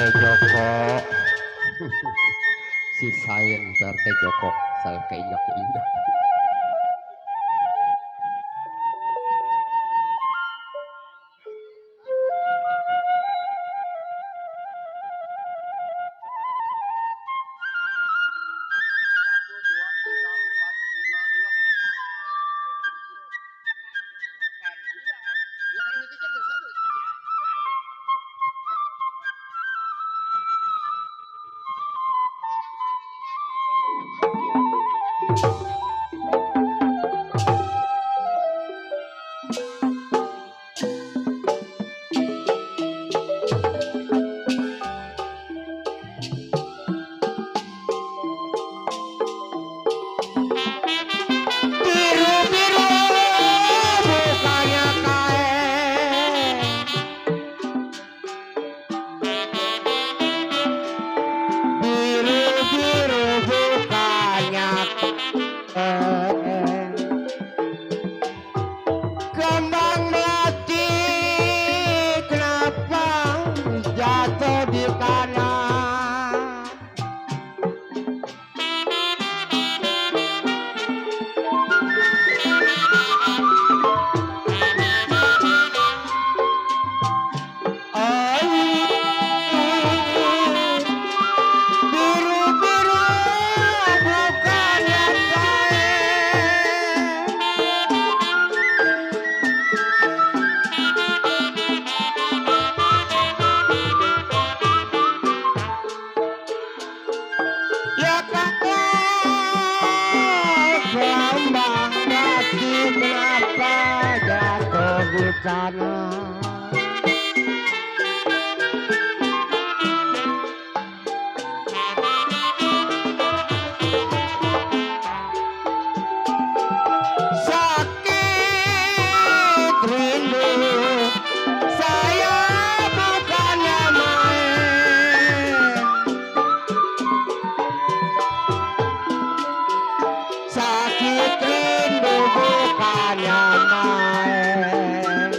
Joko si sayen PRT Joko saya keinjak-injak. Biru-biru bukannya kain, biru-biru bukannya kain, kembang melati kenapa jatuh di kanan. Biru-biru bukannya kain, ya kata kembang melati kenapa jatuh di kanan. Sakit rindu saya bukannya main, sakit rindu bukannya main.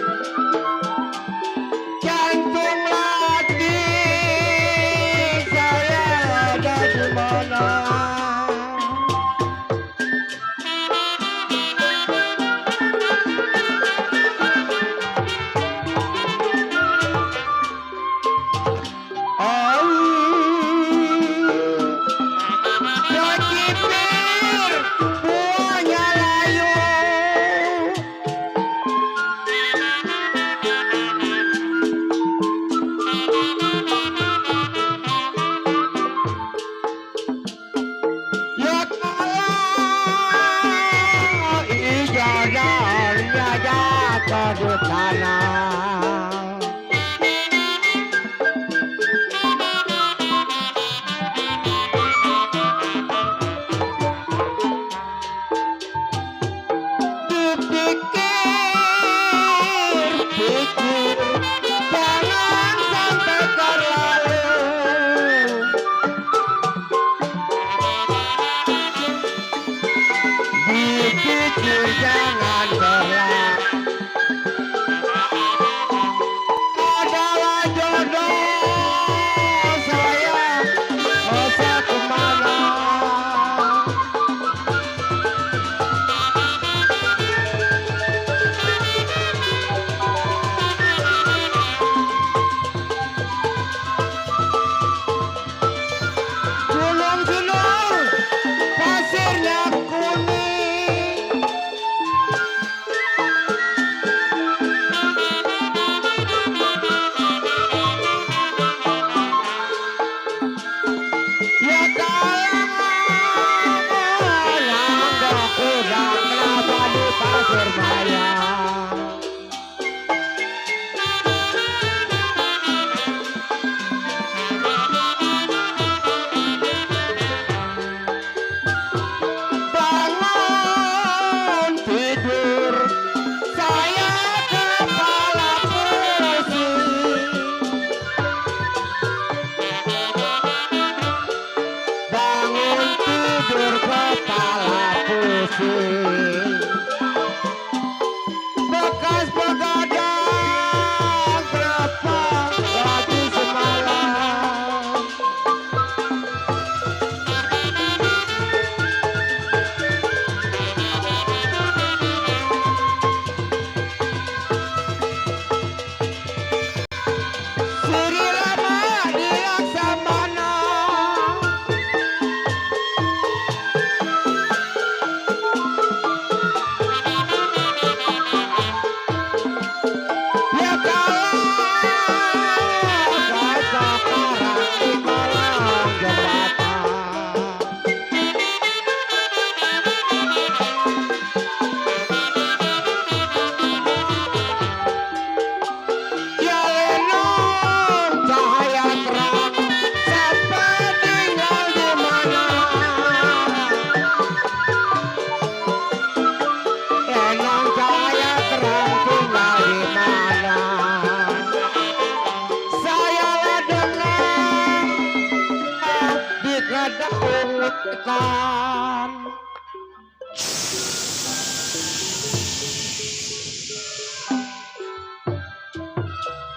menguatkan.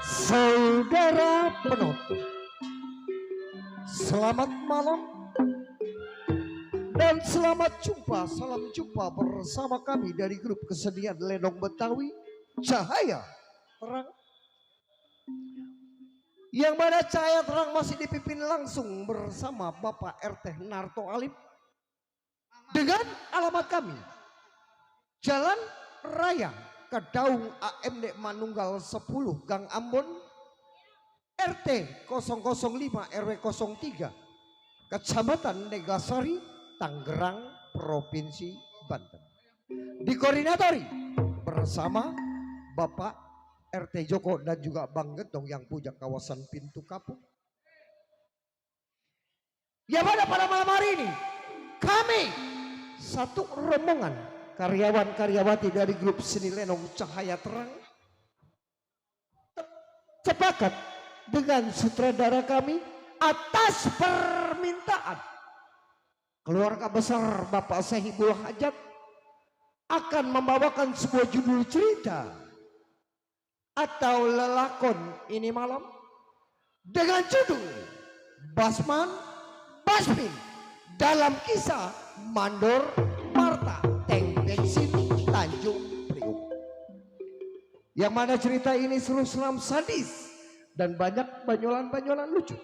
Saudara penonton, selamat malam dan selamat jumpa. Salam jumpa bersama kami dari grup kesenian Lenong Betawi Cahaya Terang, yang mana Cahaya Terang masih dipimpin langsung bersama Bapak RT Narto Alim dengan alamat kami Jalan Raya Kedaung AMD Manunggal 10 Gang Ambon RT 005 RW 03 Kecamatan Negasari Tangerang Provinsi Banten, dikoordinatori bersama Bapak RT Joko dan juga Bang Getong yang punya kawasan Pintu Kapuk. Ya, pada malam hari ini kami satu rombongan karyawan-karyawati dari grup seni Lenong Cahaya Terang sepakat dengan sutradara kami atas permintaan keluarga besar Bapak Sehibul Hajat akan membawakan sebuah judul cerita atau lelakon ini malam dengan judul Basman Basmin dalam kisah Mandor Marta Teng Bensin Tanjung Priok, yang mana cerita ini seru seram sadis dan banyak banyolan-banyolan lucu.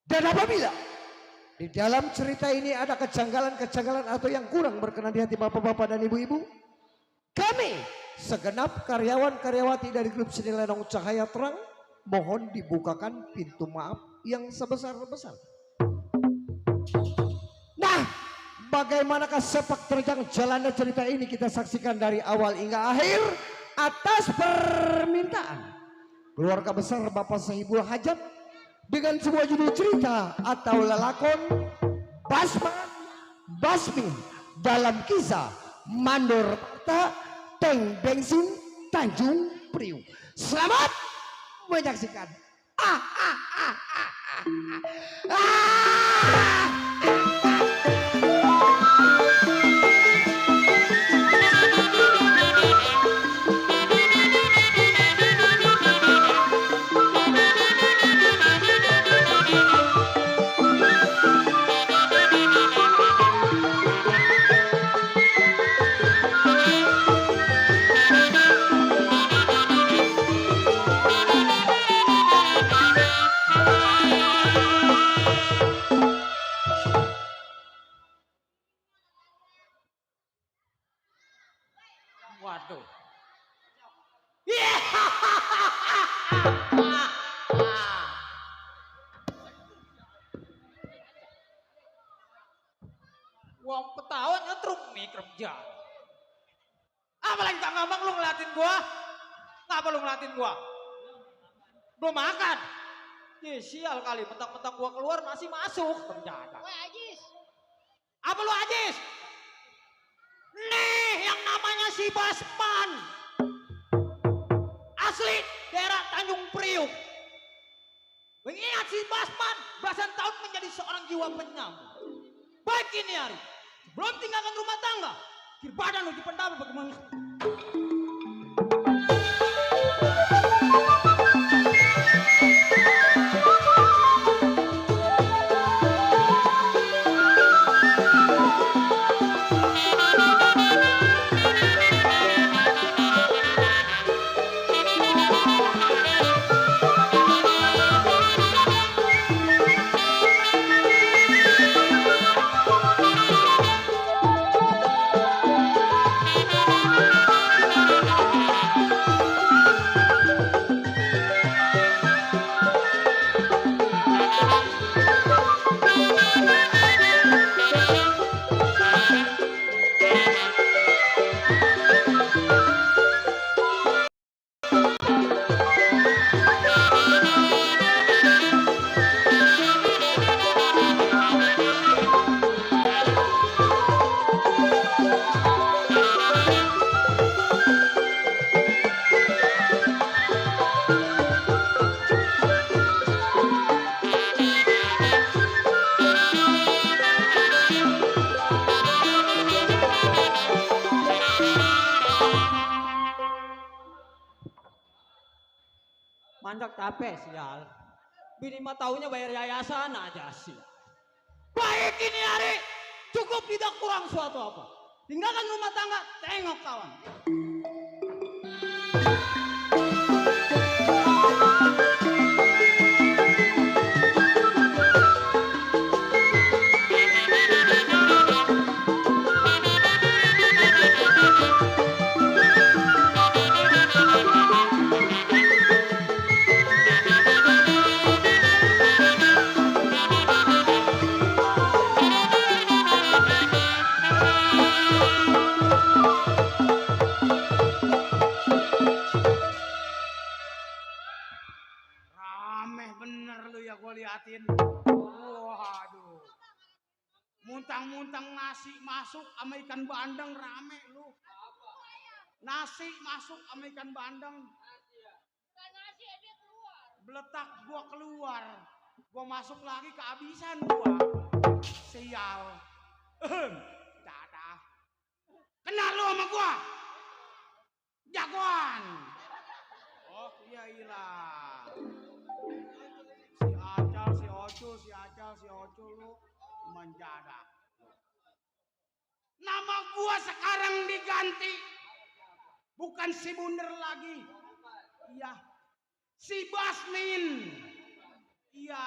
Dan apabila di dalam cerita ini ada kejanggalan-kejanggalan atau yang kurang berkenan di hati bapak-bapak dan ibu-ibu, kami segenap karyawan-karyawati dari grup seni Lenong Cahaya Terang mohon dibukakan pintu maaf yang sebesar-besar. Nah, bagaimanakah sepak terjang jalannya cerita ini kita saksikan dari awal hingga akhir atas permintaan keluarga besar Bapak Sehibul Hajat dengan sebuah judul cerita atau lelakon Basman Basmin dalam kisah Mandor Marta Teng Bensin Tanjung Priok. Selamat menyaksikan. Waduh. Wong ketawa nyetruk nih kerja. Apa lagi tak ngomong lu ngeliatin gua? Ngapa lu ngeliatin gua? Belum makan. Ya sial kali, mentang-mentang gua keluar masih masuk ternyata. Woi Ajis. Apa lu Ajis? Nih yang namanya si Basman. Asli daerah Tanjung Priok. Mengingat si Basman belasan tahun menjadi seorang jiwa penyambung. Baik ini hari, sebelum tinggalkan rumah tangga, kir badan uji pendapat bagaimana? tapi sial. Bini mah taunya bayar yayasan aja sih. Baik ini hari cukup tidak kurang suatu apa. Tinggalkan rumah tangga, tengok kawan. Rame bener lu ya gue liatin. Waduh. Muntang-muntang nasi masuk sama ikan bandeng rame lu. Nasi masuk sama ikan bandeng. Beletak gua keluar. Gua masuk lagi kehabisan gua. Sial. Dadah. Kenal lu sama gua? Jagoan. Oh iya ilah. Si Acal, si Ocu lu menjadak. Nama gua sekarang diganti. Bukan si Bunder lagi. Iya. Si Basmin. Iya.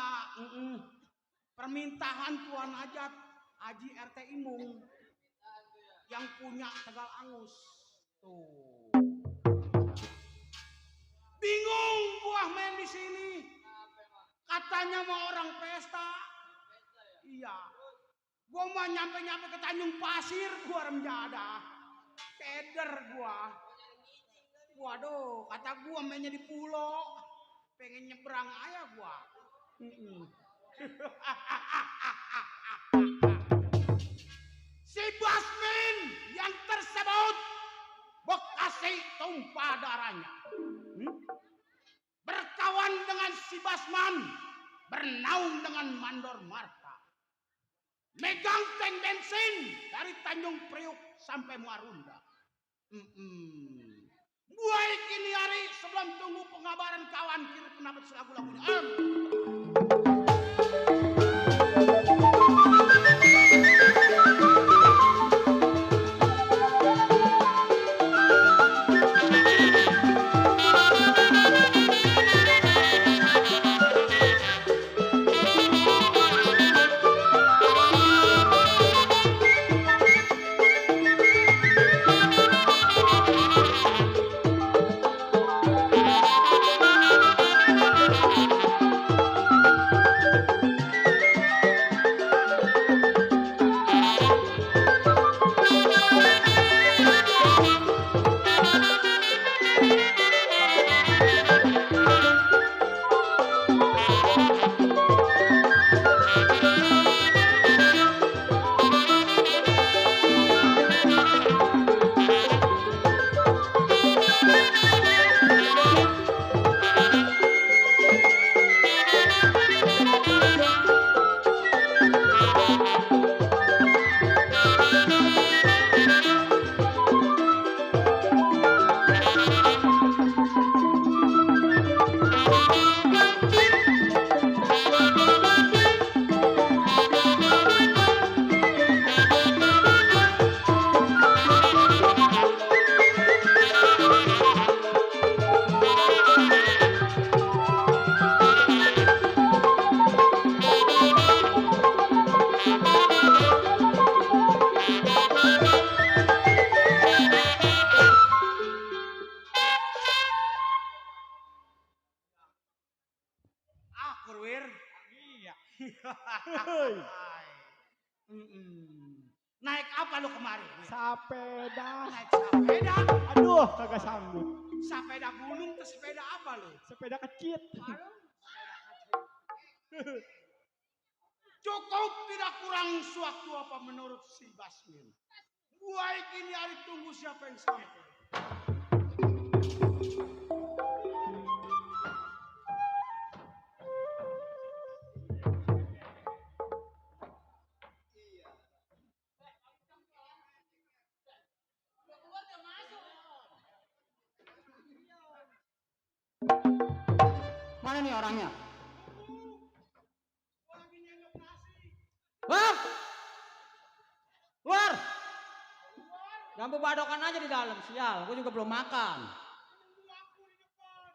Permintaan Tuan Ajat Haji RT Imung. Yang punya Tegal Angus. Tuh. Bingung gua main di sini. Katanya mau orang pesta. Iya. Gua mau nyampe-nyampe ke Tanjung Pasir gua remjadah. Keder gua. Waduh, kata gua mainnya di pulau. Pengen nyebrang aja gua. Si Basmin yang tersebut Bekasi tumpah darahnya. Berkawan dengan si Basman, bernaung dengan Mandor Marta. Megang tank bensin dari Tanjung Priuk sampai Marunda. Buai kini hari sebelum tunggu pengabaran kawan kiri pendapat lagu-lagunya. Naik apa lu kemarin? Sepeda. Naik sepeda? Aduh, kagak sanggup. Sepeda gunung ke sepeda apa lu? Sepeda kecil. Cukup tidak kurang sewaktu apa menurut si Basmin. Buai kini hari tunggu siapa yang sampai. barangnya. Gua lagi nyendok nasi. Bang! Keluar! Jambu badokan aja di dalam, sial. Gue juga belum makan. Tunggu aku di depan.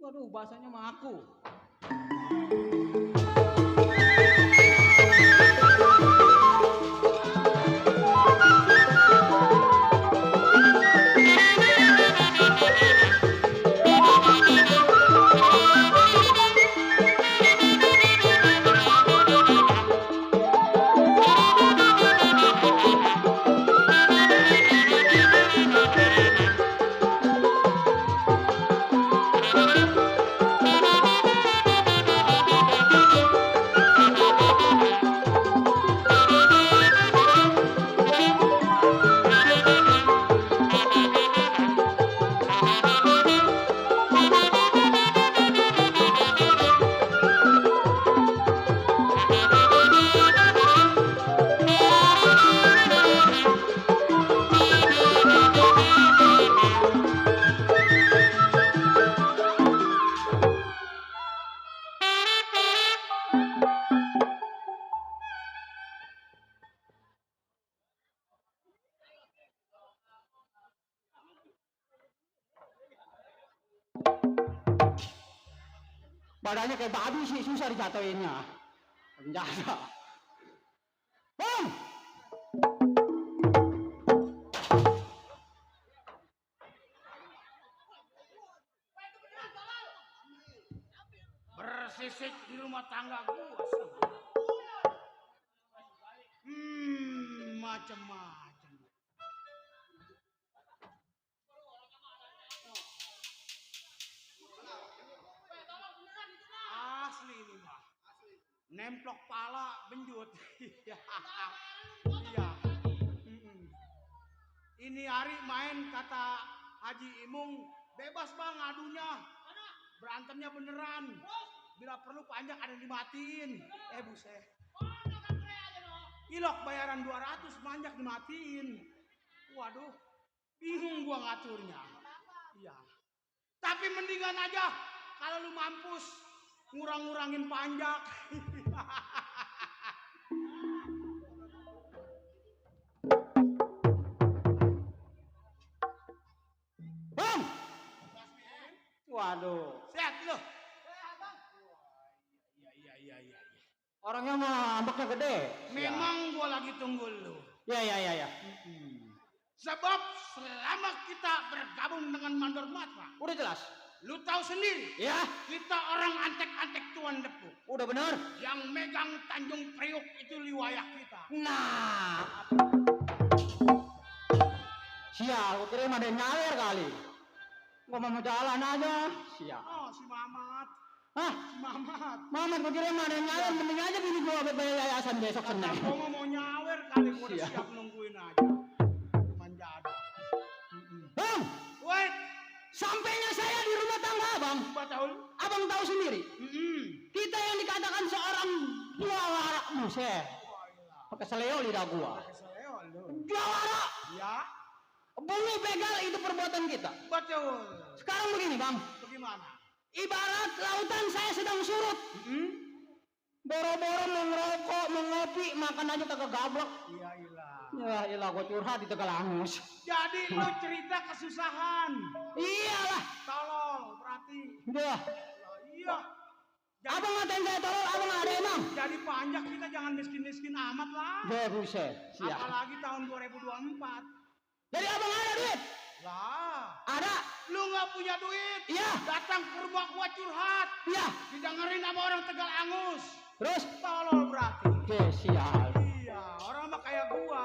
Waduh, bahasanya sama aku. Badannya kayak babi sih, susah dijatuhinnya. Penjara. Bang! Bersisik di rumah tangga gua sih. Macem-macem. Asli ini mah. Nemplok pala benjut. Iya. Ini hari main kata Haji Imung, bebas bang adunya. Berantemnya beneran. Bila perlu panjang ada yang dimatiin. Buset. Ilok bayaran 200, manjak dimatiin. Waduh, bingung gua ngaturnya. Iya. Tapi mendingan aja kalau lu mampus ngurang-ngurangin panjak. Bang! Waduh. Sehat lu. Iya. Orangnya mah ambeknya gede. Memang gua lagi tunggu lu. Ya. Sebab selama kita bergabung dengan Mandor Matra, Udah jelas. lu tahu sendiri, Ya, kita orang antek-antek Tuan Depu. udah bener. Yang megang Tanjung Priok itu liwayah kita. Nah. Sial, gua kira ada yang nyawer kali. Gua mau jalan aja. Sial. Oh, si Mamat. Hah? Si Mamat. Mamat gua kira ada yang nyawer, mending aja bini gua bayar yayasan besok Kata Senin. gua mau nyawer kali, gua udah Siap. siap nungguin aja. Manjada. Bang, Wait, sampainya saya di rumah tangga abang. Bataul. Abang tahu sendiri. Kita yang dikatakan seorang juara muset. Pakai seleo lidah gua. Keseleo lu. Juara. Ya, Bumi begal itu perbuatan kita. betul. Sekarang begini bang. Bagaimana? Ibarat lautan saya sedang surut. Boro-boro mengerokok, mengopi, makan aja kagak gablok. Iya, ilah. Ya ilah gua curhat di Tegalangus. Jadi lu cerita kesusahan. Iyalah. Tolong, berarti. Dah. Iya. Abang ngatain saya tolol, abang ada emang. Jadi panjang kita jangan miskin-miskin amat lah. Dah buset. Siap. Apalagi tahun 2024. Jadi abang ada duit? Lah, Ada. lu nggak punya duit? Iya. Datang ke rumah gua curhat. Iya. Didengerin sama orang Tegal Angus. Terus? Tolol berarti. Sial. Iya, orang mah kayak gua.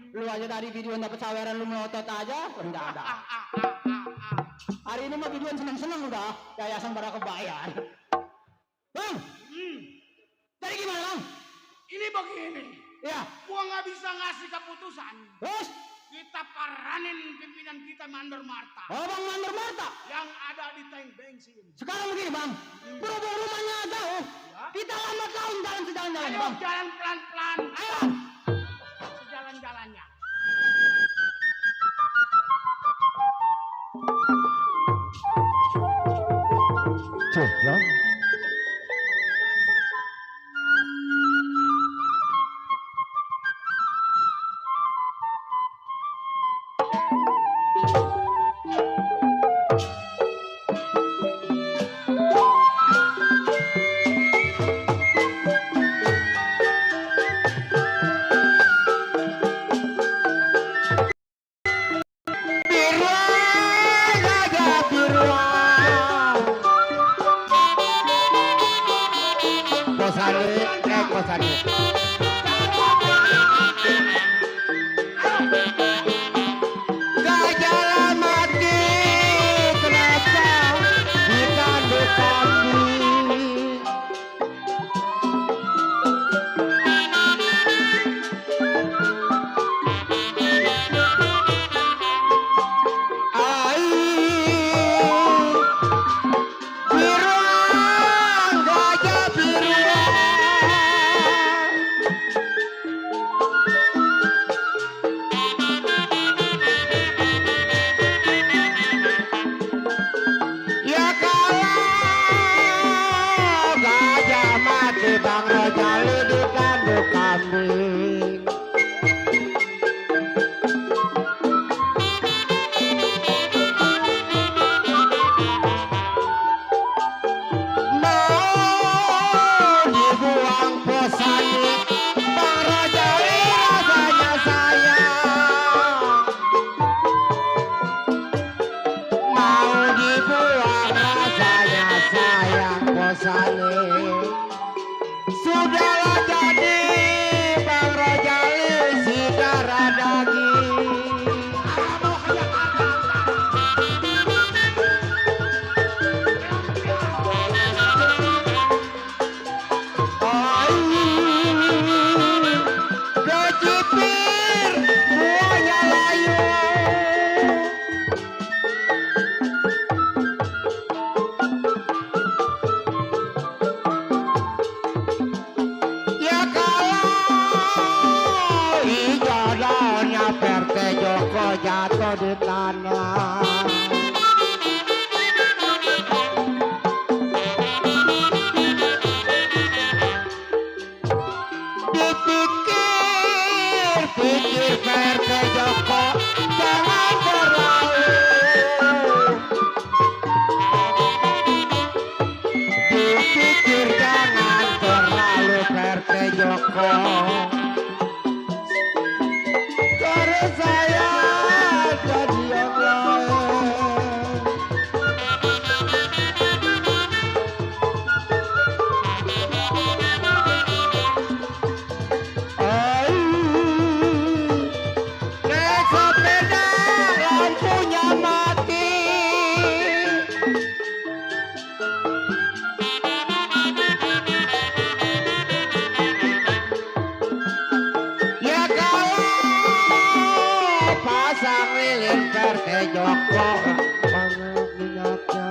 Lu aja tadi videoan dapat saweran lu melotot aja, enggak ada. Hari ini mah videoan seneng-seneng udah, yayasan pada kebayar. Bang, jadi gimana bang? Ini begini. Ya, Gua nggak bisa ngasih keputusan. terus? Kita paranin pimpinan kita Mandor Marta. Oh bang Mandor Marta. Yang ada di tank bensin. Sekarang begini bang, berhubung rumahnya jauh, kita lambat laun jalan sejalan-jalan Ayo bang. jalan pelan-pelan. Ayo. Sejalan-jalannya. Cih, ya. kosane. Gajah mati kenapa ditanduk kambing. Biruan, gajah biruan. Ya kalau gajah mati Bang Rojali ditanduk kambing. Mau dibuang posani Bang Rojali rasanya sayang. Mau dibuang rasanya sayang posani. Sudahlah jadi Bang Rojali si darah daging. Kecipir buahnya layu. Ya kalau hijau daunnya Perte Joko jatuh di tanah. Dipikir Perte Joko jangan terlalu. Dipikir jangan terlalu Perte Joko. Karena saya jadi yang lain. Naik sepeda lampunya mati. Ya kalau pasang lilin Perte Joko banget minyaknya.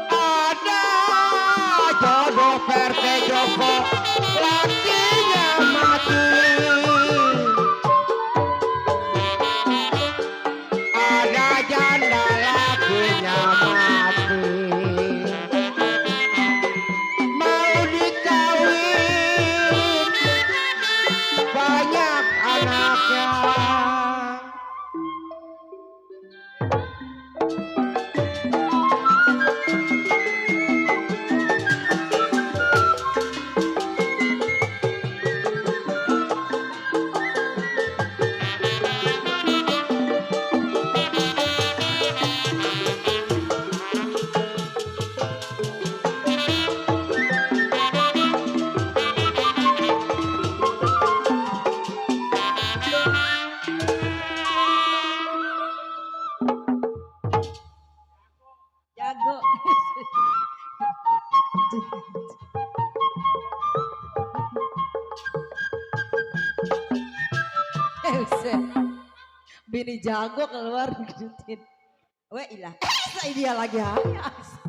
Ada jodoh Perte Joko lakinya mati. Ada janda lakinya mati. Mau dikawin banyak anaknya. Jago. Buset. Bini jago keluar gedutin. Weh ilah. Saya dia lagi hayas.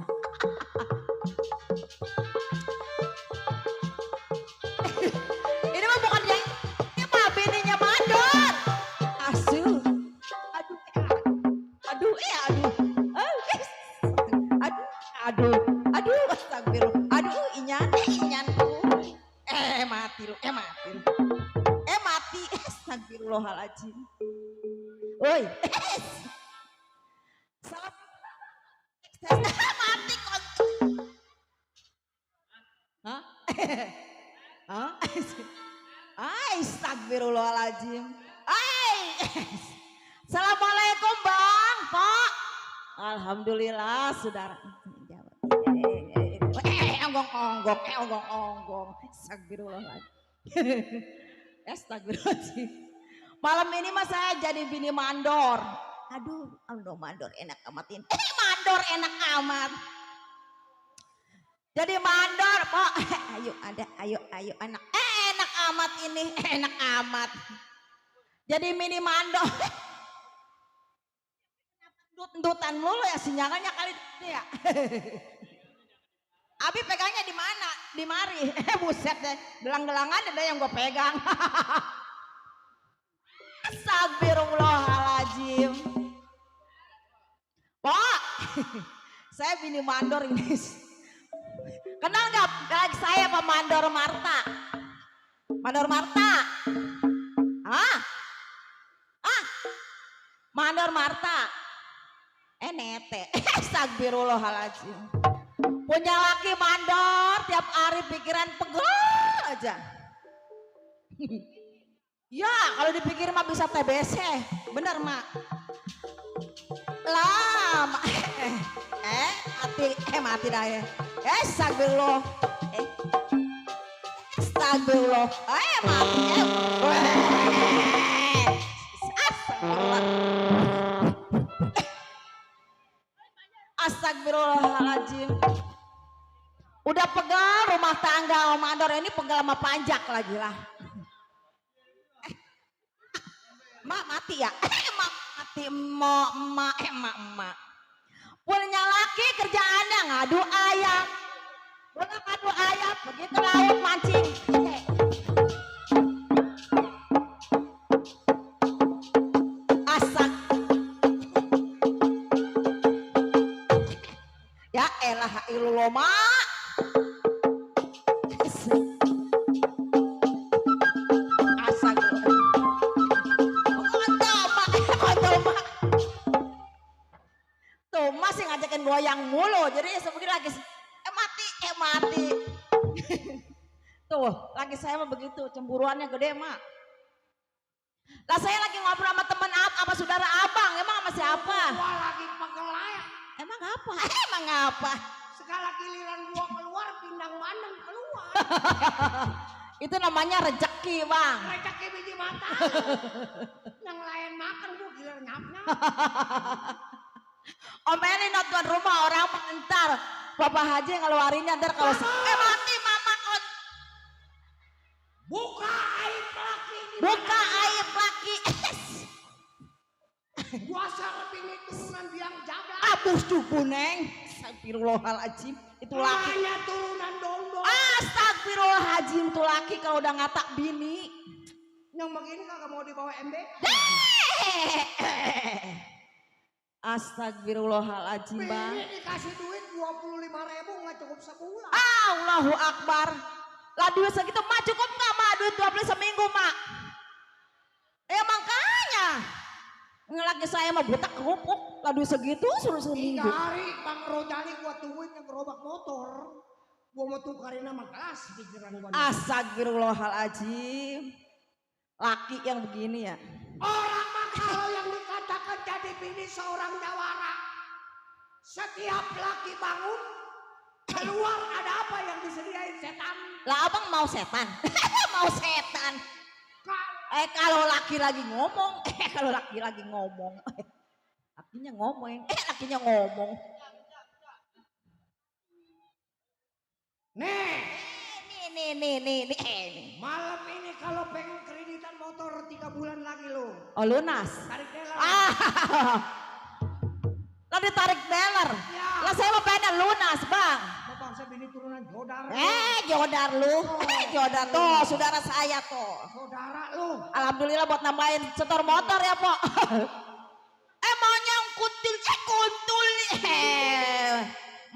Ini mah bukan yang ini mah bininya Madon. Asul. Aduh, aduh, aduh. Aduh, aduh, astagfirullah. Aduh, inyanku. Mati lu, mati. Astagfirullahaladzim. Woi. Salam. Mati kon. Hah? Hah? Astagfirullahaladzim. Assalamualaikum, Mbak. Alhamdulillah, saudara. Onggong. Astagfirullahaladzim. Astagfirullahaladzim. Malam ini mas saya jadi bini mandor. Aduh, mandor enak amatin. Mandor enak amat. Jadi mandor, kok. Ayo anak. Enak amat ini, enak amat. Jadi mini mandor. Dutan mulu ya sinyalnya kali ya. Abi pegangnya di mana? Di mari. Buset deh, gelang-gelangan ada yang gue pegang. Astagfirullahaladzim. Pak, saya bini mandor ini. Kenal nggak lagi saya Pak Mandor Marta? Mandor Marta? Mandor Marta? Nete. Astagfirullahaladzim. Punya laki mandor, tiap hari pikiran pegel aja. Ya, kalau dipikir mah bisa TBC. Bener, Mak. Lah, mati dah ya. Astagfirullah. Astagfirullah. Mati. Astagfirullah. Astagfirullahaladzim. Udah pegal rumah tangga mandor ini pegal sama panjak lagi lah. Mak mati ya? Mati emak. Punya laki kerjaannya ngadu ayam. Pulang ngadu ayam, begitu laut mancing. Asak. Ya elah ilullah mak. Masih ngajakin goyang mulu, jadi sebegini lagi mati. Tuh, lagi saya mah begitu, cemburuannya gede mak. Lah saya lagi ngobrol sama teman apa saudara abang, emang sama siapa? Gua lagi pegelayan. Emang apa? Segala giliran gua keluar, pindang bandeng keluar. Itu namanya rezeki bang. Rezeki biji mata. Yang lain makan gua giliran nyap-nyap. Omelin tuan rumah orang mengentar. Bapak Haji ngeluarinnya ntar kalau mati mama on. Buka aib laki. Buka aib laki. Gua sarapin turunan biang jaga. Abus tubuh neng. Astagfirullahaladzim. Itu laki. Hanya turunan dondong. Astagfirullahaladzim. Itu laki kalau udah ngatak bini. Yang begini kagak mau dibawa MBK. Astagfirullahaladzim bang. Bini dikasih duit 25.000 nggak cukup sebulan. Allahu Akbar. Lah duit segitu mak cukup nggak mak? Duit 20 seminggu mak. Makanya. Ngelaki saya mah butak kerupuk. Lah duit segitu suruh 3 seminggu. hari Bang Rojali gua tungguin yang gerobak motor. Gua mau tukarin nama kelas pikiran gua. Astagfirullahaladzim. Laki yang begini ya. Orang mah kalau yang dikatakan jadi bini seorang jawara. Setiap laki bangun, keluar ada apa yang disediain setan. Lah abang mau setan? Mau setan. Kalau laki lagi ngomong. Kalau laki lagi ngomong. Lakinya ngomong. Nih. Nih. Malam ini kalau pengen kreditan motor 3 bulan lagi lo. Oh lunas. Tarik dealer. Lah ditarik dealer. Ya. Lah saya mau pengen lunas bang. Bangsa bini turunan Jodar. Jodar lu. Jodar tuh saudara saya tuh. Saudara lu. Alhamdulillah buat nambahin setor motor ya po. Monyong kuntul.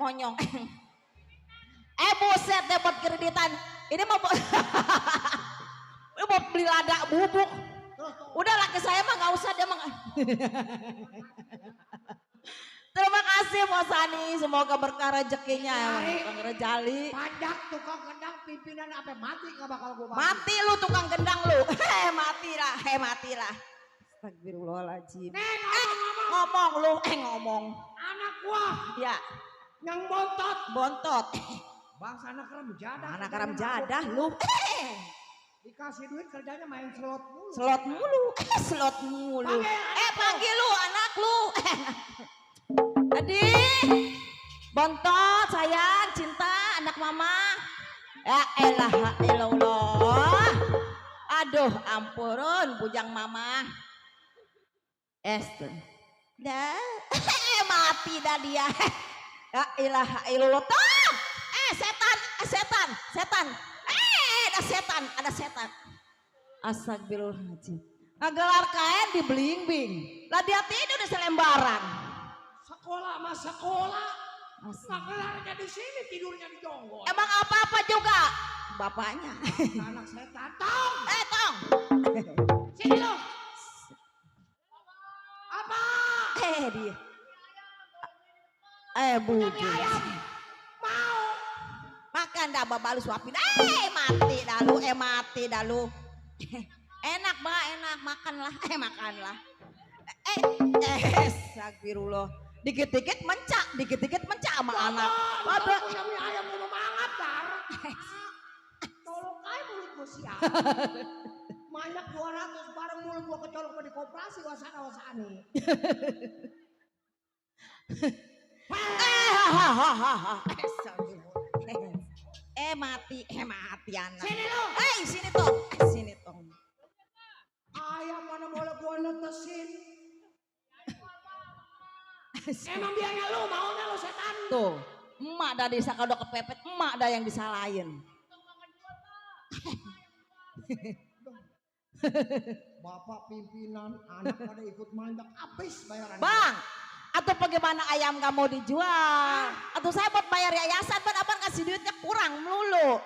Monyong. Buset deh buat kreditan. Ini mau mau beli lada bubuk. Udah laki saya mah gak usah dia mah. Terima kasih Mas Sani, semoga berkah rezekinya Bang Rejali. Pajak tukang gendang pimpinan apa mati gak bakal gua bagi. Mati lu tukang gendang lu. Matilah. Astagfirullahaladzim. Ngomong. Ngomong lu, ngomong. Anak Wah, Ya, yang bontot. bontot. Bangsa anak rem jadah. Anak karam jadah lu. Dikasih duit kerjanya main slot mulu. Slot mulu. Slot mulu. Panggil lu anak lu. Adik. Bontot sayang, cinta anak mama. Ya elah ilallah. Aduh ampun bujang mama. Tuh. Dah. Mati dah dia. Ya ilaha illallah. Setan. Ada setan. Astagfirullahaladzim. Ngegelar kain di beling-bing. Lah dia tidur di selembaran. Sekolah mas sekolah. Nggak gelarnya di sini, tidurnya di jonggol. Emang apa-apa juga. Bapaknya. Anak setan. Tong. Tong. Sini lo. Apa? Dia. Bujur. Mau. Makan dah bapak lu suapin. Mati dah lu. Enak bah, enak. Makanlah. Makanlah. Astagfirullah. Dikit-dikit mencak sama anak. Ada punya mie ayam mau mangap dar. Tolong aja mulut gue siap. Banyak 200 bareng mulut gue kecolok di koperasi wasana-wasani. Mati anak. Sini lu. Sini tong. Ayam mana boleh gue netesin. Emang biarnya lu maunya lu setan. Tuh, emak dah desa kalau kepepet, emak dah yang disalahin. Bapak pimpinan, anak pada ikut manjak, habis bayaran. Bang, atau bagaimana ayam gak mau dijual? Atau saya buat bayar yayasan, abang kasih duitnya kurang melulu.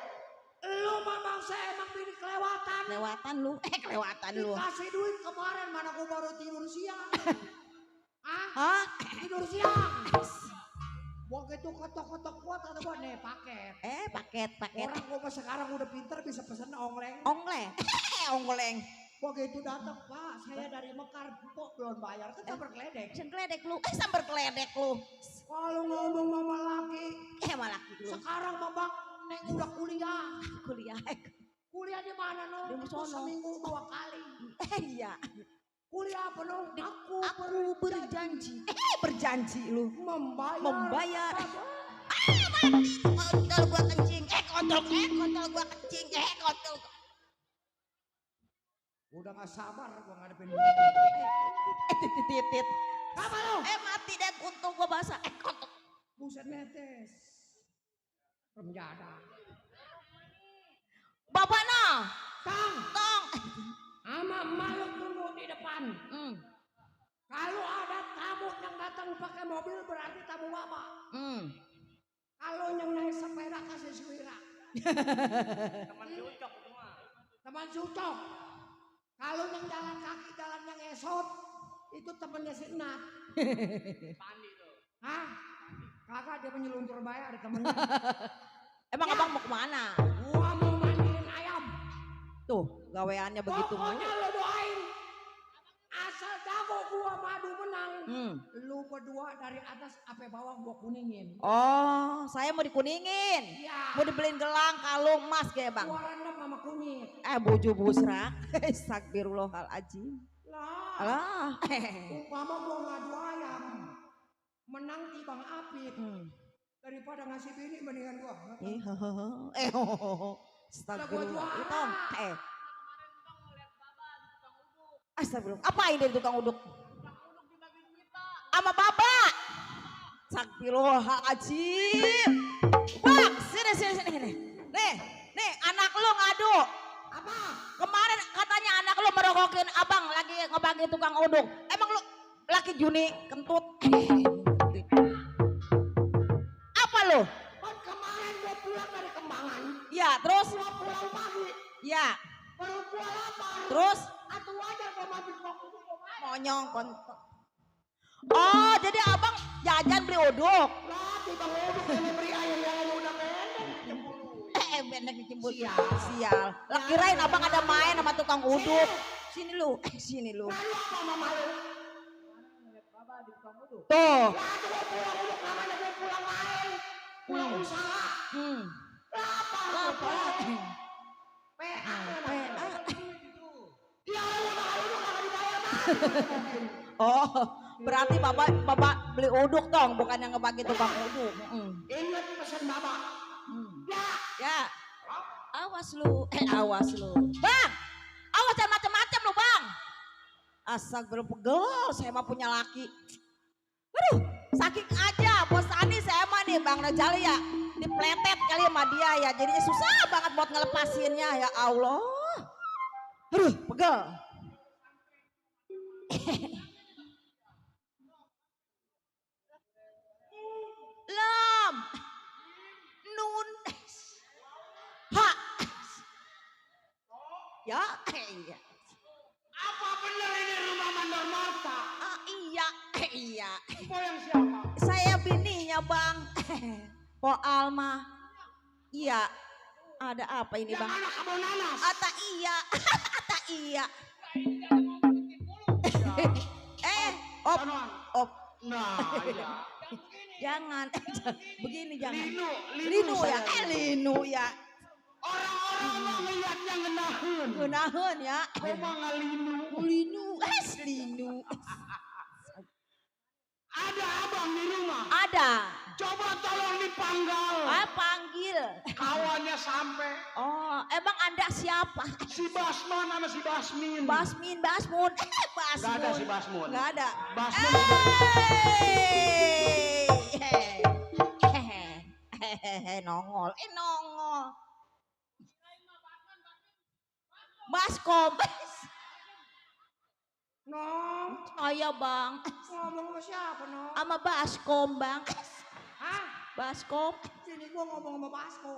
Lu memang saya emang pilih kelewatan. Kelewatan lu. Dikasih duit kemarin mana gua baru tidur siang. Hah? Tidur siang. Begitu ketok-ketok kuat atau gua nih paket. Paket. Orang gua sekarang udah pinter bisa pesen ongleng. Ongleng. Begitu datang Pak, saya dari Mekar, kok belum bayar, kan sambar keledek. Sambar keledek lu. Kalau ngomong sama laki, Malaki lu. sekarang Bang Neng udah kuliah. Kuliah Di mana no? Di sono. Seminggu 2 kali. Iya. Kuliah apa no? Aku berjanji. Berjanji lu. Membayar. Mati. Kontol gua kencing. Kontol gua kencing. Kontol. Udah gak sabar gua ngadepin. Titit. Apa lu? Mati dan kontol gua basah. Kontol. Buset netes. Remjada. Bapak no. Tong. Ama malu tunggu di depan. Kalau ada tamu yang datang pakai mobil berarti tamu bapak. Kalau yang naik sepeda kasih suira. Teman sucok. Kalau yang jalan kaki jalan yang esot itu temennya si Enat. Pandi tuh. Hah? Kakak dia penyelundur bayar ada temennya. Emang abang mau kemana? Gua mau mandiin ayam. Tuh gaweannya begitu mulu. Pokoknya lo doain. Asal jago gua madu menang. Lu berdua dari atas sampai bawah gua kuningin. Oh, saya mau dikuningin. Iya. Mau dibeliin gelang, kalung, emas kayak bang. Gua rendam sama kunyit. Buju busrak. Astagfirullahaladzim. Lah. Alah. Umpama gua ngadu ayam. Menang tibang apit. Daripada ngasih bini mendingan gua. Astagfirullah. Itu. Astagfirullah. Apain dari tukang uduk? Sama bapak. Astagfirullahaladzim. Bang, sini. Nih, anak lu ngadu. Apa? Kemarin katanya anak lu merogokin abang lagi ngebagi tukang uduk. Emang lu laki Juni kentut? Apa lu? Kan kemarin gua pulang dari Kembangan. Ya, terus? Gua pulang pagi. Ya, Baru gua lapar. terus? Atuh aja gua mabit kok. Monyong kontol. Oh, jadi abang jajan beli uduk. Lah, tibang uduk ini beri ayam yang udah pendek. Benek dicimbul. Sial. Lah kirain abang ada main sama tukang uduk. Sini lu. Sini lu. Lalu apa mama lu? Tuh. Lah, gua pulang ulah usaha. Apa? PA. Ya Oh, berarti bapak beli uduk dong, bukan yang ngebagi tukang uduk. ingat pesan bapak. Ya, awas lu, awas lu, bang, awas jangan macam-macam lu bang. Astagfirullah, saya mah punya laki. Aduh, saking aja bos Ani saya mah nih Bang Rajali ya, dipletet kali sama dia ya, jadinya susah banget buat ngelepasinnya ya Allah. Aduh, pegel. Lam, nun, ha, ya, iya. Apa benar ini rumah Mandor Marta? Iya. Mau yang siapa? Saya bininya bang. Po Alma. Iya. Ada apa ini Yang bang? anak kebun nanas. Ata iya. Ata iya. Op. Sonoan. Op. Nah, iya. Jangan. Begini jangan. Linu ya. saya. Linu ya. Orang-orang mau ngeliatnya ngenahun. Gunahan ya. Coba ngalinu. Linu. Linu. Ada abang di rumah. Ada. Coba tolong dipanggal. Panggil. Kawannya sampai. Oh, emang Anda siapa? Si Basman sama si Basmin. Basmun. Gak ada si Basmun. Nggak ada. Basmun Nongol. Baskom. Nong, Saya bang. ngomong sama siapa Nong? Sama Baskom bang. Hah? Baskom. Bini gua ngomong sama Basko.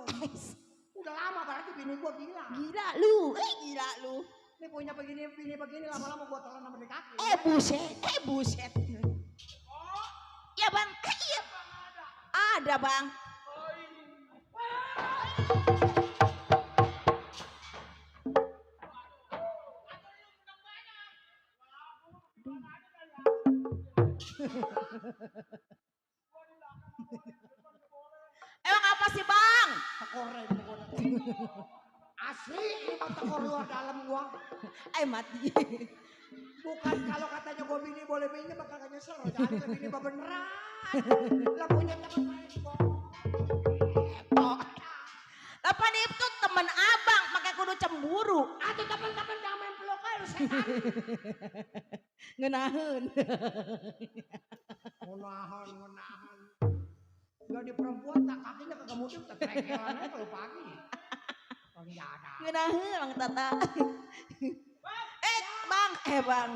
Udah lama berarti bini gua gila. Gila lu. Gila lu. Ini punya bini begini lama-lama gua telan sama di kaki. Buset. Ya bang. Iya. Ada bang. Emang apa sih bang? Tekornya ini gua. Asli ini bang tekor luar dalam gua. Mati. Bukan kalau katanya gua bini boleh bini bakal gak nyesel. Jadi ke bini mah beneran. Lah punya teman main gua. Lepas itu temen abang pakai kudu cemburu. Atau teman-teman jangan main peluk aja lu setan. Ngenahen. Menahan. Jadi perempuan tak kakinya kagak mudik tak trekelan aja kalau pagi. Bang Jada. Ngenahen bang Tata. Bang.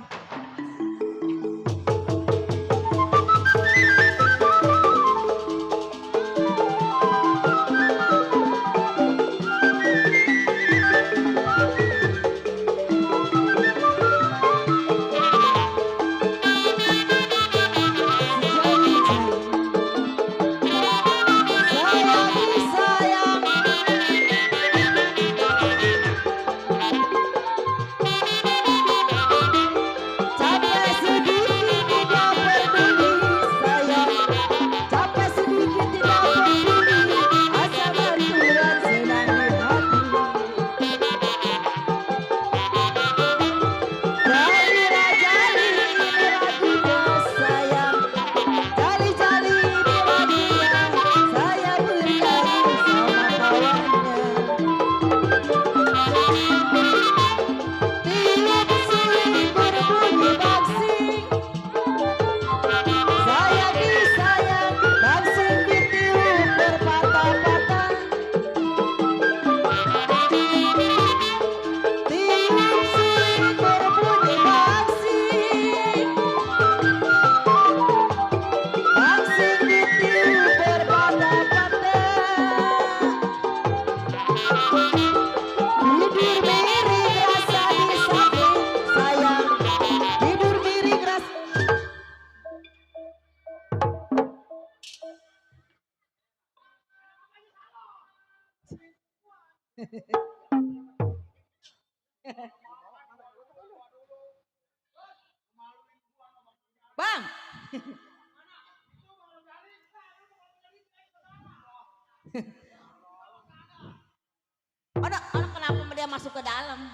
Bang. Anak kenapa dia masuk ke dalam?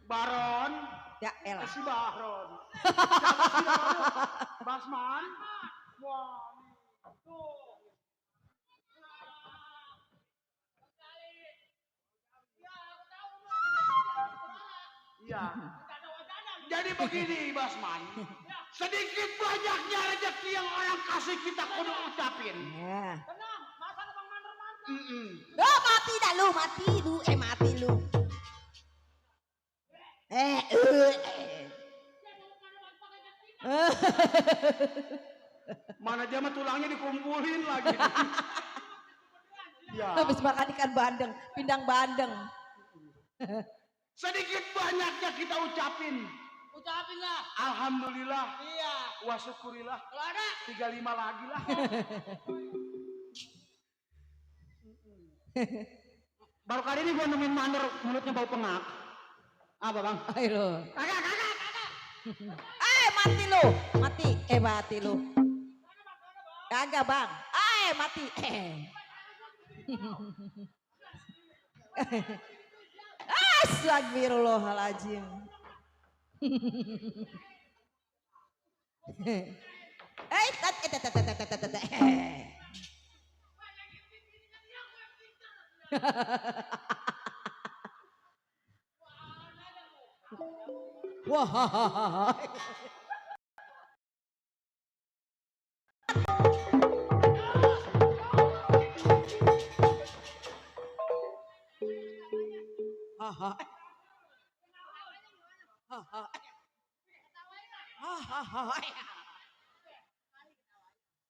Baron. Ya elah. Si Baron. Siapa sih namanya? Basman. Wah. Tuh. Iya. Jadi begini Basman. Sedikit banyaknya rezeki yang orang kasih kita kudu ucapin. Ya. Mm-mm. Oh, mati dah lu, mati lu, mati lu. Eh. Mana dia mah tulangnya dikumpulin lagi. Ya. Habis makan ikan bandeng, pindang bandeng. Sedikit banyaknya kita ucapin. Ucapin lah. Alhamdulillah. Iya. Wa syukurillah. Kalau ada 35 lagi lah. Baru kali ini gua nemuin mandor mulutnya bau pengak. Apa bang? Ayo. kagak. Mati lu, mati. Mati lu. Kagak bang. Mati. Astagfirullahaladzim.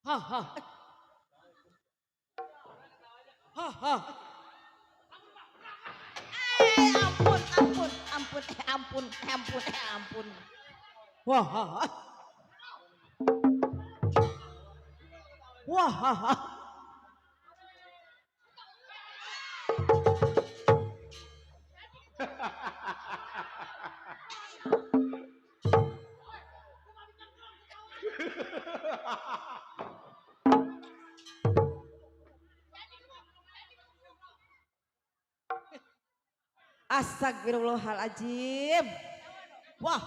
Wah. Ampun. Wah. Astagfirullahaladzim. Wah.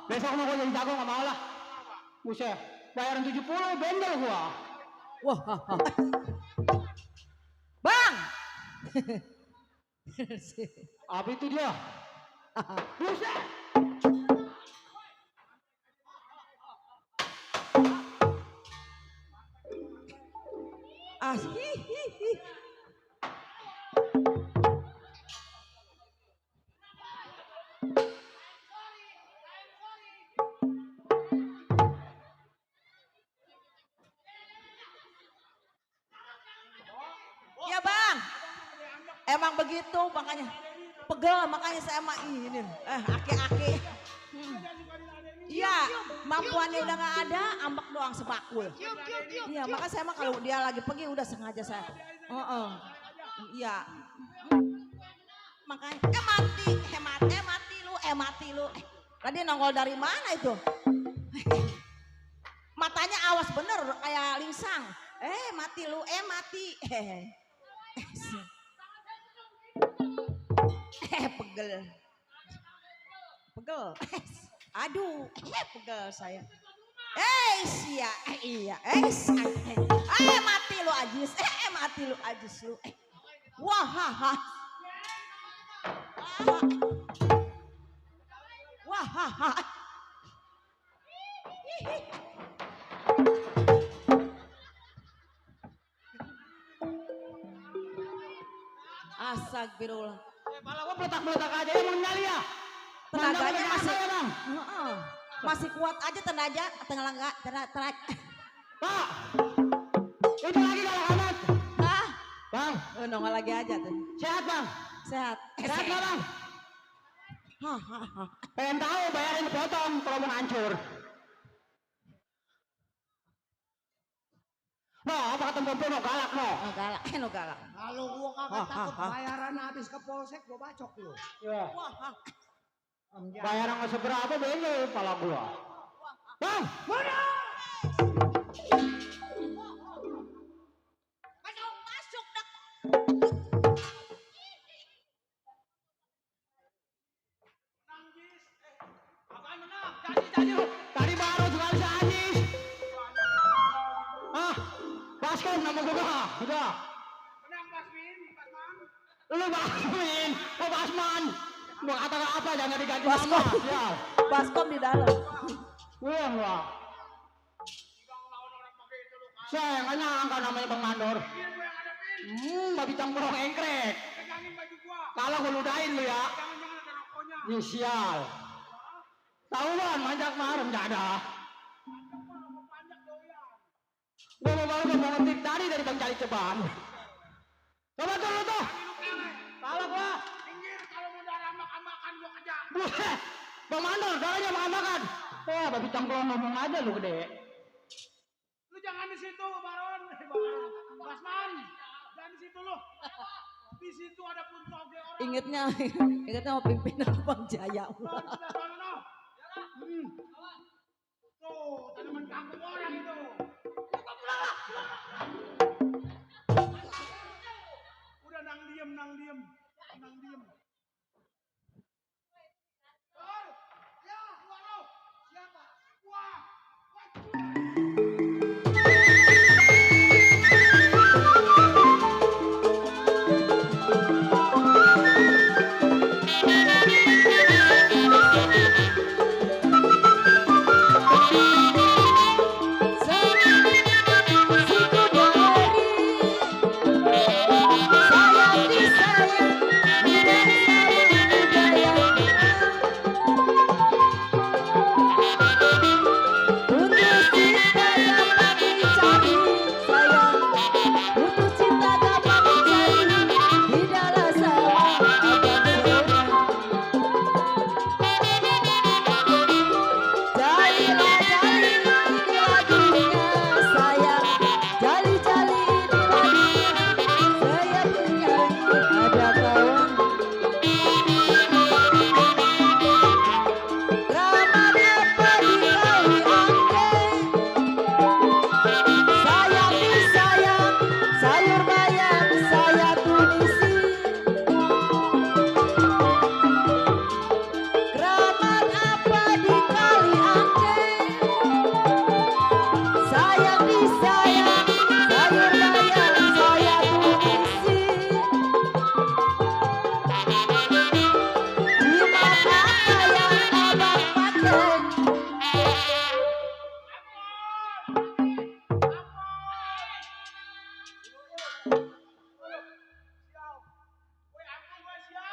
Besok mau gua jadi jago nggak mau lah. Buset, bayaran 70 bendel gua. Wah. Bang. Apa itu dia? Buset. Ya bang, emang begitu makanya pegel makanya saya mah ini aki-aki. Iya, mampuannya udah nggak ada, ambak doang sebakul. Iya, makanya saya mah kalau dia lagi pergi udah sengaja saya. Iya. Makanya mati lu. Tadi nongol dari mana itu? Matanya awas bener kayak lingsang. Mati lu, mati. Pegel. Aduh, pegel saya. Iya. Mati lu ajis. Mati lu ajis lu. Wah. Astagfirullah. Kepala gua meletak-meletak aja emang nyali ya. Tenaganya masih ya, bang. masih kuat aja tenaga. Pak, itu lagi kalau amat. Bang, Nongol lagi aja tuh. sehat bang. Sehat. Sehat nggak bang? Pengen tahu bayarin potong kalau mau hancur. No, apa kata Bobo no galak no? No galak. Kalau gua kagak takut bayaran habis ke polsek gua bacok lu. Ya. Bayaran nggak seberapa bego kepala gua. Bang, mana? Masuk dak. Apaan menang? Janji lu. Tadi baru sekali si Ajis. Ah, baskom nama gua. Udah. Menang Basmin, Basman. Lu Basmin, oh Basman. Mau kata apa jangan diganti Baskom. nama. Sial. Baskom di dalam. Ulang lah. Saya nggak nyangka namanya Bang Mandor. Iya gue yang hadapin. Babi cangkrong engkrek. Pegangin baju gua. Kalau gue ludahin lu ya. Jangan-jangan ada rokoknya. Ya sial. Tahu kan manjak marem nggak ada. Panjang doyan. Gua mau baru mau ngetik tadi dari Bang Cali Ceban. Coba tuh lu tuh. Ini lu kele. Salah gua. Pinggir kalau mau darah makan-makan gua kejar. Buset. Bang Mandor, darahnya makan-makan. Babi cangkrong ngomong aja lu gede. Lu jangan di situ, Baron. Baron. Basman, jangan di situ lu. Di situ ada puntoge orang. Ingatnya mau pimpinan Bang Jaya. Sudah sana no. Tuh, tanaman kampung orang itu. Udah nang diem. Ya, gua lo. Siapa? Wah.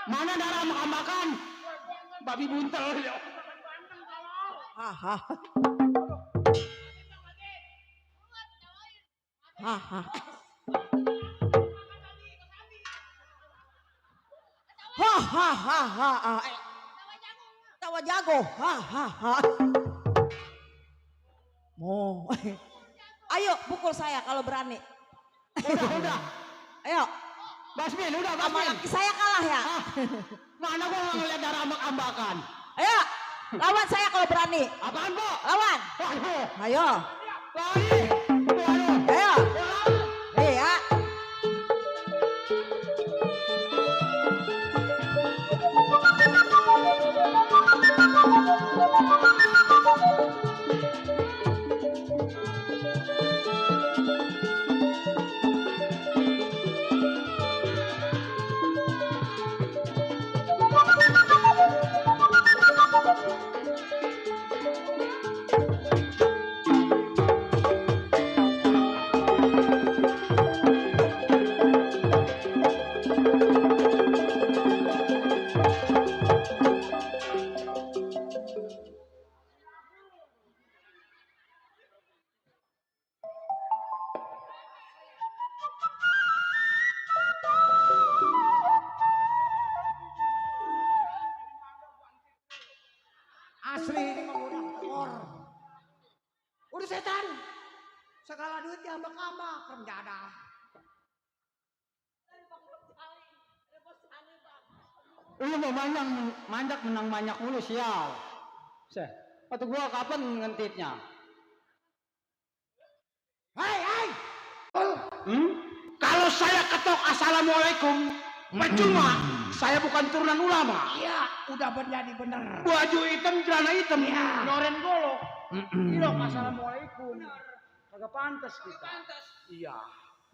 Mana darah makan babi buntel ya. Haha. Haha. Hahaha. Tawa jago. Hahaha. Mau. Ayo pukul saya kalau berani. Udah. Ayo. Basmin, udah Sama Basmin. laki saya kalah ya. Mana gua nggak ngeliat darah ambak-ambakan. Ayo. Lawan saya kalau berani. Apaan, Po? Lawan. Waduh. Ayo. Lari. Waduh. Ayo. Iya. Asli ini mah udah telur. Udah setan. Segala duit diambak-ambak remjada. Lu mau manjak menang banyak mulu sial. Seh, atau gua kapan ngentitnya? Kalau saya ketok assalamualaikum, percuma. Saya bukan turunan ulama. Iya, udah menjadi bener. Baju hitam, celana hitam, Iya. nyoren golok. Bilang assalamualaikum. Kagak pantas kita. Iya.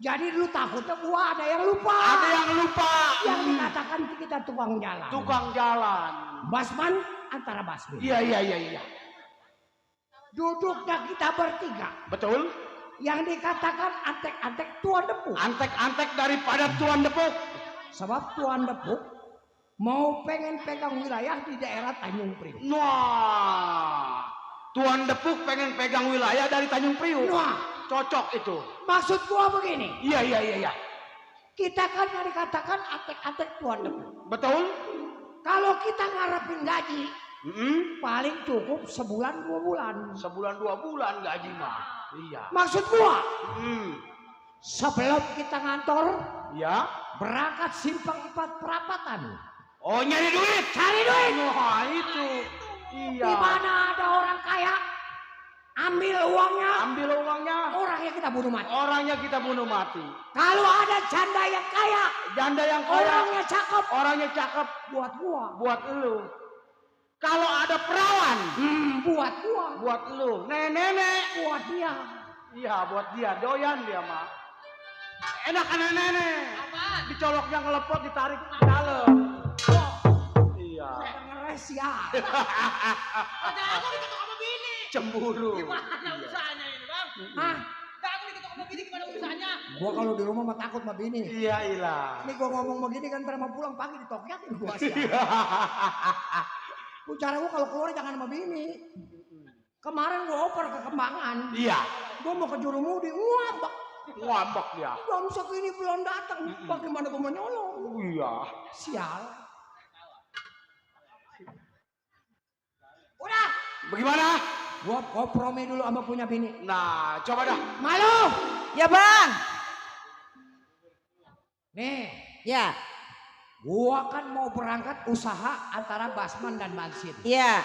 Jadi lu takutnya gua ada yang lupa. Ada yang lupa. Yang dikatakan kita tukang jalan. Tukang jalan. Basman antara basmi. Iya. Duduknya kita bertiga. Betul. Yang dikatakan antek-antek tuan depuk. Antek-antek daripada tuan depuk. Sebab tuan depuk mau pengen pegang wilayah di daerah Tanjung Priok. Wah. Tuan depuk pengen pegang wilayah dari Tanjung Priok. Wah, Cocok itu. maksud gua begini. Iya. Kita kan yang dikatakan antek-antek tuan depuk. Betul. Kalau kita ngarepin gaji, Mm-mm. paling cukup sebulan 2 bulan. Sebulan 2 bulan gaji mah. Iya. Maksud gua, sebelum kita ngantor, Ya. berangkat simpang 4 perapatan. Oh, nyari duit. Cari duit. Wah, itu. Iya. Di mana ada orang kaya, ambil uangnya, Ambil uangnya. orangnya kita bunuh mati. Orangnya kita bunuh mati. Kalau ada janda yang kaya, Janda yang kaya. orangnya cakep, Orangnya cakep. buat gua. Buat elu. Kalau ada perawan. Buat gua. Buat elu. Nenek. Buat dia. Iya, buat dia. Doyan dia mah. Enak kan nenek. Dicoloknya ngelepot, ditarik ke dalam. Iya. Ngeres ya. Ada aku diketok sama bini. Cemburu. Gimana usahanya ini bang? Hah? Dah aku diketok sama bini gimana usahanya? Gua kalau di rumah mah takut sama bini. Iya, ilah. Ini gua ngomong begini kan ntar mau pulang pagi ditokyakin gua sih. Gua cara gua kalau keluar jangan sama bini. Kemarin gua oper ke Kembangan. Iya. Gua mau ke Jurumudi, ngambek. Ngambek dia. Jam segini belum datang. Bagaimana gua mau nyolong? Iya. Sial. Udah, Bagaimana? gua kompromi dulu sama punya bini. Nah, coba dah. Malu. Ya bang. Nih, Ya. gua kan mau berangkat usaha antara Basman dan Bansin. Ya.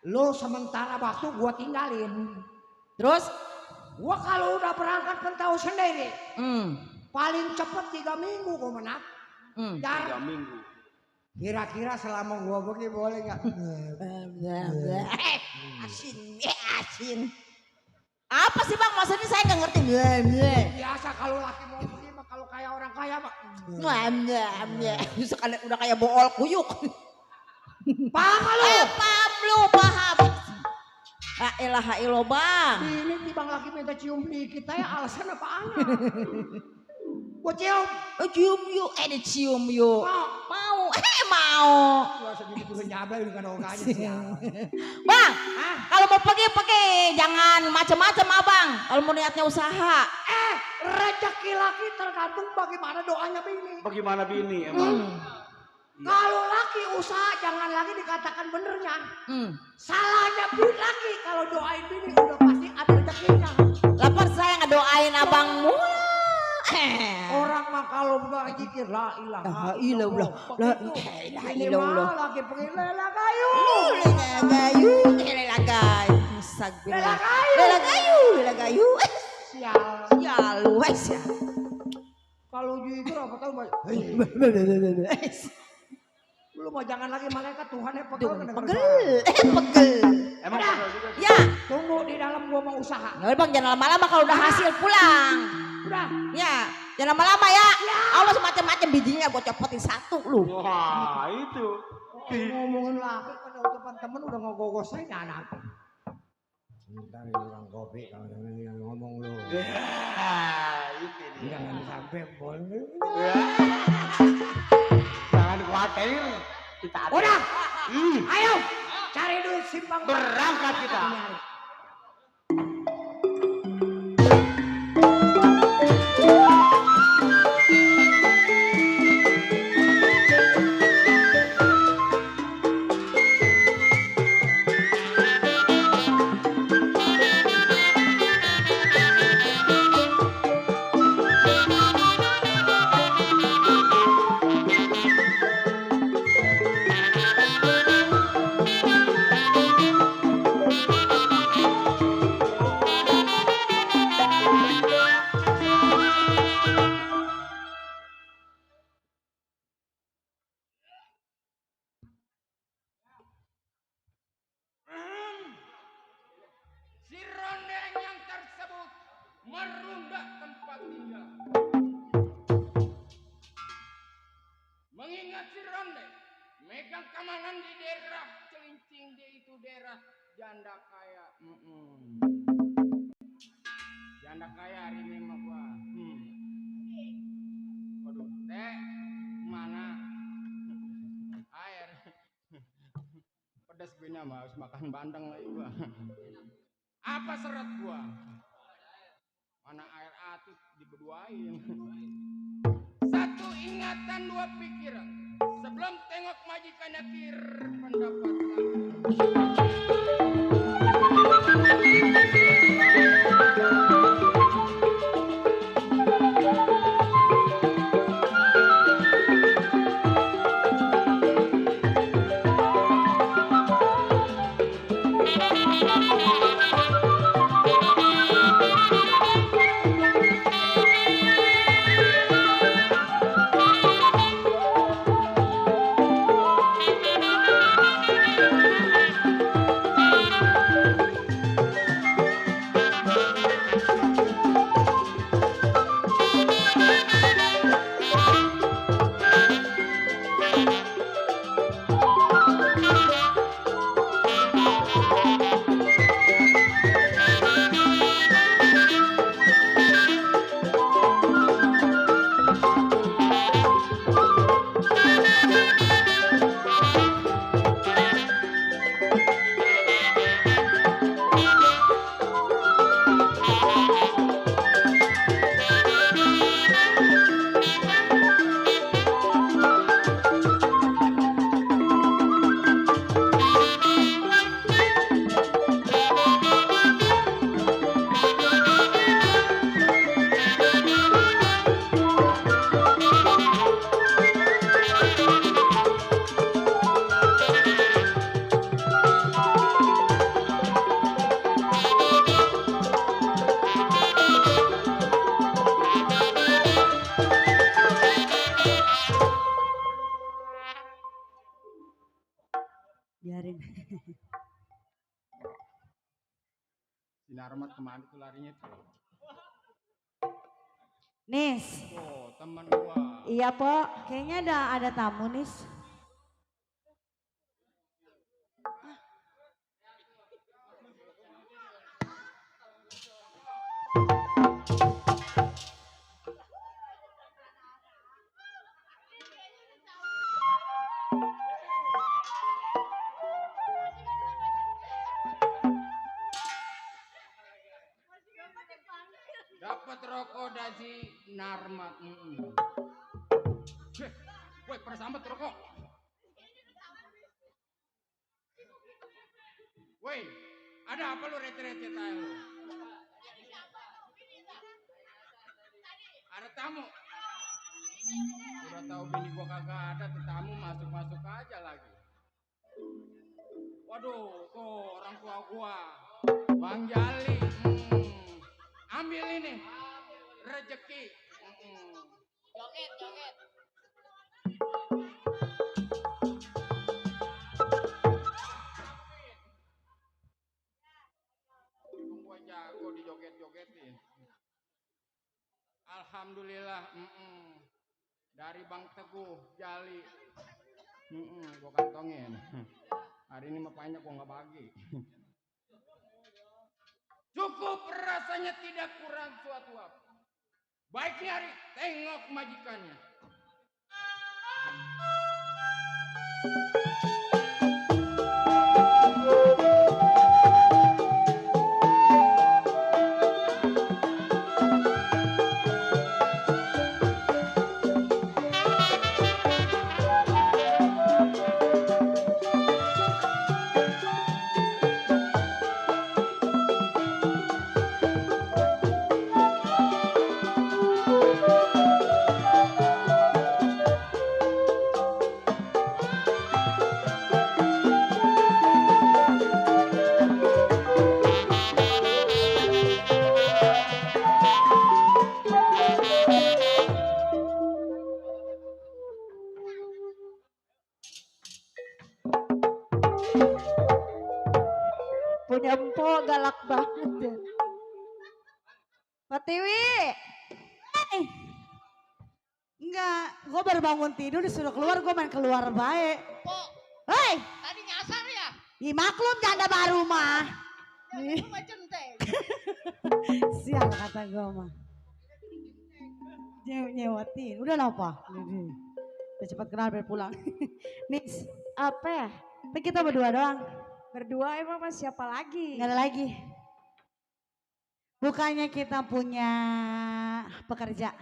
Lu sementara waktu gua tinggalin. Terus? Gua kalau udah berangkat kan tahu sendiri. Paling cepet 3 minggu gua menang. 3 minggu. Kira-kira selama gua pergi boleh nggak? Asin. Apa sih bang maksudnya saya nggak ngerti. Biasa kalau laki mau pergi mah kalau kayak orang kaya mah. Udah kayak bool kuyuk. Paham gak lu? Paham lu paham. La ilaha illallah bang. Ini tibang laki minta cium dikit ya alasan apaan? Gua cium. Cium yuk, dicium yuk. Mau. Mau. Gua sedikit dulu nyablay udah ada oganya sih. Bang, kalau mau pergi jangan macam-macam abang. Kalau mau niatnya usaha. Rezeki laki tergantung bagaimana doanya bini. Bagaimana bini emang? Kalau laki usaha jangan lagi dikatakan benernya. Salahnya laki kalau doain bini udah pasti ada rezekinya. Lapar saya ngedoain abang mula. Orang mah kalau udah zikir la ilaha illallah. La ilaha illallah. Lagi pergi lela kayu. Lela gayu. Lela gayu. Sial. Lu wes ya. Kalau zikir apa tahu lu mau jangan lagi malaikat Tuhan ya pegel. Pegel. Emang Udah. pegel juga sih? Ya. Tunggu di dalam gua mau usaha. Ya bang jangan lama-lama kalau udah hasil pulang. Udah. Ya. Jangan lama-lama ya. Allah semacam-macam bijinya gua copotin 1 lu. Wah, itu. Ngomongin laki pada ucapan temen udah ngogogosain anak. Bentar ini orang kopi kalau yang ngomong lu. Ya, itu dia. Jangan sampai boleh. Ya. Jangan khawatir. Kita ada. Udah. Ayo cari duit simpang. Berangkat kita. Nyari. merunda tempat tinggal. Mengingat si Ronde megang keamanan di daerah Celincing, dia itu daerah janda kaya. Janda kaya hari ini mah gua. Waduh, teh mana air? Pedas gue mah harus makan bandeng lagi gua. Apa seret gua? Mana air atut dibeduain. Satu ingatan, dua pikiran. Sebelum tengok majikannya kir pendapat lagi. Biarin. Si Narmat kemana tuh larinya tuh? Nis. Oh, teman gua. Iya, Po. Kayaknya ada tamu, Nis. Dapat rokok dari Narmat. Woi, persahabat rokok. Woi, ada apa lu rete-rete tayo lu? Ada tamu. Udah tahu bini gua kagak ada, tuh tamu masuk-masuk aja lagi. Waduh, tuh orang tua gua. Bang Jali. Ambil ini. Rezeki. Joget, joget. Gua jago dijoget-jogetin. Alhamdulillah. Dari Bang Teguh Jali. Gua kantongin. Hari ini mah banyak gua nggak bagi. Cukup rasanya tidak kurang suatu apa. Baiknya hari tengok majikannya. Punya empok galak banget ya. Pertiwi. Enggak, gue baru bangun tidur disuruh keluar, gue main keluar baik. Pok, Hei, tadi nyasar ya? ya maklum janda baru mah. Jadi cuma centeng. Sial kata gue mah. Nyewatin, udah apa? Udah cepat kenal biar pulang. Nix, Apa ya? tapi kita berdua doang, Berdua emang mas siapa lagi? nggak ada lagi. Bukannya kita punya pekerja.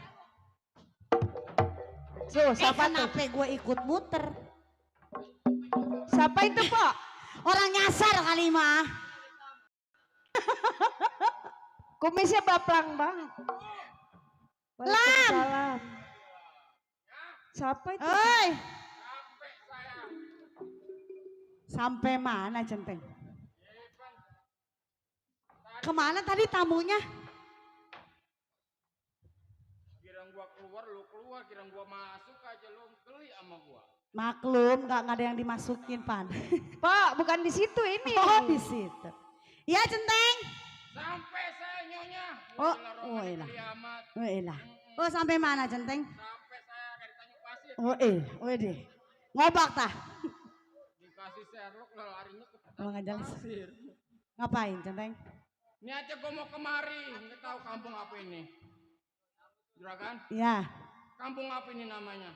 Tuh, siapa tuh? Kenapa gue ikut muter? Siapa itu kok? Orang nyasar kali mah. Kumisnya baplang banget. Waalaikumsalam. Siapa itu? Oi. Sampai mana centeng? Kemana tadi tamunya? Kirang gua keluar, lu keluar. Kirang gua masuk aja, lu geli sama gua. Maklum, nggak ada yang dimasukin pan. Pak, bukan di situ ini. Oh di situ. Ya centeng. Sampai saya nyonya. Oh, Gila, oh rombongan elah. kiamat. Oh elah. Oh sampai mana centeng? Sampai saya dari Tanjung Pasir. Oh deh. Ngobak tah. Dikasih Sherlock lah larinya ke Oh nggak jelas. pasir. Ngapain centeng? Ini aja gua mau kemari. Nggak tahu kampung apa ini. Juragan? Iya. Kampung apa ini namanya?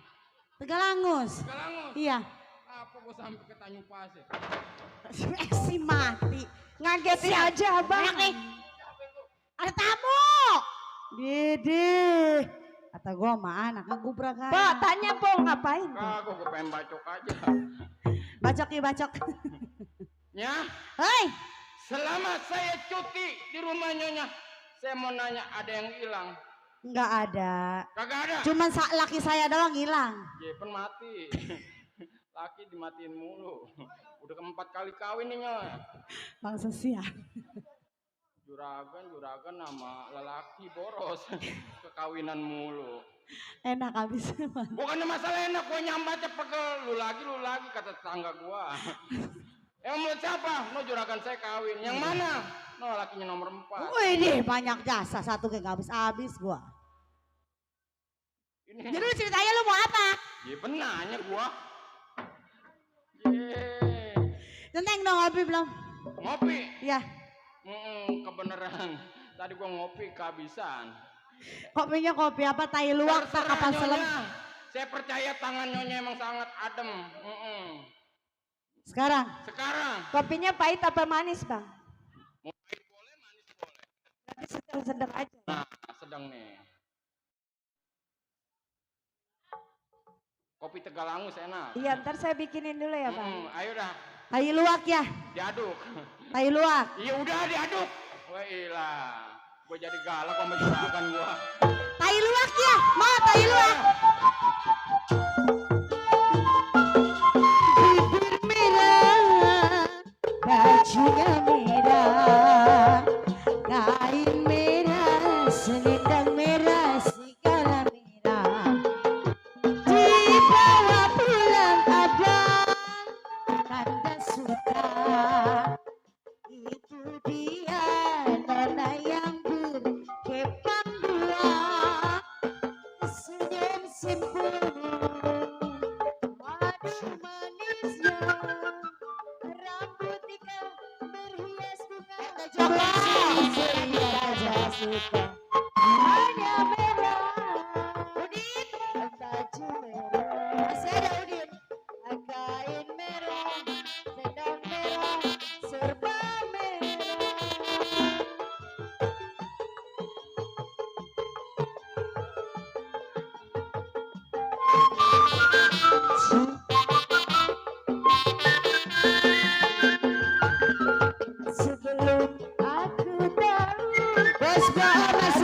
Tegalangus. Galangus. Iya. Apa gua sampai ke Tanjung Pasir? Si mati. Ngagetin aja abang. Banyak nih. Ada tamu. Dede. Kata gua mah anak ngegubrak aja. Pak, tanya po ngapain? Kagak gua pengen bacok aja. Bacok ya bacok. Ya, Hei. selama saya cuti di rumah nyonya, saya mau nanya ada yang hilang? Nggak ada. Kagak ada. Cuman laki saya doang hilang. Jepen mati. Laki dimatiin mulu. Udah keempat kali kawin nih nyonya. Bangsa sial. Juragan sama lelaki boros. Kekawinan mulu. Enak habis. Bukannya masalah enak, gua nyambatnya pegel. Lu lagi kata tetangga gua. Yang menurut siapa? No, juragan saya kawin. Yang mana? No, lakinya nomor 4. Wih deh banyak jasa satu kayak gak habis gua. Ini Jadi lu ceritanya lu mau apa? ya benarnya gua. Yeay. Centeng dong ngopi belum? Ngopi. Iya. Kebeneran. Tadi gua ngopi kehabisan. Kopinya kopi apa? Tai luwak tak Terserah, kapal selam. Nyonya. Saya percaya tangan nyonya emang sangat adem. Sekarang. Sekarang Kopinya pahit apa manis bang? mau pahit boleh, manis boleh. Tapi sedang-sedang aja. Nah, sedang nih. Kopi Tegalangus enak. Iya ntar saya bikinin dulu ya bang. Ayo dah, Tai luwak ya. diaduk. Tai luwak. Iya udah diaduk. Wah ilah, gue jadi galak sama juragan gua. Tai luwak ya. Mau tai luwak. Bibir merah, bajunya merah, kain merah, selendang merah, segala merah. Dibawa pulang abang, tanda suka. Itu dia nona yang berkepang dua, senyum simpul, madu manisnya, rambut ikal berhias bunga. Saja suka, hanya merah. Udin, baju merah. Masih ada Udin. Kain merah, selendang merah, serba merah. Sebelum aku tahu, bos bahasa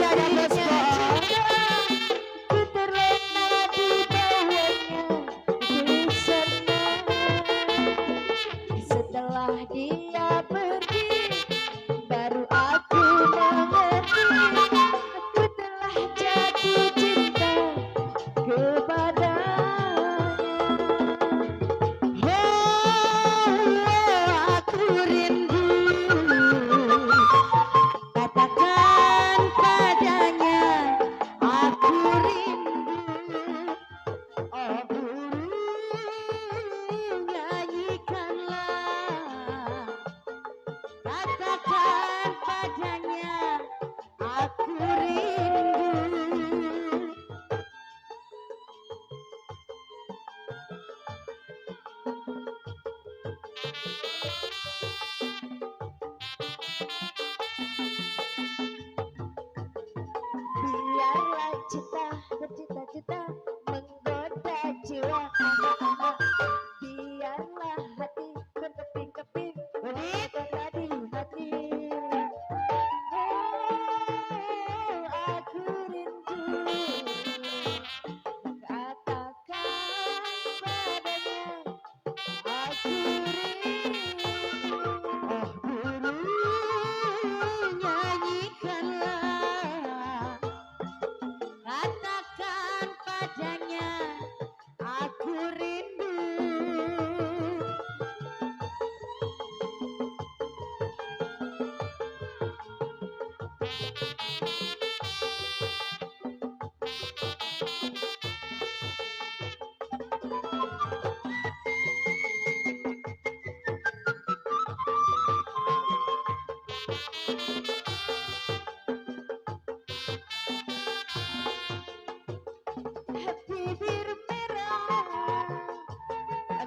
Bibir merah,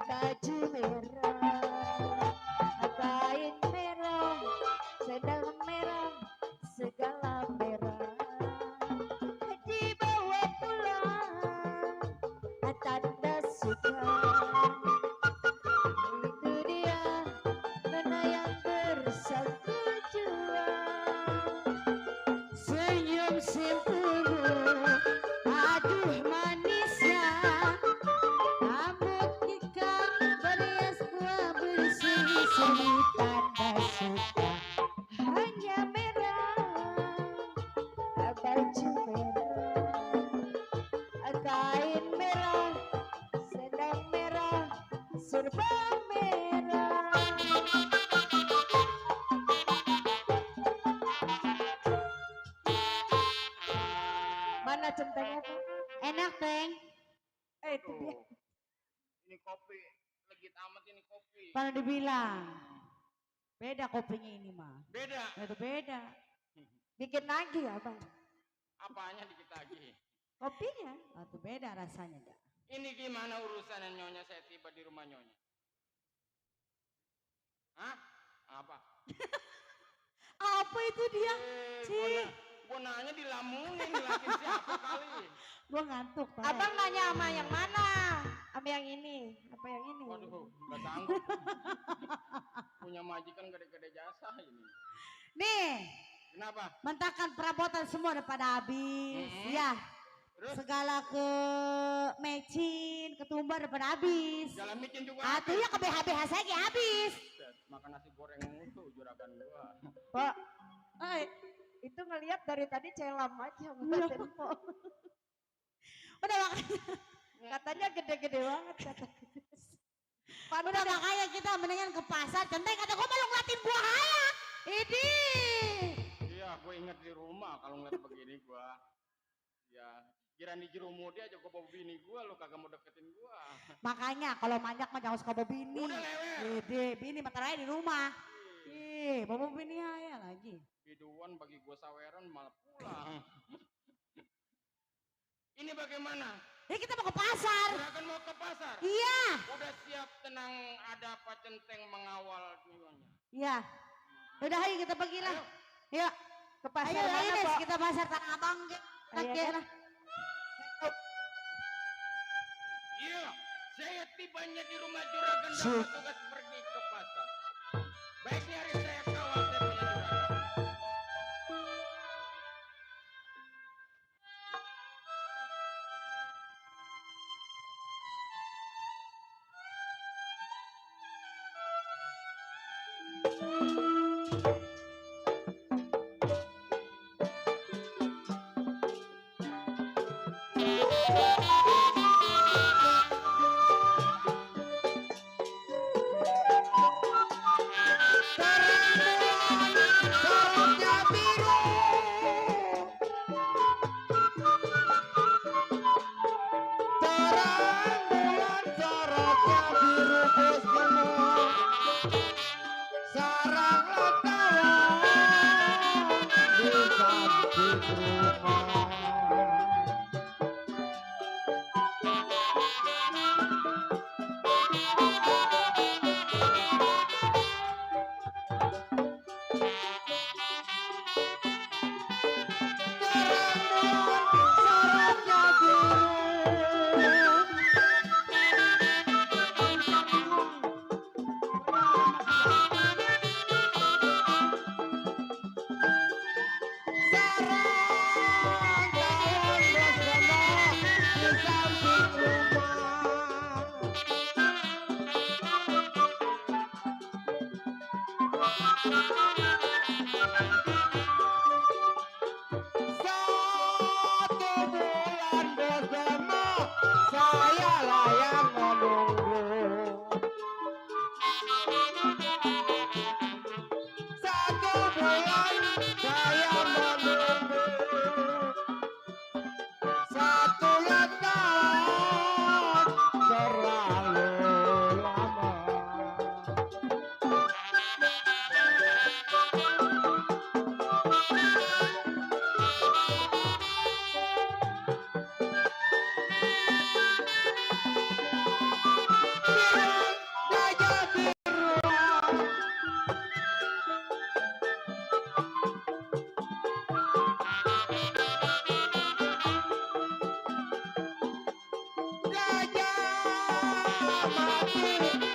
baju merah, kain merah, sendal merah, segala merah. Dibawa pulang, tanda suka. Itu dia, mana yang bersatu jua. Senyum simpul, aduh manisnya, rambut ikan berias buah berseri-seri tanda suka. Hanya merah, baju merah, kain merah, sendal merah, serba merah. Mana centengnya tuh? Enak, Teng. Itu dia. Tuh, ini kopi. Legit amat ini kopi. Pada dibilang. Beda kopinya ini mah. Beda. Itu beda. Bikin lagi ya, Bang. Apanya dikit lagi? Kopinya. Oh, itu beda rasanya, dah. Ini gimana urusannya Nyonya saya tiba di rumah Nyonya? Hah? Apa? Apa itu dia? Cih. Gua nanya dilamunin, dilakin siapa kali? Gua ngantuk, Pak. Abang nanya sama yang mana? Sama yang ini? Apa yang ini? Waduh, gak sanggup. Punya majikan gede-gede jasa ini. Nih, Kenapa? mentakan perabotan semua udah pada habis. Mm-mm. Ya, Terus? segala ke mecin, ketumbar udah pada habis. Jalan micin juga. Atuh ya ke BH-BH saya habis. Makan nasi goreng utuh juragan gua. Pak, itu ngelihat dari tadi celam aja ngeliatin Po. Udah makanya, Katanya gede-gede banget katanya. udah makanya kita mendingan ke pasar. Centeng kata gua malu ngeliatin buah haya. Ini. Iya, gue inget di rumah kalau ngeliat begini gua. Ya, kira di jerumudi aja gua bawa bini gua, lu kagak mau deketin gua. Makanya kalau manjak mah jangan suka bawa bini. Udah lewat. Bini mata lain di rumah. Bawa bini haya lagi. Biduan bagi gua saweran malah pulang. Ini bagaimana? Ini kita mau ke pasar. Juragan mau ke pasar? Iya. Udah siap, tenang, ada Pak Centeng mengawal Nyonya. Iya. Udah ayo kita pergi lah. Ayo. Yuk. Ke pasar Ayo mana, Des, Po? kita pasar Tanah Abang. Ayo, lah. Iya, saya tibanya di rumah juragan dapat tugas pergi ke pasar. Baiknya hari saya kawal saya punya juragan. Satu bulan saya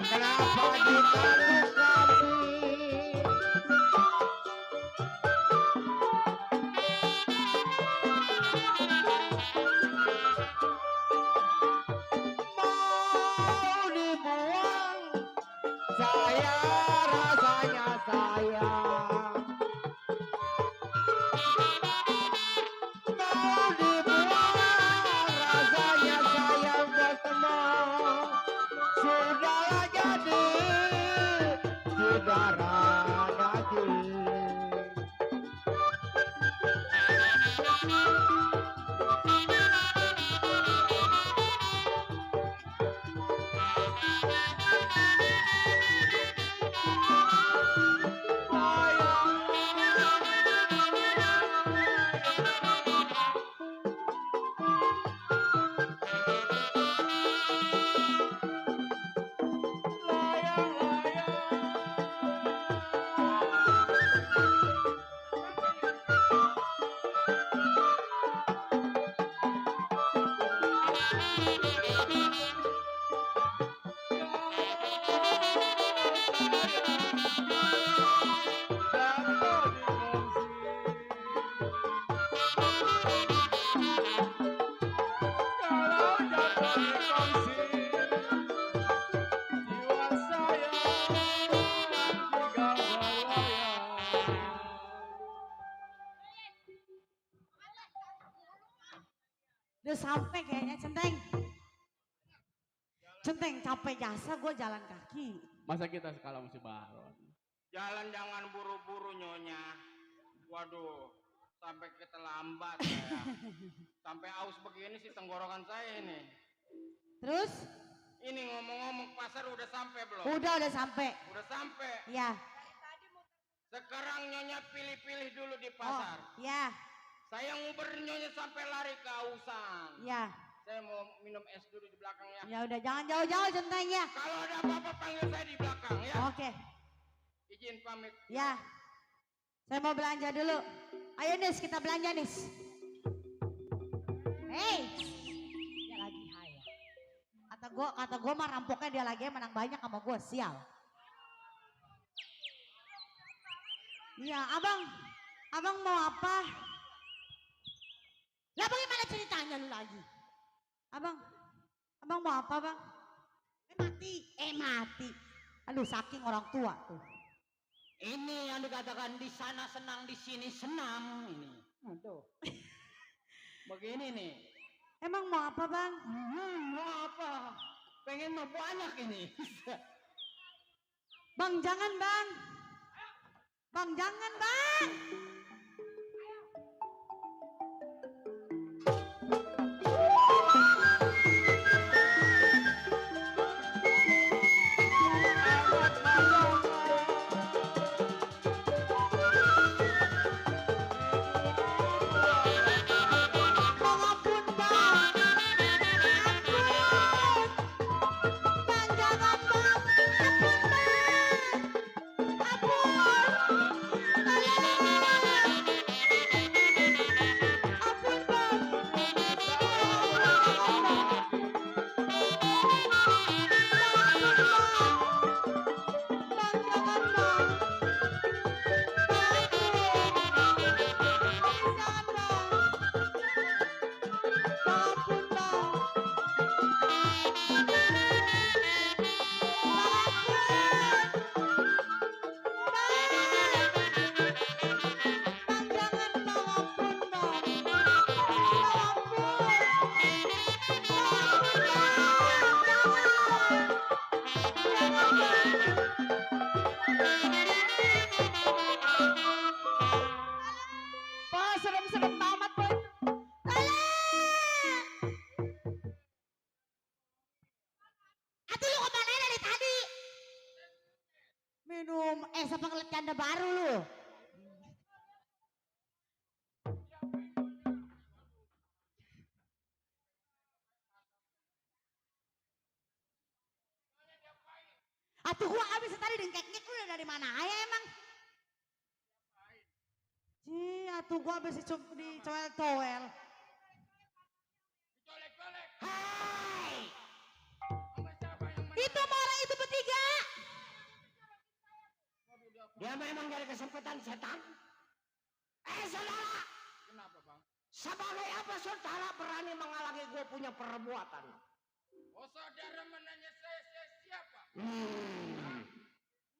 kenapa dikandung kami? Mau dibuang, saya rasanya sayang. Mau dibuang, rasanya sayang buat teman. Sudahlah jadi saudara daging. Udah sampai kayaknya Centeng. Centeng capek jasa gue jalan kaki. Masa kita sekala mesti baron? Jalan jangan buru-buru nyonya. Waduh, sampai kita lambat saya. Sampai aus begini sih tenggorokan saya ini. Terus? Ini ngomong-ngomong pasar udah sampai belum? Udah sampai. Udah sampai. Ya. Sekarang nyonya pilih-pilih dulu di Oh, pasar. ya. Saya nguber nyonya sampai lari kehausan. Ya. Saya mau minum es dulu di belakang ya. Ya udah jangan jauh-jauh Centeng ya. Kalau ada apa-apa panggil saya di belakang ya. Oke. Izin pamit. Ya. Saya mau belanja dulu. Ayo Nis, kita belanja Nis. Hei. Dia lagi haya. Kata gua mah rampoknya dia lagi menang banyak sama gua, sial. Iya, Abang mau apa? Lah bagaimana ceritanya lu lagi? Abang mau apa, Bang? Mati. Aduh, saking orang tua tuh. Ini yang dikatakan di sana senang, di sini senang ini. Aduh. Begini nih. Emang mau apa, Bang? Mau apa? Pengen mau banyak ini. Bang, jangan, Bang. Bang, jangan, Bang. Bang, ampun, Bang. Ampun. Bang, jangan, Bang. Ampun, Bang. Ampun. Minum es apa ngeliat janda baru lu? Atuh gua abis tadi dengkek-ngek lu dari mana aja emang? Ci, atuh gua abis dicowel-towel. Colek-colek. Hai! Sama siapa yang main? Itu sama orang Dia memang dari kesempatan setan. Saudara, Kenapa bang? sebagai apa saudara berani menghalangi gue punya perbuatan? Oh saudara menanya saya siapa?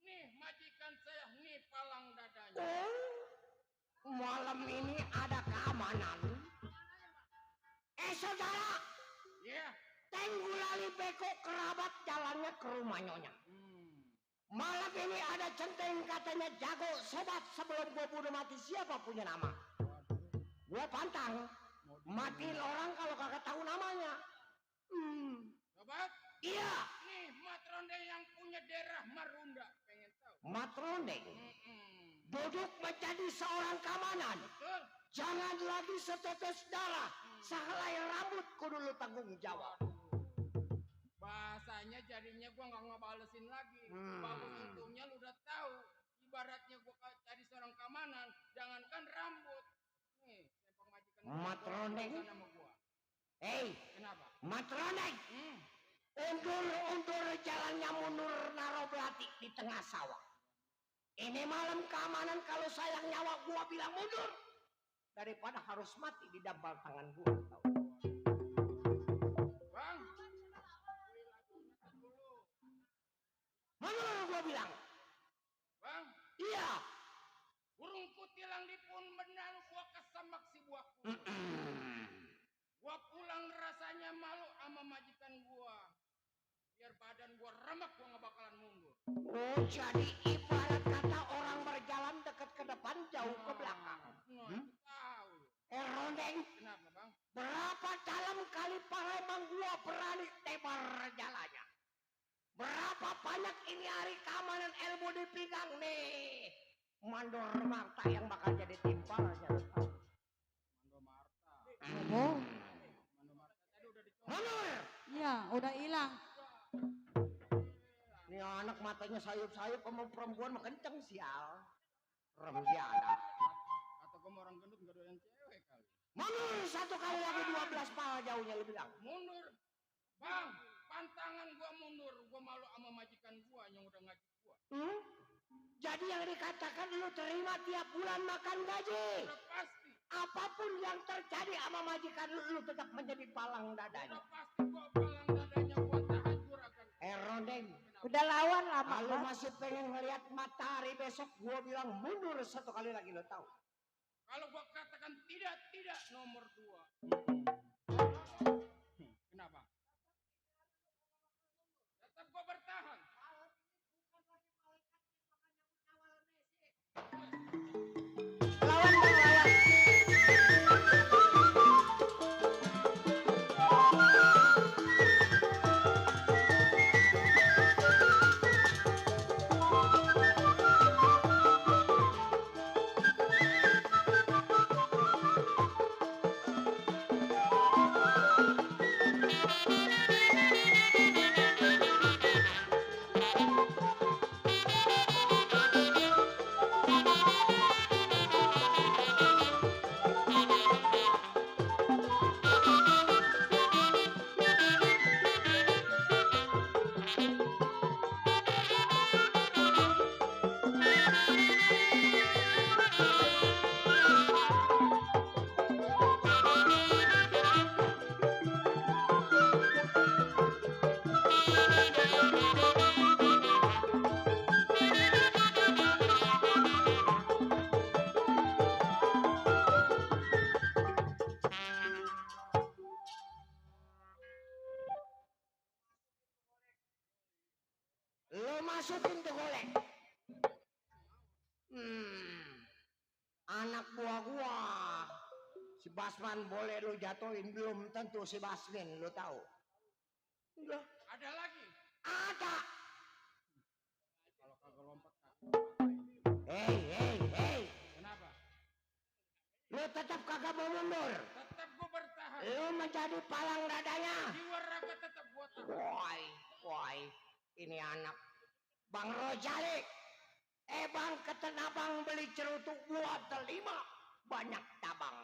Nih majikan saya, nih palang dadanya. Oh, malam ini ada keamanan. Saudara, Iya. Tenggulali Beko kerabat jalannya ke rumah Nyonya. Malam ini ada centeng katanya jago sobat sebelum gue bunuh mati siapa punya nama. Gue pantang matiin orang kalau kagak tahu namanya. Sobat, Iya, nih Matronde yang punya daerah Marunda, pengen tahu. Matronde duduk menjadi seorang keamanan. Betul. Jangan lagi setetes darah, sehelai rambut kudu lu tanggung jawab. Bahasanya jadinya gua nggak ngebalesin lagi. Bagus untungnya lu udah tahu. Ibaratnya gua jadi seorang keamanan, jangankan rambut. Nih, sempang majikan gua, Matroneng. gua sama gua. Kenapa? Matroneng, undur jalannya mundur naro belati di tengah sawah. Ini malam keamanan kalau sayang nyawa gua bilang mundur daripada harus mati di dampal tangan gua. Bang, Mundur gua bilang. bang, Iya. burung kutilang di pun benar gua kesemak si buahku. Gua pulang rasanya malu sama majikan gua. Biar badan gua remek gua nggak bakalan mundur. Oh, jadi ibarat kata orang berjalan dekat ke depan jauh ke belakang. Tahu. Rondeng, Kenapa bang? berapa dalam kali Palembang gua berani tebar jalannya. Berapa banyak ini hari keamanan ilmu dipinggang nih. Mandor Marta yang bakal jadi timpalnya. Mando Marta. Oh, Mando Marta tadi udah dicoba. Mundur. iya udah hilang. Ini anak matanya sayup-sayup sama perempuan mah kenceng sial. Remjana. Kata gua mau orang gendut nggak doyan cewek kali. Mundur satu kali lagi 12 pal jauhnya lu bilang. Mundur. Bang, pantangan gua mundur. Gua malu sama majikan gua yang udah ngaji gua. Jadi yang dikatakan lu terima tiap bulan makan gaji. Udah pasti. Apapun yang terjadi sama majikan lu tetap menjadi palang dadanya. Udah pasti gua palang dadanya gua tahajur akan. Rondeng, Udah lawan lama kalau banget. masih pengen ngeliat matahari besok gua bilang mundur satu kali lagi lo tahu. Kalau gua katakan tidak nomor 2. Kenapa? Tetap gua bertahan. Lawan bang, lawan. Lo masukin tuh golek. Anak buah gua. Si Basman boleh lu jatuhin, belum tentu si Basmin lu tahu. Udah. Ada lagi. Ada. Kalau kagak lompat kaki. Hei. Kenapa? Lu tetap kagak mau mundur. Tetap gua bertahan. Lu menjadi palang dadanya. Jiwa raga tetap gua tahan. Woi. Ini anak Bang Rojali. Bang ketenabang beli cerutuk gua terima banyak tabang.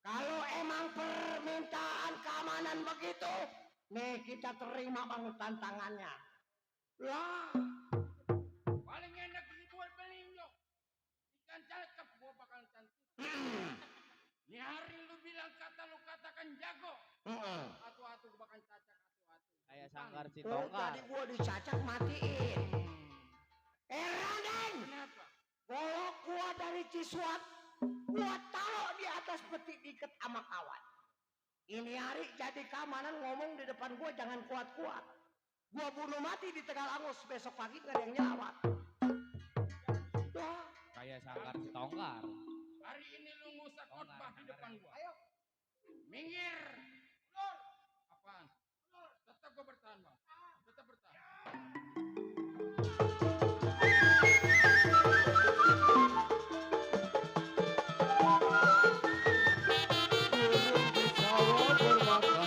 Kalau emang permintaan keamanan begitu, nih kita terima bang tantangannya. Lah, Paling enak gitu yang kata lu katakan jago. Heeh. Atu-atu bahkan cacak atu-atu. Kayak sangkar si Oh, tongkar. tadi gua dicacak matiin. Raden, Kenapa? golok gua dari Ciswat, gua taruh di atas peti diket sama kawan. Ini hari jadi keamanan ngomong di depan gua jangan kuat-kuat. Gua bunuh mati di Tegalangus, besok pagi gak ada yang nyelawat. Wah, Kayak sangkar si tongkar. Hari ini lu ngusah khotbah di depan gua. Ayo. Minggir. Lur. Apaan? Lur. Tetap gua bertahan, Bang. Tetap bertahan. Lawan, lawan.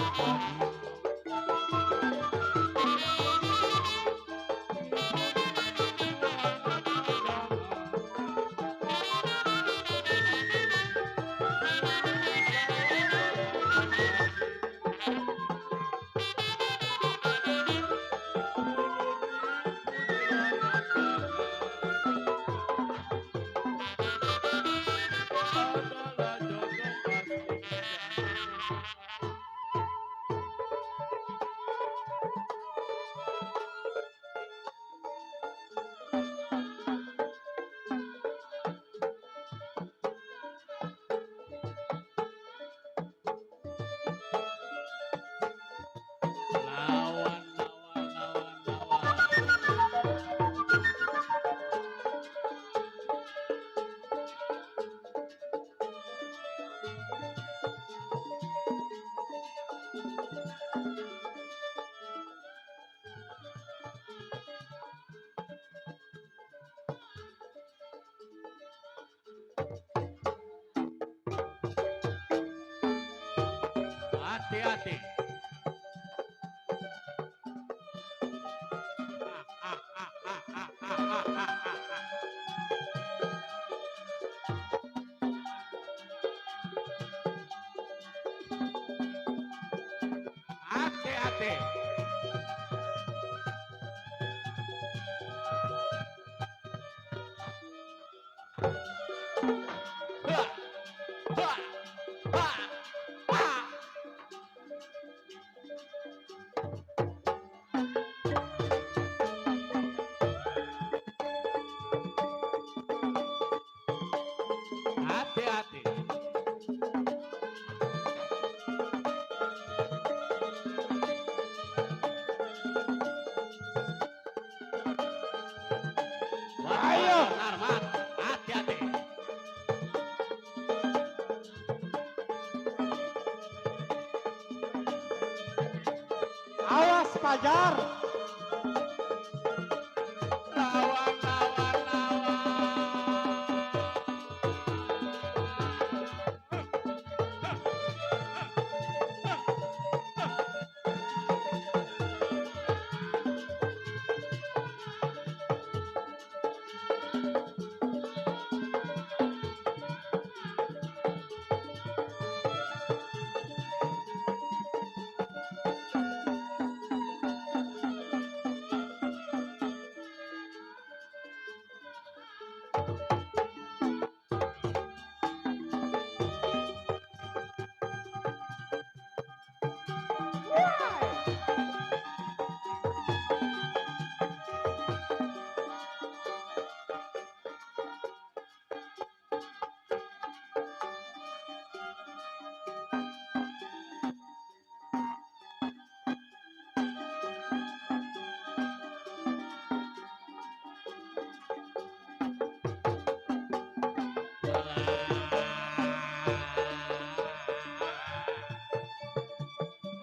Hati-hati. Hati-hati. Hah, hah, hah, hah. Hati-hati. Ayo, Arman. Hati-hati. Awas Fajar. Lawan, lawan, lawan.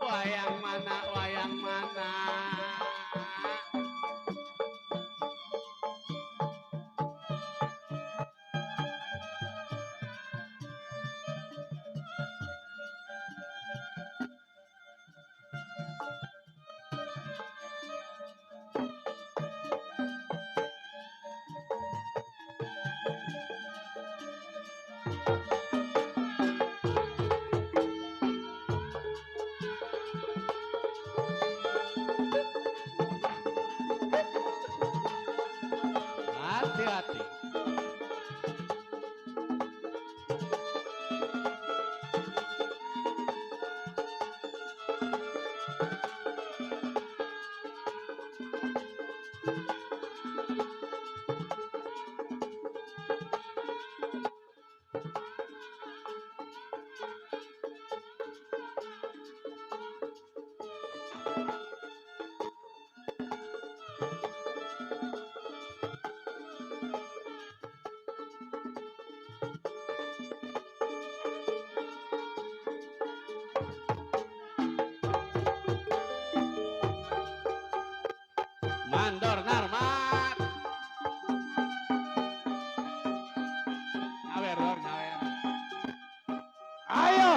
Wayang mana, wayang mana. Hati-hati. Mandor Narmat. Nyawer Dor, nyawer. Ayo.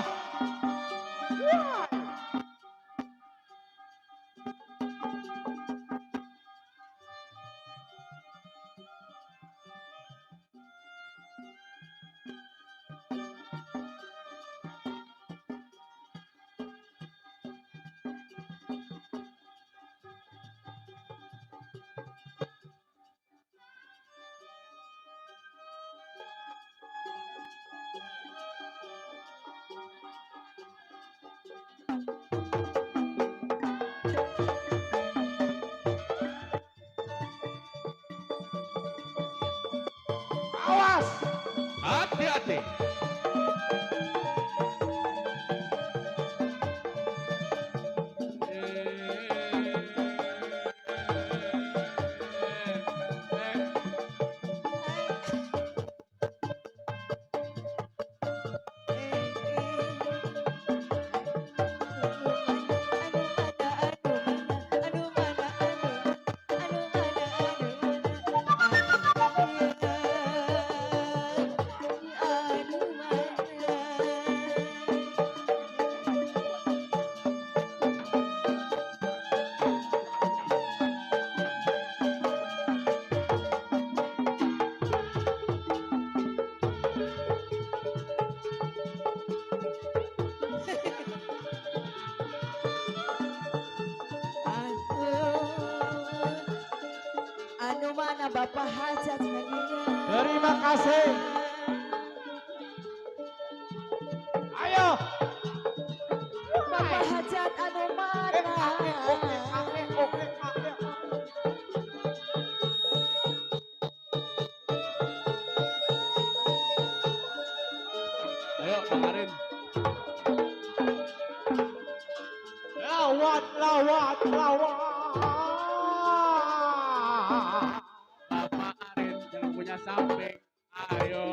Awas. Hati-hati. Anu mana Bapak Hajat laginya. Terima kasih. Ayo. Bapak Hajat anu mana. Ayo, Bang Arin. Lawat, lawat, lawat. Bapak Arin yang punya samping. Ayo.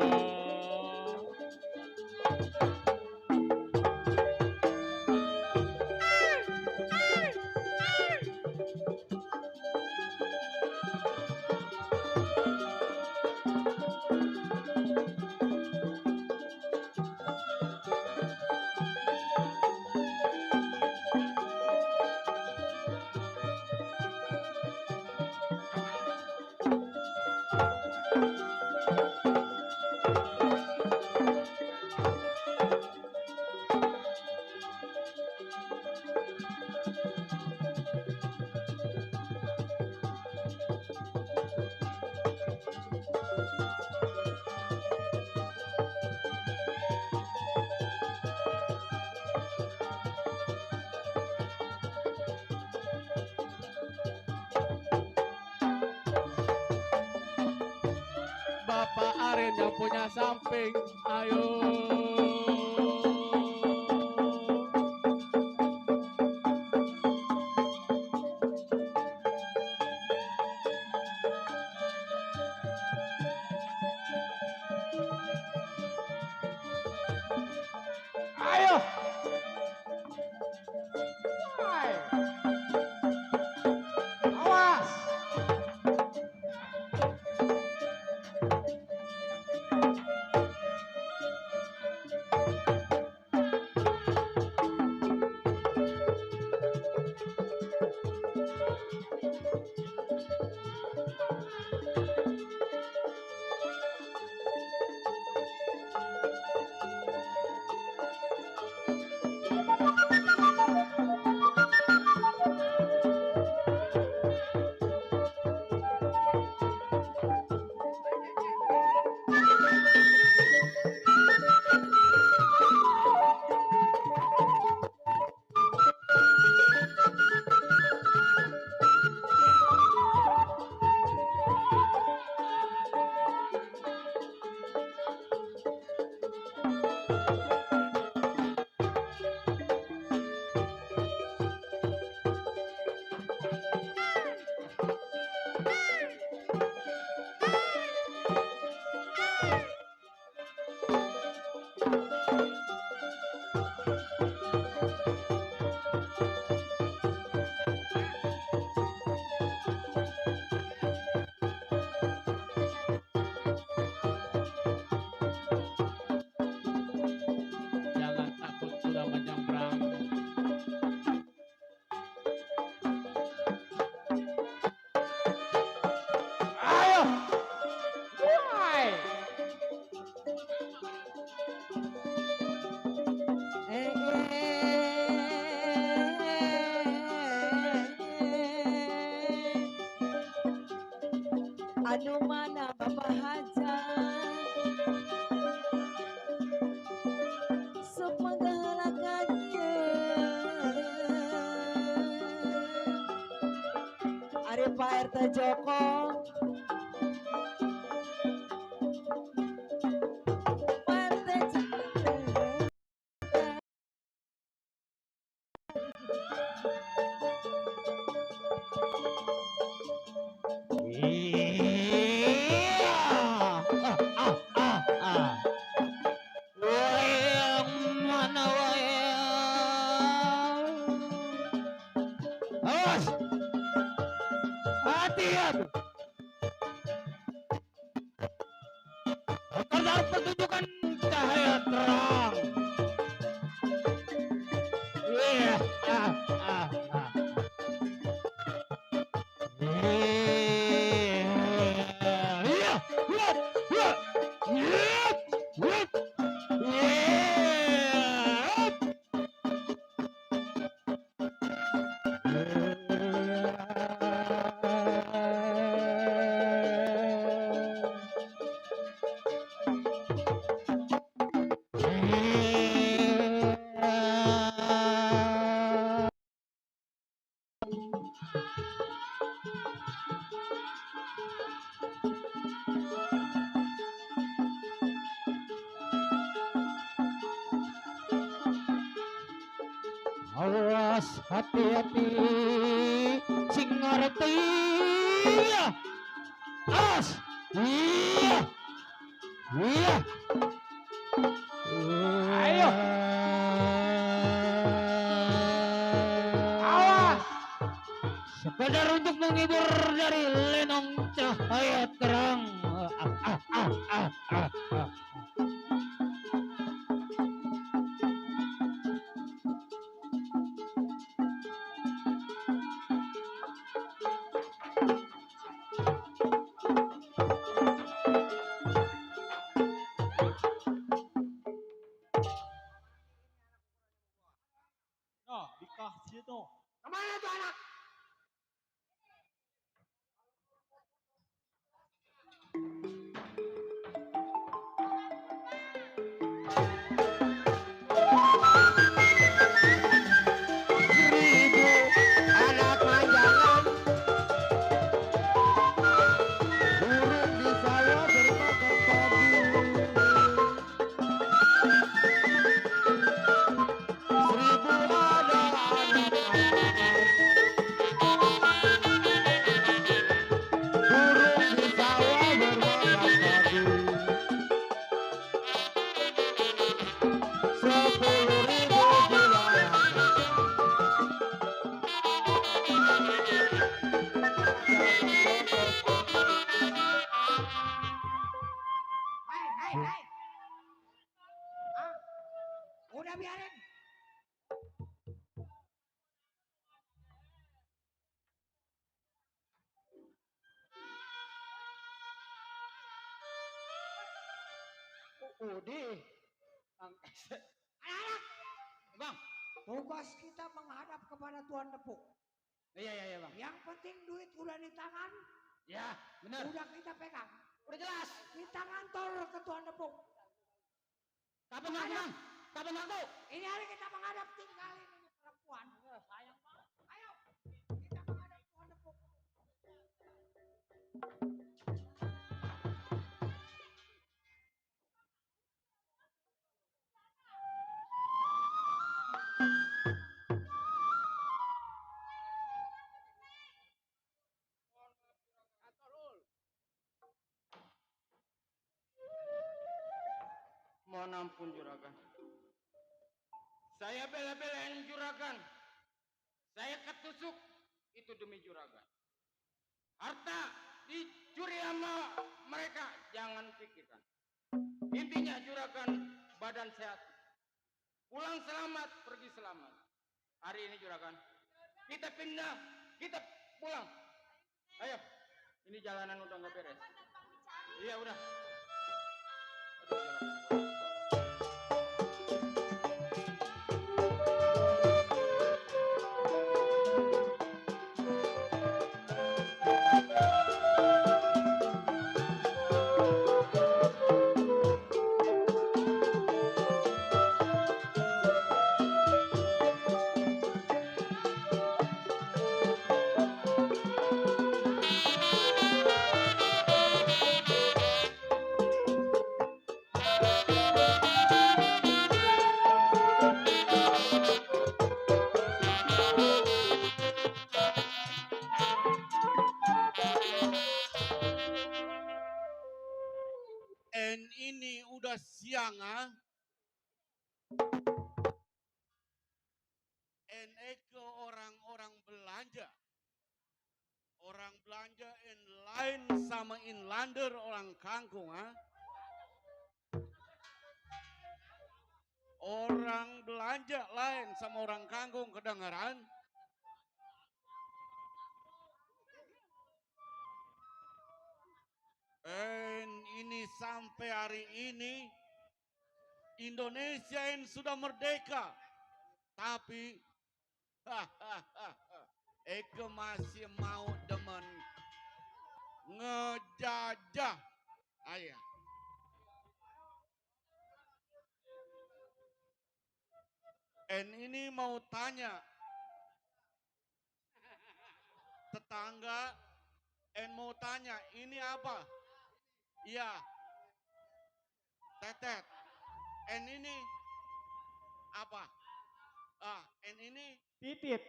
Bapak Arin yang punya samping. Ayo. Ayo. Hai. Awas. Teh Joko. Mate Joko. Wayang mana wayang? Awas! Hati-hati! Terdapat pertunjukan cahaya terang. Iya, awas hati-hati sing ngerti ya. Awas iya iya Ayo. Awas. sekedar untuk menghibur dari lenong cahaya terang. Nah, dikasih tuh. Kemana tuh anak? Seribu anak majangan, burung di sawah bermakan padi. Seribu anak burung di sawah bermakan padi. 10.000 bulan. Hei. Hah? Udah biarin. Udah. Anak-anak, Bang. tugas kita menghadap kepada Tuan Nepuk. Iya bang. Yang penting duit udah di tangan, Ya benar. udah kita pegang. Udah jelas. Kita ngantor ke Tuan Nepuk. Kapan waktu bang? Kapan waktu? Ini hari kita menghadap tinggalin ini perempuan. Sayang banget. Ayo, kita menghadap Tuan Nepuk. Mohon ampun juragan. Saya bela-belain juragan. Saya ketusuk itu demi juragan. Harta dicuri sama mereka, jangan pikirkan. Intinya juragan badan sehat. Pulang selamat, pergi selamat. Hari ini juragan, kita pindah, kita pulang. Ayo, ini jalanan udah nggak beres. Iya udah. Aduh, juragan. ini udah siang ah. Ke orang-orang belanja. Orang belanja in lain sama inlander orang kangkung ah. Orang belanja lain sama orang kangkung kedengaran. Ini sampai hari ini Indonesia yang sudah merdeka. Tapi Eke masih mau demen ngejajah. Ayah. Ini mau tanya tetangga, mau tanya ini apa? Iya, tetet. Ini apa? Ini Titit.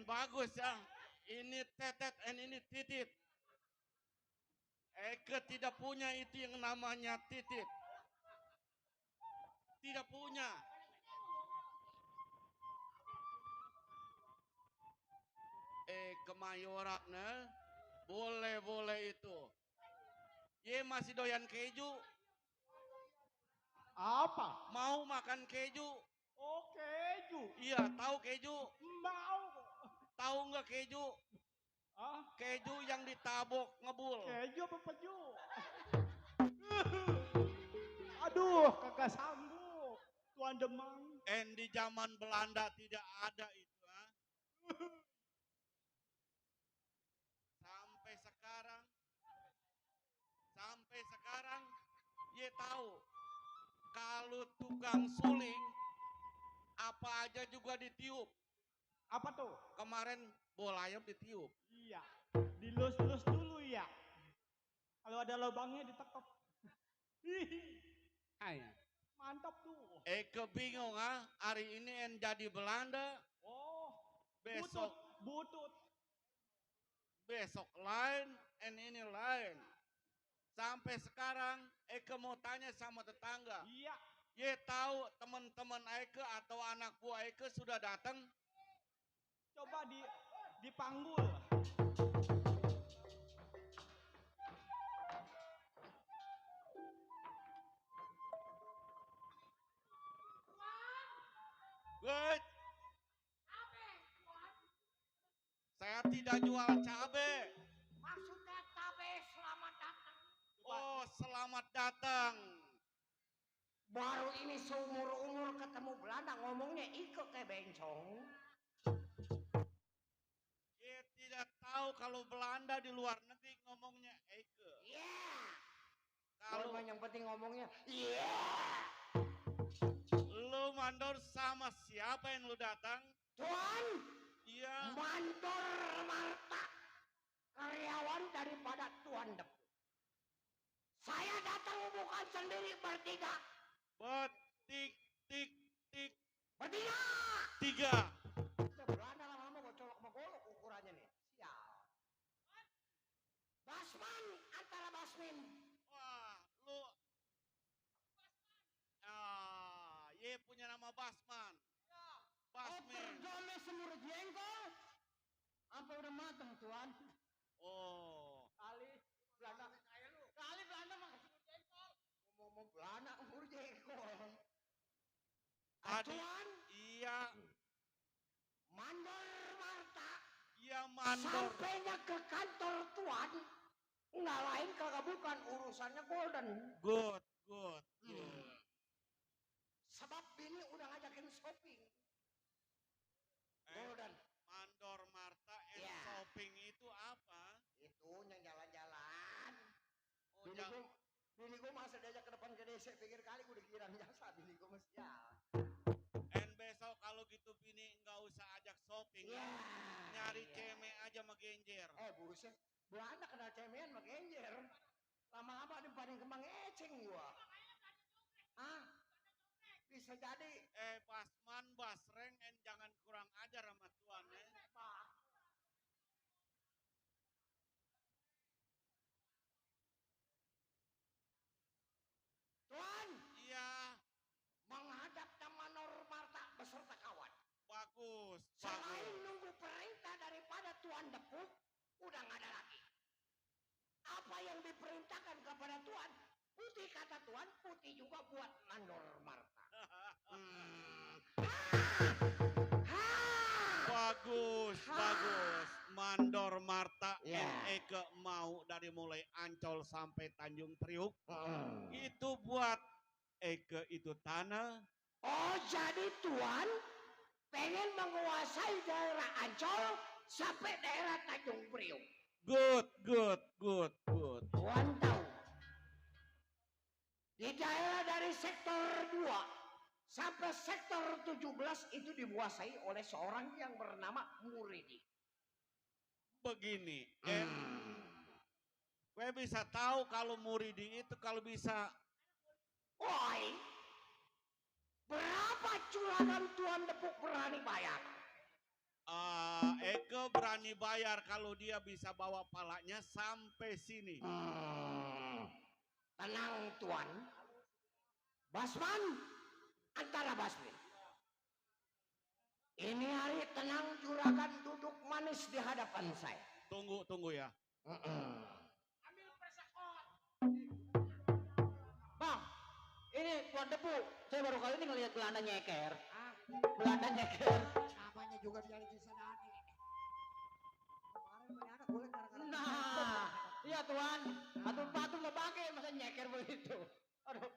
bagus ya. Ini tetet, ini titit. Eke tidak punya itu yang namanya titit. Tidak punya. Kemayoran boleh itu. Ye masih doyan keju. Apa? Mau makan keju? Oh, keju. Iya, tahu keju? Mau. Tahu nggak keju? Ah, Keju yang ditabok ngebul. keju apa peju? Aduh, kagak sanggup. Tuan Demang. Di zaman Belanda tidak ada itu. Ah. Sampai sekarang, ye tahu kalau tukang suling apa aja juga ditiup. Apa tuh? Kemarin bola ayam ditiup. Iya. Dilus-lus dulu ya. Kalau ada lubangnya ditekuk. Ayah. Mantap tuh. Eke bingung ah, hari ini yang jadi Belanda, Oh, besok butut. besok lain, ini lain. Sampai sekarang Eke mau tanya sama tetangga. Iya. Ye tahu teman-teman Eke atau anak buah Eke sudah datang? Coba dipanggul. Good. Saya tidak jual cabe. Maksudnya cabe selamat datang. Oh, selamat datang. Baru ini seumur-umur ketemu Belanda ngomongnya ikut kayak bencong. Ye tidak tahu kalau Belanda di luar negeri ngomongnya Eke. Iya. Kalau Kalau yang penting ngomongnya iya. lu mandor sama siapa yang lu datang? Tuan, Iya. mandor Marta, karyawan daripada Tuan Depu. Saya datang bukan sendiri bertiga. Tik tik tik Bertiga. tiga. Belanda lama-lama gue colok sama golok ukurannya nih. Sial. Basman antara Basmin. Wah, lu ye punya nama Basman. Basmin. Jome semur jengkol. Apa udah matang tuan? Oh. Kali Belanda kayak lu. Kali Belanda mah semur jengkol. Ngomong Belanda semur jengkol. Tadi, Tuan, iya, mandor Marta. iya mandor. Sampainya ke kantor Tuan. Nggak lain kagak bukan urusannya Golden. Good. Sebab bini udah ngajakin shopping. Golden. Mandor Marta and Iya. shopping itu apa? Itu yang jalan-jalan. Oh, Bini gua masa diajak ke depan ke DC, pikir kali gua dikira jasa bini gua mesti ya. Besok kalau gitu bini nggak usah ajak shopping. Iya. Nyari Iya. ceme aja sama genjer. Buset. Belanda kenal cemean sama genjer. Lama-lama ada paling kembang eceng gua. Bisa jadi. Basman, Basreng, jangan kurang ajar sama tuan Bagus, Selain bagus. nunggu perintah daripada Tuan Depuk, udah nggak ada lagi. Apa yang diperintahkan kepada Tuan, putih kata Tuan, putih juga buat Mandor Marta. Bagus, bagus. Mandor Marta Ya. Eke mau dari mulai Ancol sampai Tanjung Priuk. Itu buat Eke itu tanah. Oh, jadi Tuan pengen menguasai daerah Ancol sampai daerah Tanjung Priok. Good, good, good, good. Tuan tahu, di daerah dari sektor 2 sampai sektor 17 itu dikuasai oleh seorang yang bernama Muridi. Begini, gue bisa tahu kalau Muridi itu kalau bisa Woi, berapa curahan Tuan Depuk berani bayar? Eke berani bayar kalau dia bisa bawa palanya sampai sini. Tenang Tuan. Basman, antara Basmin. Ini hari tenang juragan duduk manis di hadapan saya. Tunggu ya. Bang, ini Tuan Depu. Saya baru kali ini ngelihat Belanda nyeker. Belanda nyeker. Namanya juga biar disadari. Kemarin punya anak boleh gara-gara. Nah, iya Tuan. Patung-patung mau pakai masa nyeker begitu. Aduh.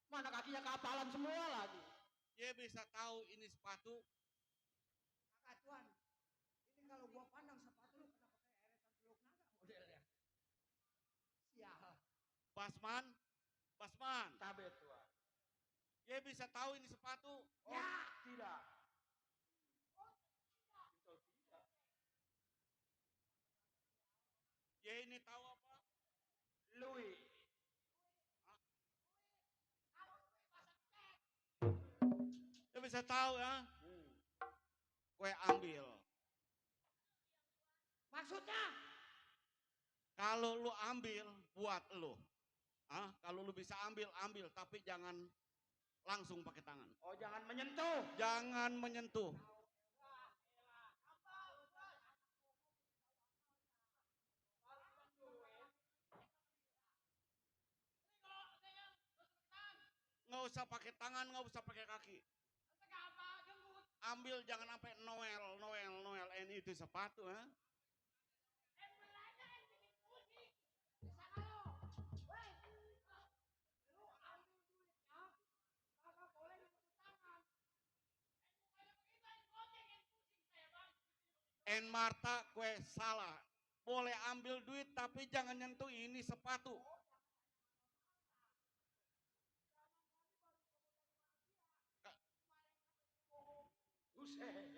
Mana kakinya kapalan semua lagi. Dia bisa tahu ini sepatu. Kakak Tuan, ini kalau gua pandang sepatu lu kenapa kayak eretan teluk naga modelnya? Sial. Basman. Cabe Tuan. Dia bisa tahu ini sepatu. Ya, Tidak. Dia ini tahu apa? Louis. Dia bisa tahu ya. Gue ambil. maksudnya Kalau lu ambil buat lu. Kalau lu bisa ambil, tapi jangan langsung pakai tangan. Oh, jangan menyentuh. Jangan menyentuh. Nggak usah pakai tangan, nggak usah pakai kaki. Ambil jangan sampai Noel. Ini itu sepatu, ha? En Marta, kue salah. Boleh ambil duit tapi jangan nyentuh ini sepatu.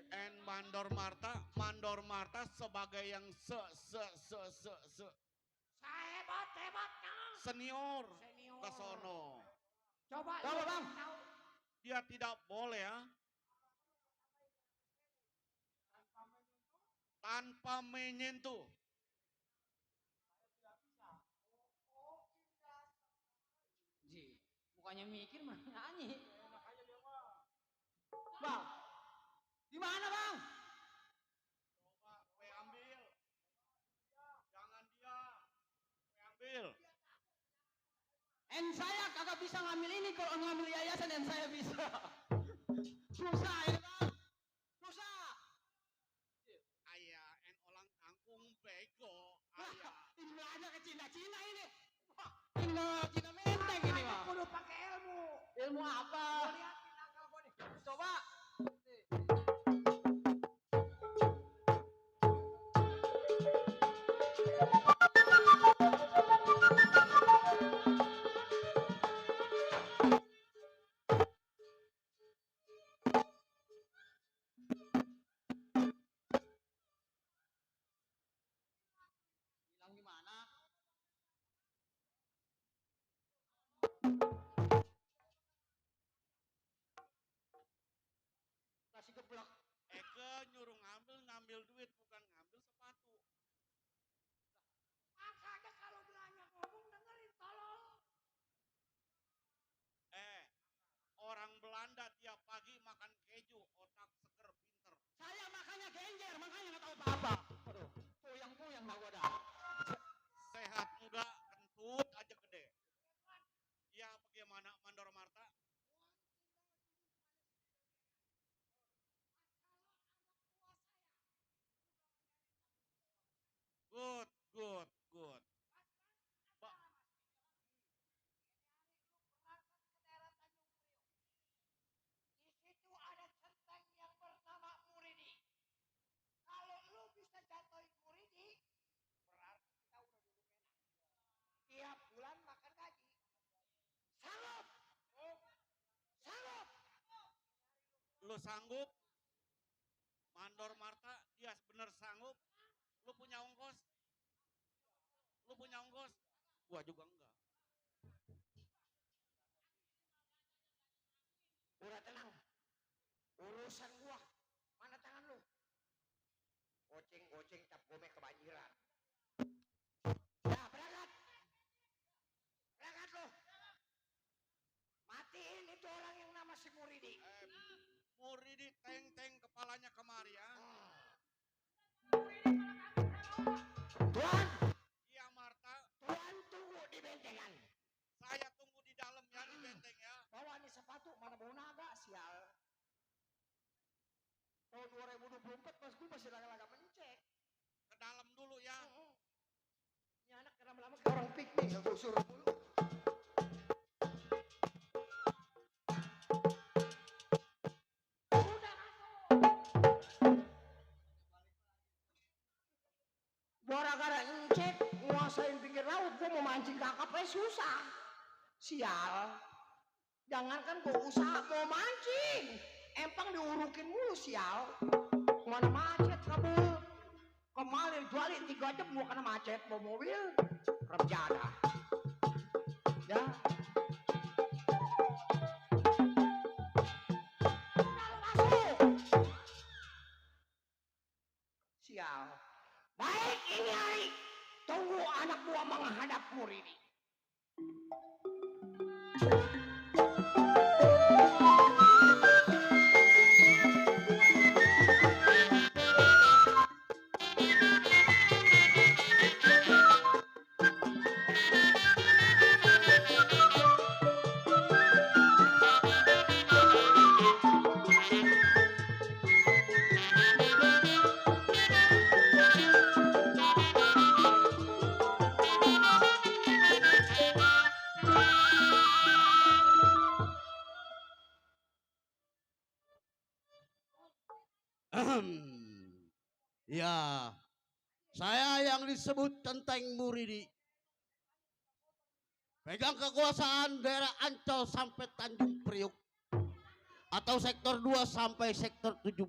En Mandor Marta sebagai yang hebat-hebatnya. senior ke sono. Coba Bang. tahu. Dia tidak boleh ya. Tanpa menyentuh. Ji, bukannya mikir mah nyanyi. Bang, di mana Bang? Coba gue ambil. Jangan dia. Gue ambil. En saya kagak bisa ngambil ini kalau ngambil yayasan en saya bisa. Susah ini Bang. Susah. Ayah, en orang kangkung bego. Ayah. Ini belanja ke Cina-Cina ini. Wah, ini mau Cina menteng ini mah. Kudu pakai ilmu. Ilmu apa? Gua liatin akal gua nih. Coba. Bilang gimana? Kasih geblak. Eke nyuruh ngambil duit bukan ngambil sepatu. Makanya kalau belanja ngomong dengerin tolong. Orang Belanda tiap pagi makan keju, otak seger lu sanggup, Mandor Marta, dia bener sanggup, lu punya ongkos, gua juga enggak. Udah tenang. Urusan gua. Mana tangan lu? Goceng cap gome kebanjiran. Ya berangkat. Berangkat lu. Matiin itu orang yang nama si Muridi. Muridi teng-teng kepalanya kemari ya. Tuan. Iya Marta. Tuan tunggu di bentengan. Saya tunggu di dalam ya di benteng ya. Bawa nih sepatu mana bau naga sial. Tahun 2024 pas gue masih laga-laga mencek. Ke dalam dulu ya. Ini anak lama-lama kayak orang piknik yang gue suruh dulu. Gara-gara ngecek nguasain pinggir laut, gue mau mancing kakapnya susah. Sial. Jangankan gue usaha mau mancing, empang diurukin mulu sial. Mana macet kabul. Kemarin jualin 3 jam gua kena macet bawa mobil. Remjada. Ya. Masuk. Sial. Baik ini hari. Tunggu anak gua menghadap Muridi. Ya, saya yang disebut Tenteng Muridi. Pegang kekuasaan daerah Ancol sampai Tanjung Priuk. Atau sektor 2 sampai sektor 17.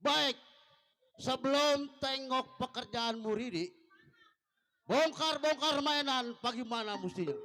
Baik. Sebelum tengok pekerjaan Muridi, bongkar-bongkar mainan bagaimana mestinya.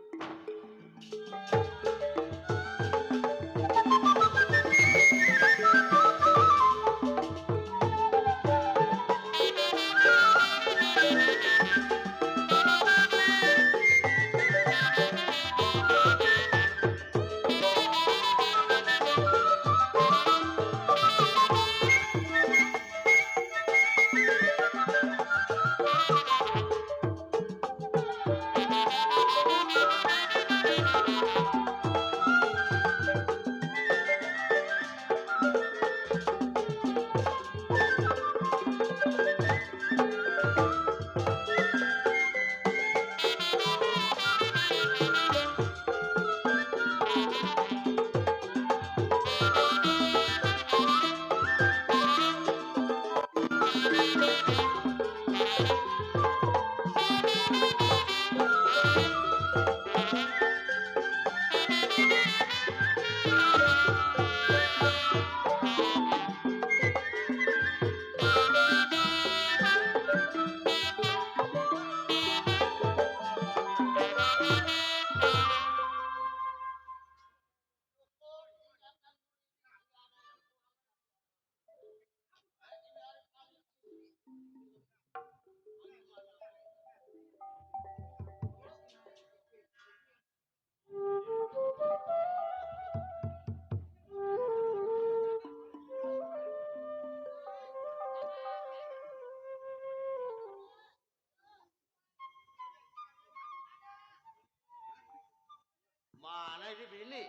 Mana ini bini?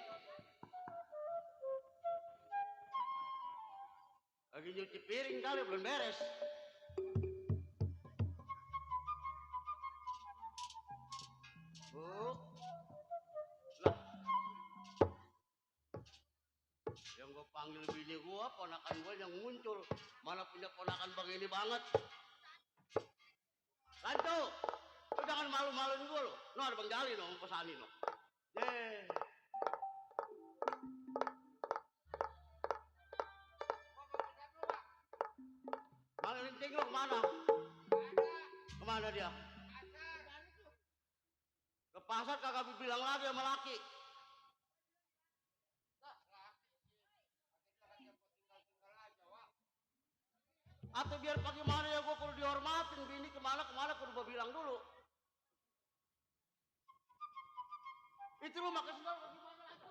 Lagi nyuci piring kali belum beres. Bu. Lah. Yang gue panggil bini gue, ponakan gue yang muncul. Mana punya ponakan begini banget. Lanco, lu jangan malu-maluin gue lo. No ada Bang Jali no, pesanin no. pasar kagak bilang lagi sama laki. Atau biar bagaimana ya, gue kalau dihormatin bini kemana kudu gue bilang dulu. Itu lu makan sendal gimana itu?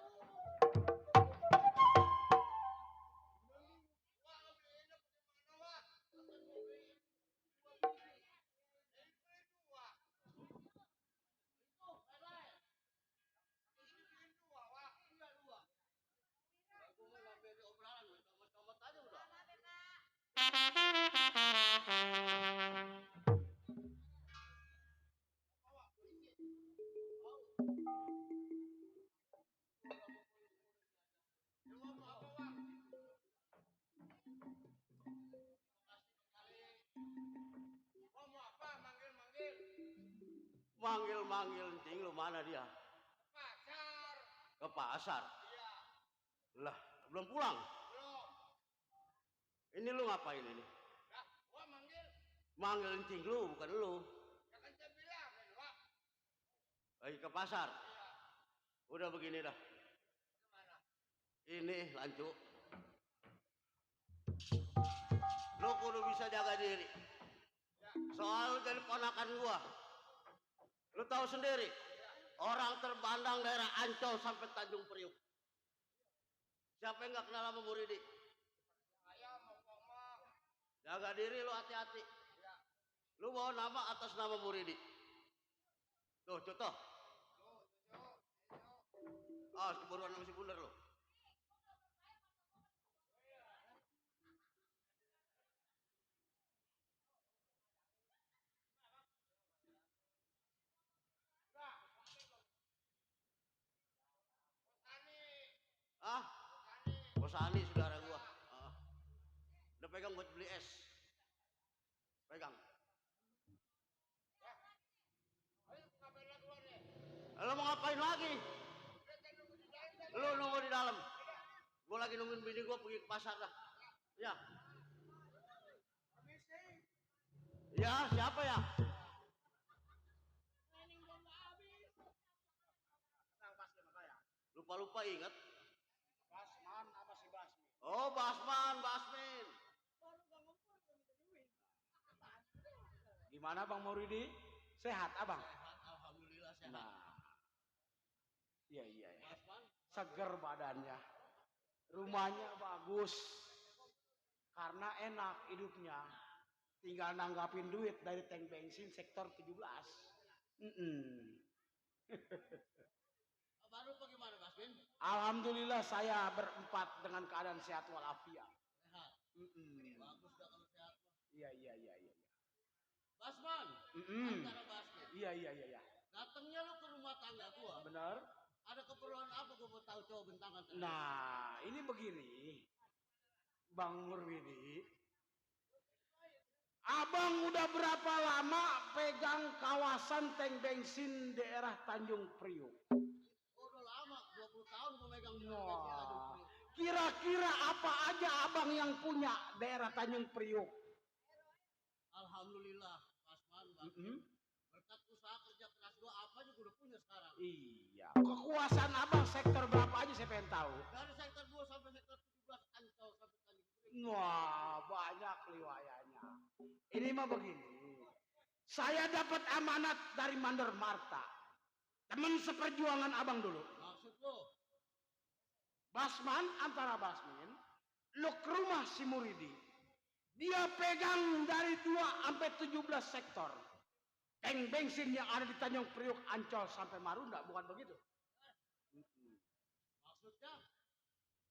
Manggil cing lu mana dia? Pasar. Ke pasar. Iya. Lah, belum pulang. Belum. Ini lu ngapain ini? Dah, gua manggil. Manggil cing lu bukan lu. Ya kan saya bilang kan, Wak. Lagi ke pasar. Iya. Udah begini dah. Gimana? Ini lanjut. Lu kudu bisa jaga diri. Ya. Soal jadi ponakan gua. Lu tahu sendiri. Orang terbandang daerah Ancol sampai Tanjung Priuk. Siapa yang nggak kenal sama Muridi? Saya mau ngomong. Jaga diri lu, hati-hati. Ya. Lu bawa nama atas nama Muridi. Tuh, contoh. Ah, keburuan sama si Bundar lu. Ah, Bos Ani saudara gua. Udah pegang buat beli es. Pegang. Lo mau ngapain lagi? Lo nunggu di dalam. Gua lagi nungguin bini gua pergi ke pasar dah. Ya. Ya, siapa ya? Lupa-lupa ingat. Basman apa si Basmi? Oh, Basmin. Gimana Bang Mauridi? Sehat Abang? Sehat, alhamdulillah sehat. Nah. Iya. Basman, Seger badannya. Rumahnya bagus. Karena enak hidupnya. Tinggal nanggapin duit dari tank bensin sektor 17. baru bagaimana Basmin? Alhamdulillah saya berempat dengan keadaan sehat walafiat. Sehat. Bagus dah kalau sehat. Iya. Basman, Mm-mm. antara Basmin. Iya. Datangnya lu ke rumah tangga gua. Benar. Ada keperluan apa gua mau tahu, coba bentangan. Nah, ini begini. Bang Murwidi. Abang udah berapa lama pegang kawasan tank bensin daerah Tanjung Priuk? Oh, udah lama, 20 tahun gua megang di Wah. Tanjung Priuk. Kira-kira apa aja abang yang punya daerah Tanjung Priuk? Alhamdulillah, Basman, Basmin. Berkat usaha kerja keras gua apa juga udah punya sekarang. Iya. Kekuasaan abang sektor berapa aja saya pengen tahu. Dari sektor 2 sampai sektor 17 Ancol sampai Tanjung Priuk. Wah, banyak riwayatnya. Ini mah begini. Saya dapat amanat dari Mandor Marta. Teman seperjuangan abang dulu. Maksud lu? Basman antara Basmin. Lu ke rumah si Muridi. Dia pegang dari 2 sampai 17 sektor. Tank bensin yang ada di Tanjung Priuk, Ancol sampai Marunda, bukan begitu? Maksudnya?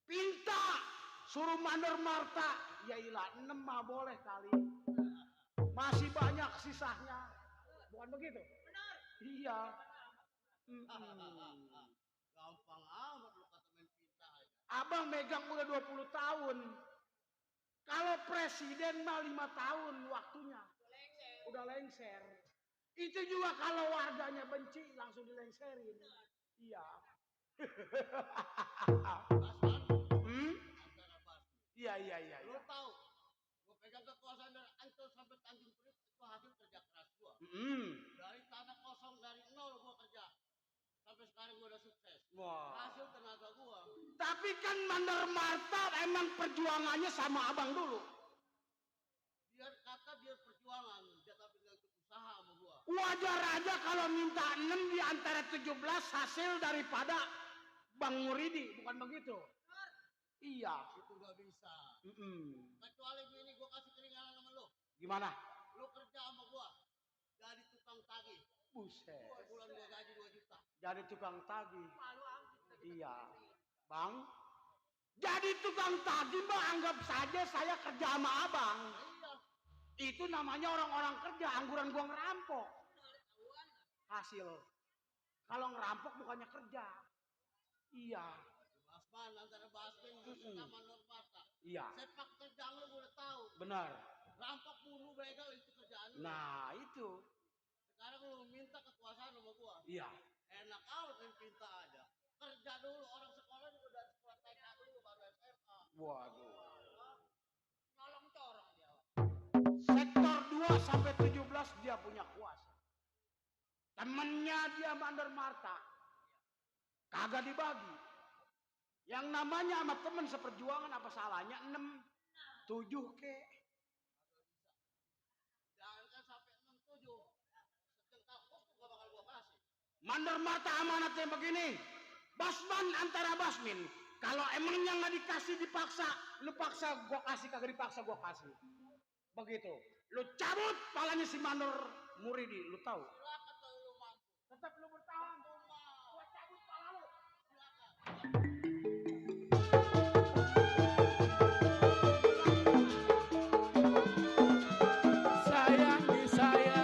Pinta suruh Mandor Marta, ya ilah 6 mah boleh kali. Masih banyak sisanya. Bukan begitu? Benar. Iya. Gampang amat lu kata main pinta aja. Abang megang udah 20 tahun. Kalau presiden mah 5 tahun waktunya. Udah lengser. Itu juga kalau warganya benci langsung dilengserin. Iya. Basman, antara Basmin. Iya. Lu tahu, gua pegang kekuasaan dari Ancol sampai Tanjung Priuk itu hasil kerja keras gua. Dari tanah kosong dari nol gua kerja. Tapi kan Mandor Marta emang perjuangannya sama abang dulu. Dia kata dia perjuangan, dia tapi nggak ikut usaha sama gua. Wajar aja kalau minta 6 di antara 17 hasil daripada Bang Muridi, bukan begitu? Iya. Itu nggak bisa. Mm-mm. Kecuali ini gua kasih keringanan sama lo. Gimana? Lo kerja sama gua, jadi tukang tagih. Buset. Sebulan gua gaji 2 juta. Jadi tukang tagih. Iya. Bang, jadi tukang tagih mah anggap saja saya kerja sama abang. Iya. Itu namanya orang-orang kerja, angguran gua ngerampok. Hasil. Kalau ngerampok bukannya kerja. Iya. Basman antara Basman sama Mandor Marta. Iya. Sepak terjang lo gua udah tahu. Benar. Rampok bunuh begal itu kerjaan lo. Nah, itu. Sekarang lo minta kekuasaan sama gua. Iya. Enak amat yang pinta aja. Kerja dulu, orang sekolah juga dari sekolah TK dulu baru SMA. Waduh. Nolong corong dia. Sektor 2 sampai 17 dia punya kuasa. Temennya dia Mandor Marta. Kagak dibagi. Yang namanya sama temen seperjuangan apa salahnya 6, 7 ke. Jangan kan sampai 6, 7. Setengah kos gua bakal gua kasih. Mandor Marta amanatnya begini. Basman antara Basmin. Kalau emangnya nggak dikasih dipaksa, lu paksa gua kasih, kagak dipaksa gua kasih. Begitu. Lu cabut palanya si Mandor Muridi, lu tahu. Silakan kalau lu mampu. Tetap lu bertahan. Gua cabut pala lu. Silakan. Sayang disayang.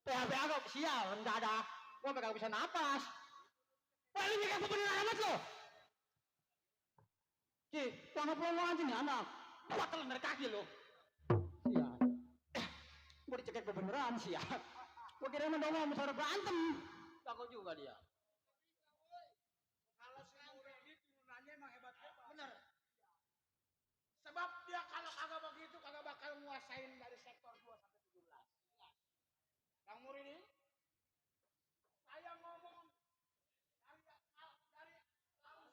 PHP agak sial, enggak ada. Gua kagak bisa napas. Wah, ini kayak bener amat lo. Ci, pelongo-pelongo aja nih anak. Gua telan dari kaki lo. Sial. Gua dicekek beneran sial. Gua kira mendong mau saudara berantem. Takut juga dia. Kalau si Muridi turunannya emang hebat. Bener. Sebab dia kalau kagak begitu kagak bakal nguasain dari sektor 2 sampai 17. Bang Muridi, saya ngomong dari laut. Abang tetap bertahan.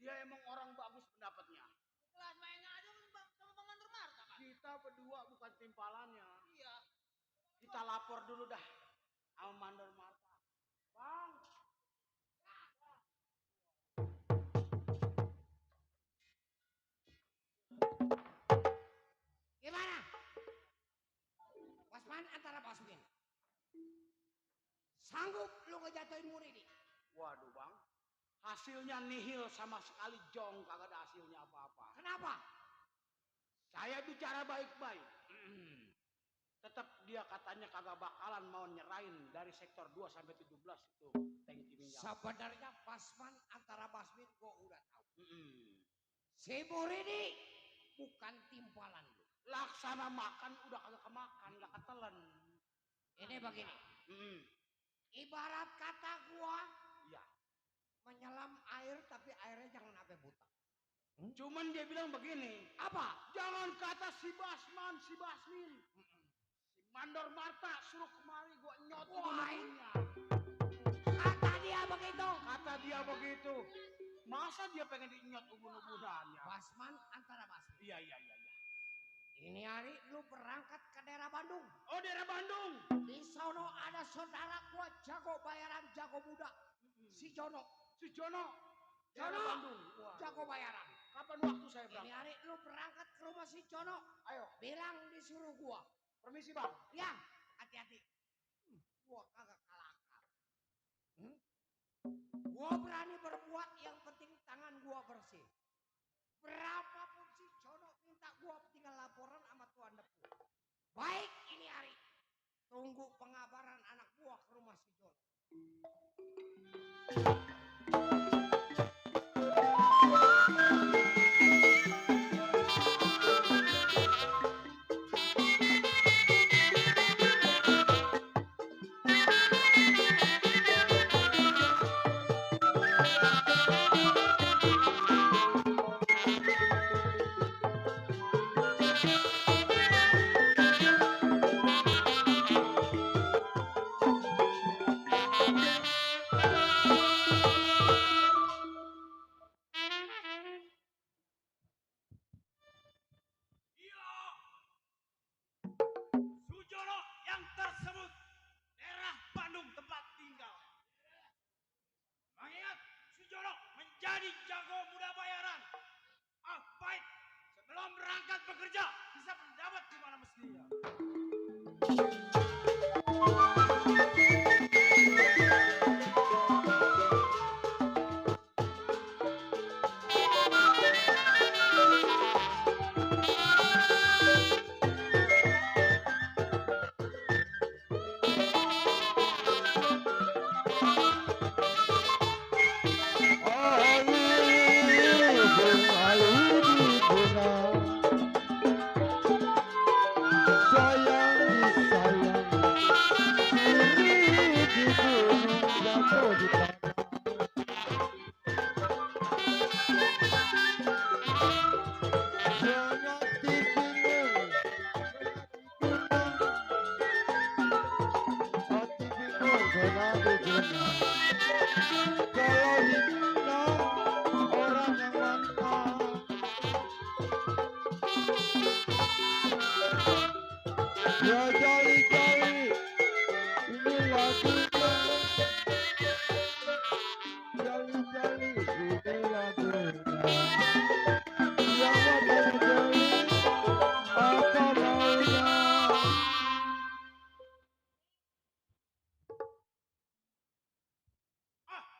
Dia emang orang bagus pendapatnya. Kelas mainnya aja sama Bang Mandor Marta kan. Kita berdua bukan timpalannya. Iya. Kita lapor dulu dah sama Mandor Marta. Bang, Gimana? Wasman antara Basmin. Sanggup lu ngejatuhin Muridi? waduh bang, hasilnya nihil sama sekali jong, kagak ada hasilnya apa-apa. Kenapa? Saya bicara baik-baik. Tetap dia katanya kagak bakalan mau nyerahin dari sektor 2 sampai 17 itu tangki minyak. Sebenarnya Basman antara Basmin gua udah tahu. Si Mm-mm. Muridi bukan timpalan lu. Laksana makan udah kagak kemakan, gak ketelen. Ini begini. Mm-mm. Ibarat kata gua Iya. menyelam air tapi airnya jangan sampai buta. Cuman dia bilang begini, Apa? jangan kata si Basman, si Basmin. Si Mandor Marta suruh kemari gua nyot Wah. ubun-ubunnya. Kata dia begitu. Kata dia begitu. Masa dia pengen dinyot ubun-ubunannya? Basman antara Basmin. Iya. Ini hari lu berangkat ke daerah Bandung. Oh, daerah Bandung. Di sono ada saudara gua jago bayaran, jago muda. Si Jono. Si Jono. Jono. Daerah Bandung. Wah. Jago bayaran. Kapan waktu saya Ini berangkat? hari lu berangkat ke rumah si Jono. Ayo, Bilang disuruh gua. permisi bang. Ya, hati-hati. Gua kagak kalah akal. Gua berani berbuat, yang penting tangan gua bersih. Berapapun si Jono minta gua tinggal laporan sama Tuan Depu. Baik ini hari. Tunggu pengabaran anak gua ke rumah si Jono. Sujono yang tersebut daerah Bandung tempat tinggal. Mengingat Sujono menjadi jago muda bayaran. Baik, sebelum berangkat bekerja bisa pendapat di mana mestinya.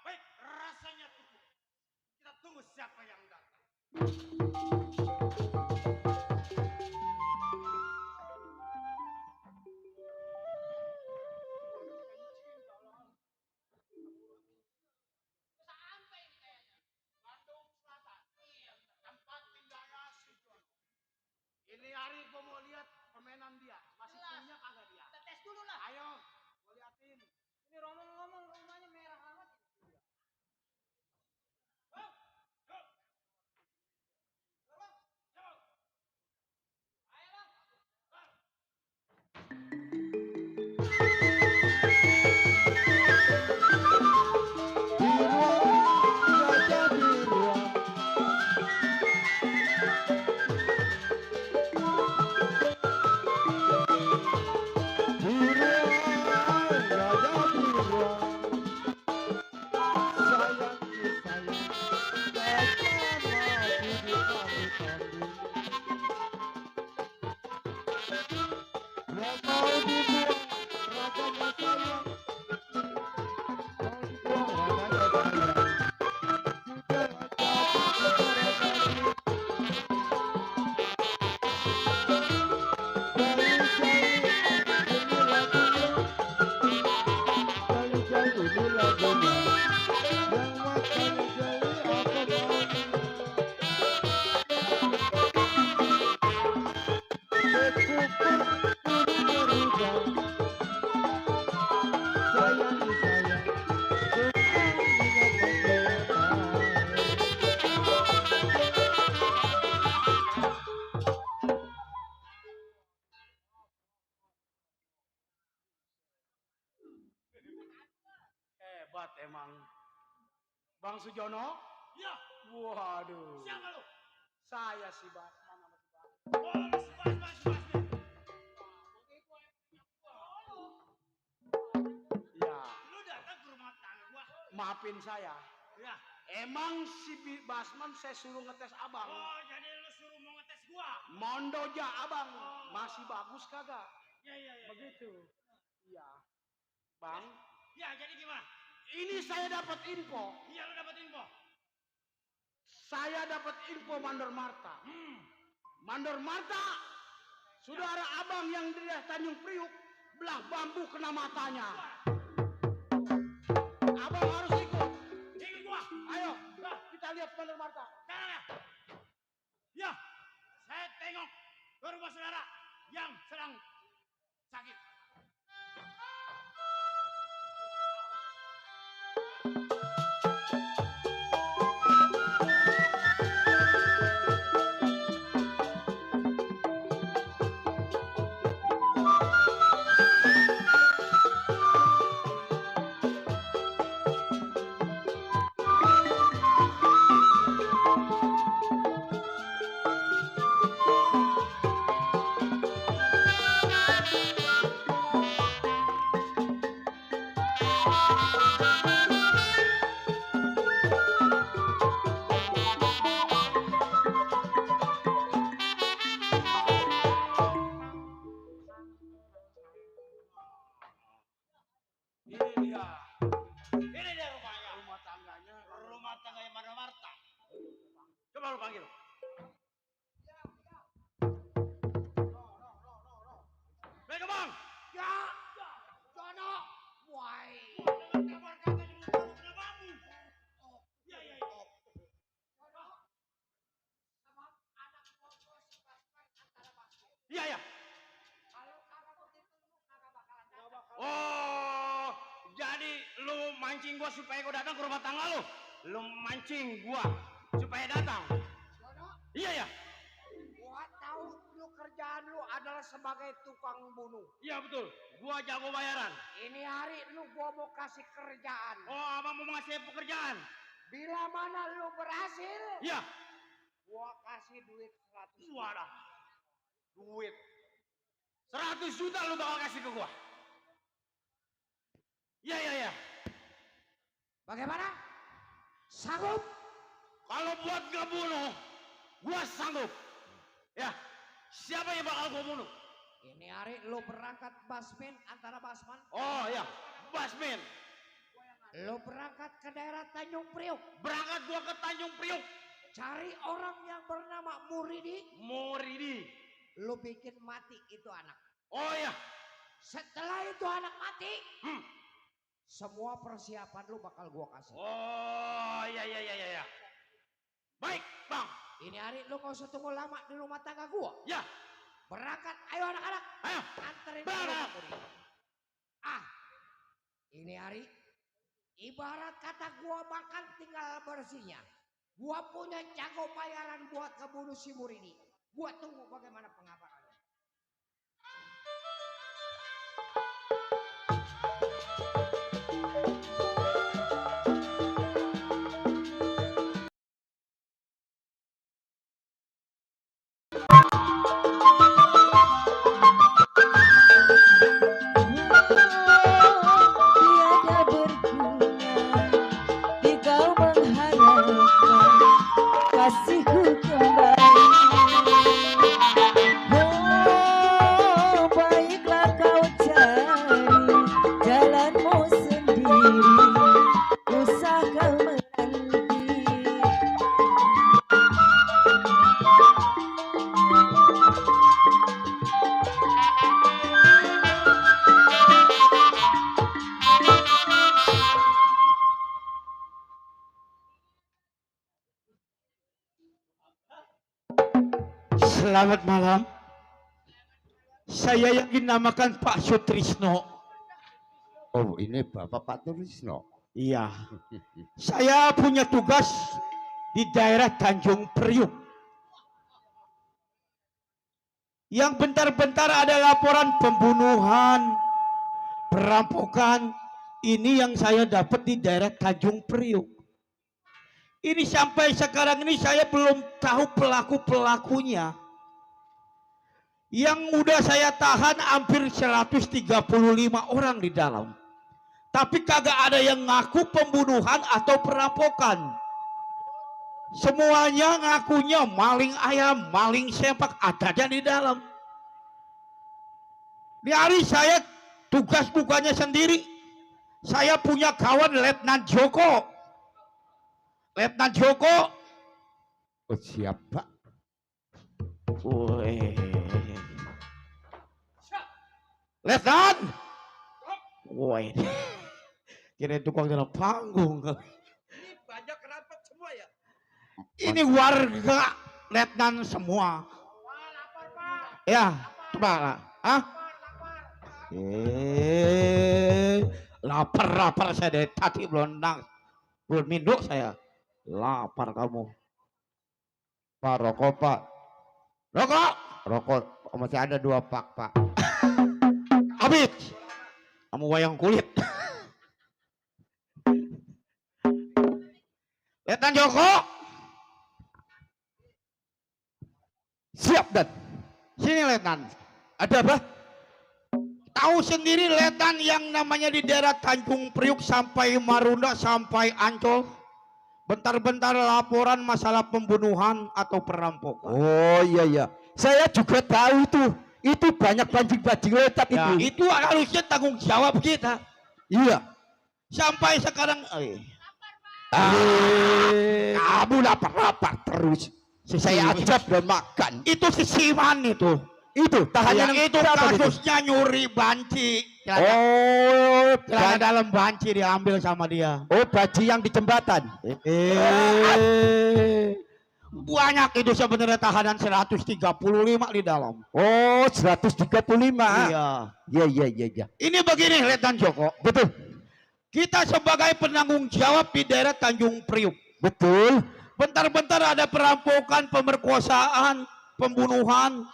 Baik, rasanya cukup. Kita tunggu siapa yang datang. Sampai kayaknya. Bandung Selatan. Iya, tempat tinggalnya si Jono. Ini hari gua mau lihat permainan dia. Masih punya kagak dia? Kita tes dulu lah. Ayo, gua liatin. Ini Romo ngomong rumahnya merah amat. berguna. Yang makan jeli apa maunya. Cukup berubah. Sayangi saya, bukan dengan memberontak. Hebat emang. Bang Sujono? Ya, Waduh. siapa lu? Saya si Basman sama si Bas. Oh, lu si Bas nih. Iya, Lu datang ke rumah tangga gua. maafin saya. Ya. Emang si Basman saya suruh ngetes abang. Oh, jadi lu suruh mau ngetes gua. Mondoja abang, masih bagus kagak? Ya. Begitu. Iya. Bang, Ya, jadi gimana? ini saya dapat info. Iya, lu dapat info. Saya dapat info Mandor Marta. Mandor Marta, saudara abang yang di daerah Tanjung Priuk, belah bambu kena matanya. Abang harus ikut. Ikut gua. Ayo, kita lihat Mandor Marta. Sana. Ya, saya tengok ke rumah saudara yang sedang sakit. Ini dia rumahnya. Rumah tangganya. Rumah tangganya Mana Marta. Coba lu panggil. Mereka bang. Ya, Jono. Why? Kabar katanya lu baru kena bambu. Ya. Iya. Oh, jadi lu mancing gua supaya gua datang ke rumah tangga lu. Lu mancing gua supaya datang. Iya. Gua tahu lu kerjaan lu adalah sebagai tukang bunuh. Iya betul. Gua jago bayaran. Ini hari lu gua mau kasih kerjaan. Oh, abang mau ngasih pekerjaan. Bila mana lu berhasil, Iya. gua kasih duit 100 juta. Wadah. Duit 100 juta lu bakal kasih ke gua. Iya. Bagaimana? Sanggup? Kalau buat ngebunuh, gua sanggup. Ya, siapa yang bakal gua bunuh? Ini hari lu berangkat Basmin antara Basman. Oh ya, Basmin. Lu berangkat ke daerah Tanjung Priuk. Berangkat gua ke Tanjung Priuk. Cari orang yang bernama Muridi. Lu bikin mati itu anak. Oh ya. Setelah itu anak mati, semua persiapan lu bakal gua kasih. Oh ya. Baik, Bang. Ini hari lu gak usah tunggu lama di rumah tangga gua. Ya. Berangkat, ayo anak-anak. Ayo. Anterin Berangkat. ke rumah Muridi. Ini hari ibarat kata gua makan tinggal bersihnya. Gua punya jago bayaran buat ngebunuh si Muridi. Gua tunggu bagaimana pengabarannya. Tiada berguna di kau mengharapkan kasihku kembali. Selamat malam. Saya yang dinamakan Pak Sutrisno. Oh, ini Bapak Pak Turisno. Iya. Saya punya tugas di daerah Tanjung Priuk. Yang bentar-bentar ada laporan pembunuhan, perampokan. Ini yang saya dapat di daerah Tanjung Priuk. Ini sampai sekarang ini saya belum tahu pelaku-pelakunya. Yang udah saya tahan hampir 135 orang di dalam. Tapi kagak ada yang ngaku pembunuhan atau perampokan. Semuanya ngakunya maling ayam, maling sepak, ada aja di dalam. Di hari saya tugas bukannya sendiri. Saya punya kawan Letnan Joko. Letnan Joko. Oh, siapa? Letnan. Woi. Kira tukang dalam panggung. Ini banyak kenapa semua ya? Ini warga Letnan semua. Ya, coba. Hah? Lapar saya dari tadi belum minum saya. Lapar kamu. Pak, rokok Pak. Rokok. Rokok masih ada 2 pak Pak. Habis. Kamu wayang kulit. Letnan Joko. Siap Dan. Sini Letnan. Ada apa? Tahu sendiri Letnan yang namanya di daerah Tanjung Priuk sampai Marunda sampai Ancol. Bentar-bentar laporan masalah pembunuhan atau perampokan. Oh iya. Saya juga tahu itu. Itu banyak banjing-banjing lecet Ya, itu. itu harusnya tanggung jawab kita. Iya. Sampai sekarang Kamu lapar-lapar terus. Saya ajak belum makan. itu si Siman itu. Itu tahanan Yang itu kasusnya nyuri banci. Oh, Celana dalam banci diambil sama dia. oh baji yang di jembatan. Banyak itu sebenarnya tahanan 135 di dalam. Oh, 135. Iya. Iya. Ini begini Letnan Joko. Betul. Kita sebagai penanggung jawab di daerah Tanjung Priuk. Betul. Bentar-bentar ada perampokan, pemerkosaan, pembunuhan.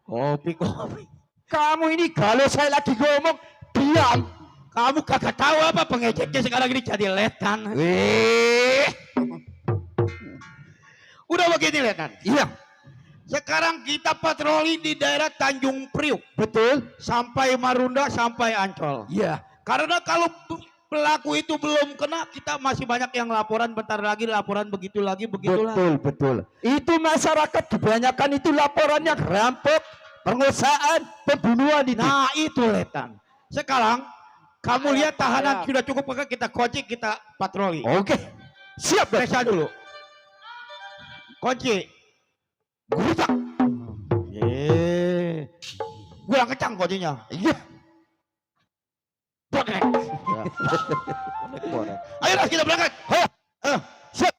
Kopi. Kamu ini kalau saya lagi ngomong diam. Kamu kagak tahu apa pengejeknya sekarang ini jadi Letnan. Udah begini Letnan. Iya. Sekarang kita patroli di daerah Tanjung Priuk. Betul. Sampai Marunda, sampai Ancol. Iya. Karena kalau pelaku itu belum kena, kita masih banyak yang laporan, bentar lagi laporan begitu lagi. Betul. Itu masyarakat kebanyakan itu laporannya rampok, pengosaan, pembunuhan itu. Nah itu Letnan. Sekarang kamu lihat tahanan sudah cukup, maka kita kunci, kita patroli. Oke. Siap. Periksa dulu. Kunci. Gutak. Gua kencang kuncinya. Iya. Bonek. Ayo lah kita berangkat. Siap.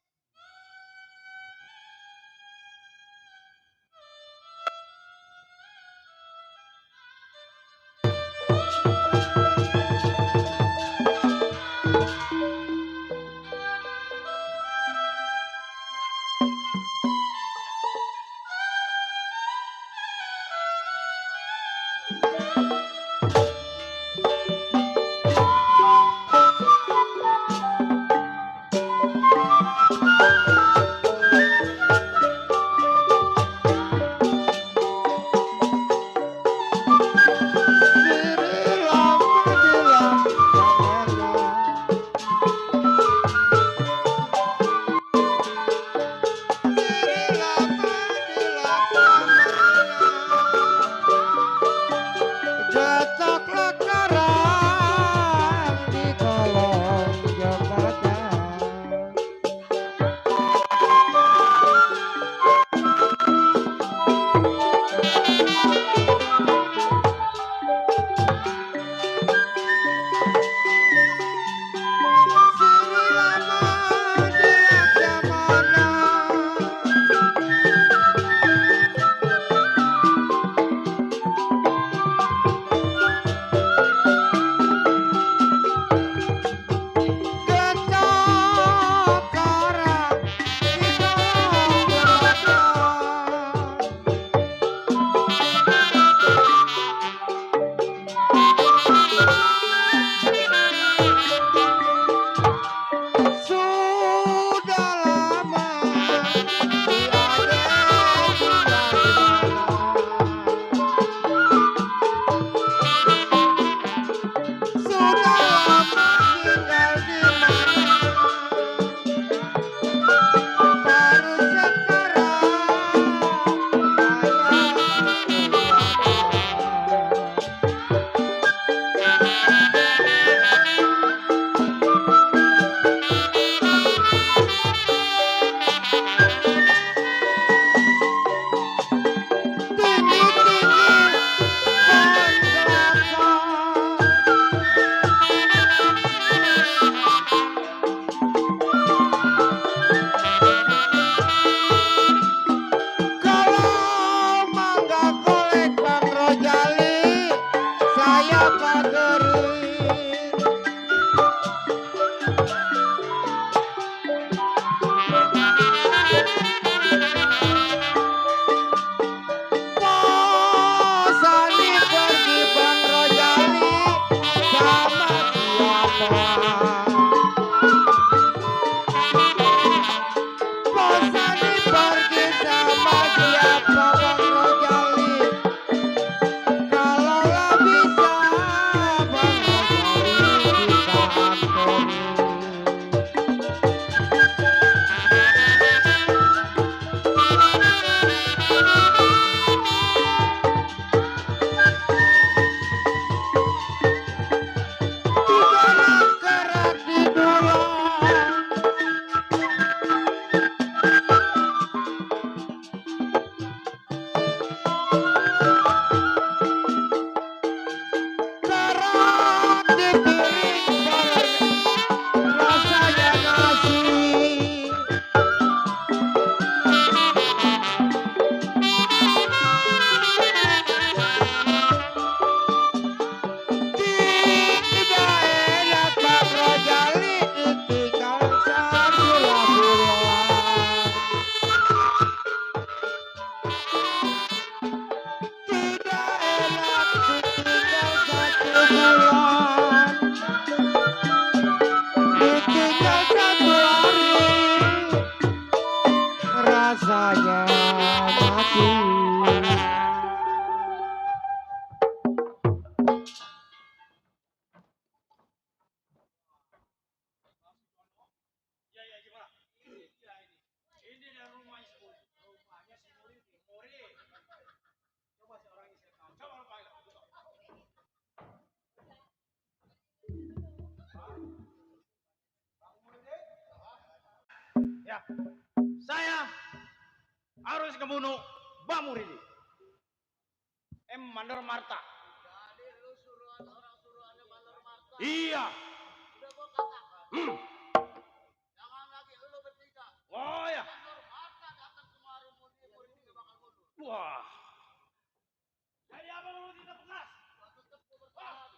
Ya, saya harus membunuh Mbak Muridi. Mandor Marta. Jadi lu suruhan orang suruhannya Mandor Marta. Iya. Udah gua katakan. Jangan lagi lu bertiga. Oh ya. Mandor Marta datang kemari murid gak bakal mundur. Wah. Jadi apa lu tidak pegas? Gua tetep gua bertahan.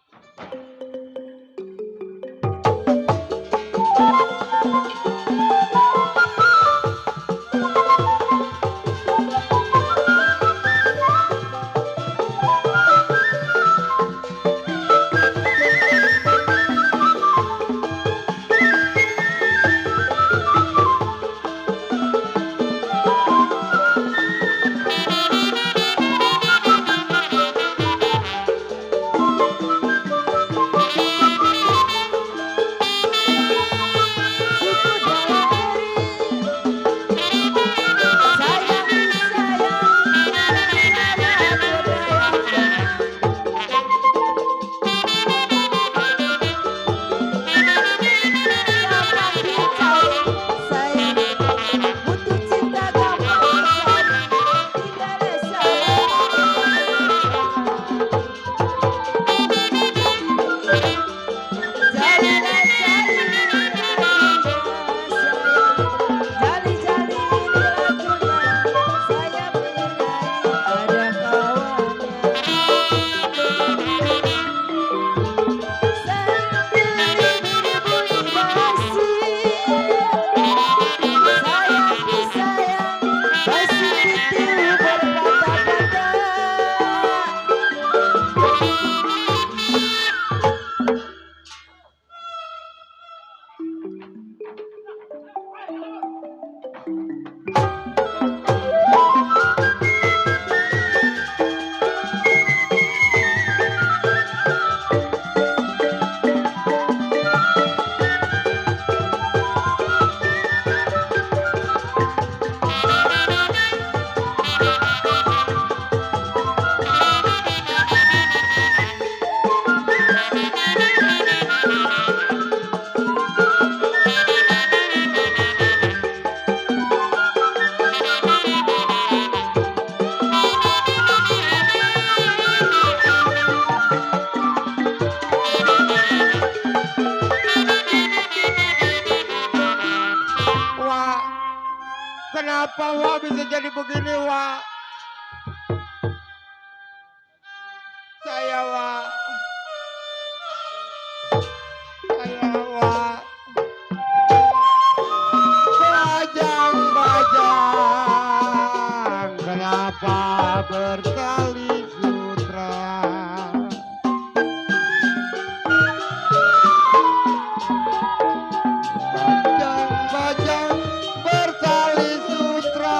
Wah, kenapa Wah bisa jadi begini Wah? Saya Wah, bajang-bajang, kenapa bertali sutra? Bajang-bajang bertali sutra,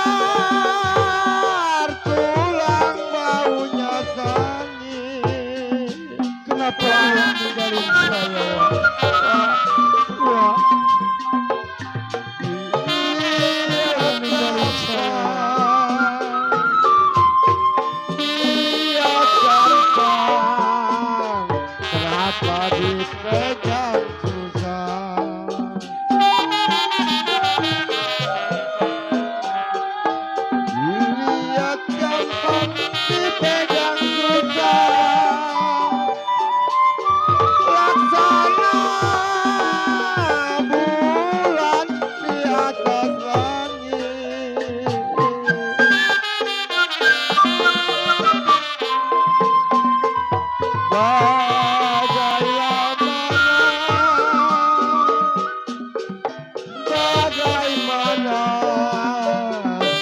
bakar tulang baunya sangit. Kenapa ninggalin saya? Wah, ninggalin saya. Dia gampang, kenapa dipegang susah? Dilihat gampang, dipegang susah. Laksana bulan di atas langit. Bagaimana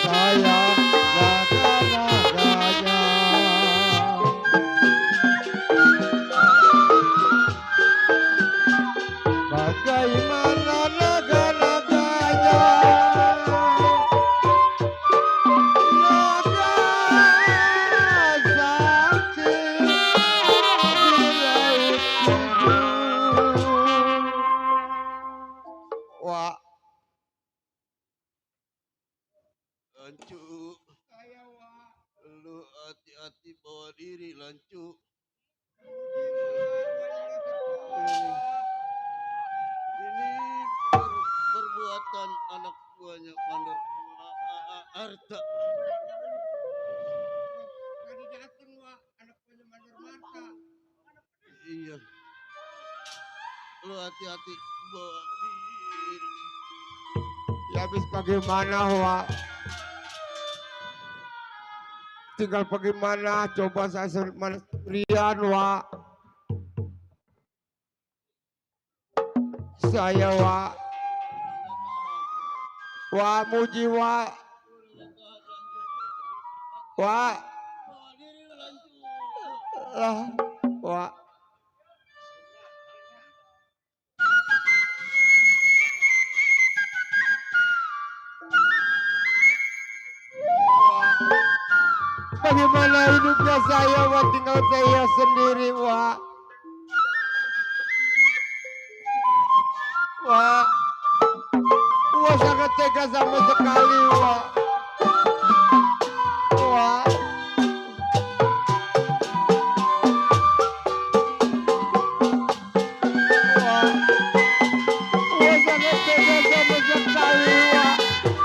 saya naga-naganya? Bagaimana naga-naganya? Naga sakti di laut tidur. Wah, Lancu. Lu hati-hati bawa diri, Lancu. Ini perbuatan anak buahnya Mandor Arta. tadi datang Wah, anak punya Mandor Marta. Iya. Lu hati-hati bawa diri. Ya habis bagaimana Wah? Tinggal bagaimana coba saya sendirian Wah. Saya Wah. Wah muji Wah. Wah. Lah, Wah. Bagaimana hidupnya saya Wah, tinggal saya sendiri Wah. Wah, Wah sangat tega sama sekali Wah. Wah. Wah. Wah sangat tega sama sekali Wah.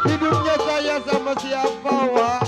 Hidupnya saya sama siapa Wah?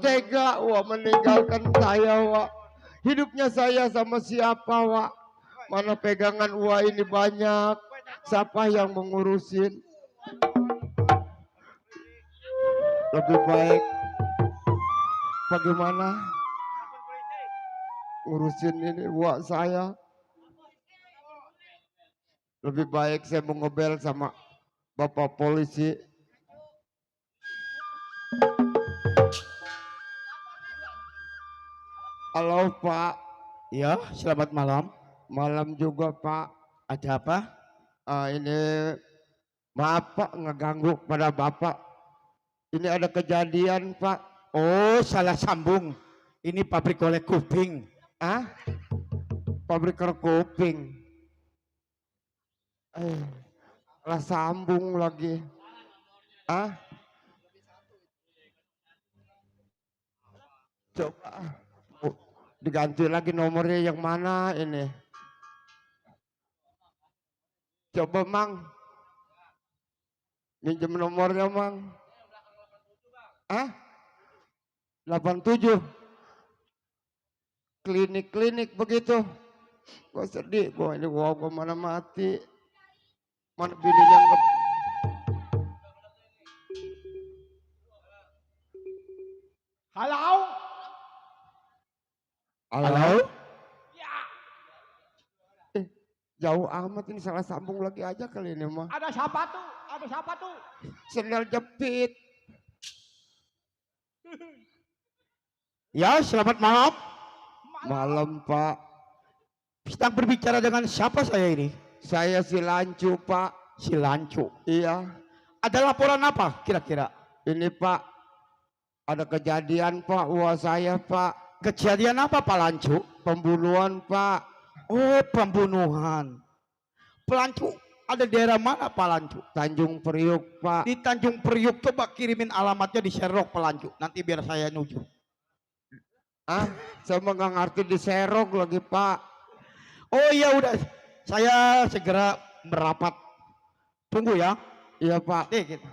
tega wah meninggalkan saya wah. Hidupnya saya sama siapa wah? Mana pegangan wah ini banyak. Siapa yang mengurusin? Lebih baik bagaimana ngurusin ini wah saya? Lebih baik saya mau ngebel sama Bapak polisi. Halo Pak. Ya, selamat malam. Malam juga Pak. Ada apa? Ini maaf Pak ngeganggu pada Bapak. Ini ada kejadian Pak. Oh, salah sambung. Ini pabrik oleh kuping. Ah? Pabrik kuping. Lah sambung lagi. Ah? Coba diganti lagi nomornya yang mana ini? Coba Mang. Minjem nomornya Mang. Ah? 87. Klinik-klinik begitu. Gua sedih, gua mana mati. Mana bininya Halo? Halo? Jauh amat ini salah sambung lagi aja kali ini mah. Ada siapa tuh? Ada siapa tuh? Sendal jepit. Ya, selamat malam. Malam Pak. Sedang berbicara dengan siapa saya ini? Saya si Lancu Pak. Si Lancu. Iya. Ada laporan apa kira-kira? Ini Pak. Ada kejadian Pak. Wah saya Pak. Kejadian apa Pak Lancu? Pembunuhan Pak. Oh, pembunuhan. Pelancu ada daerah mana Pak Lancu? Tanjung Priuk Pak. Di Tanjung Priuk, coba kirimin alamatnya di Serok Pak Lancu. Nanti biar saya nuju. Ah, saya mah nggak ngerti di Serok lagi Pak. Oh iya udah, saya segera merapat. Tunggu ya. Iya Pak. Gitu.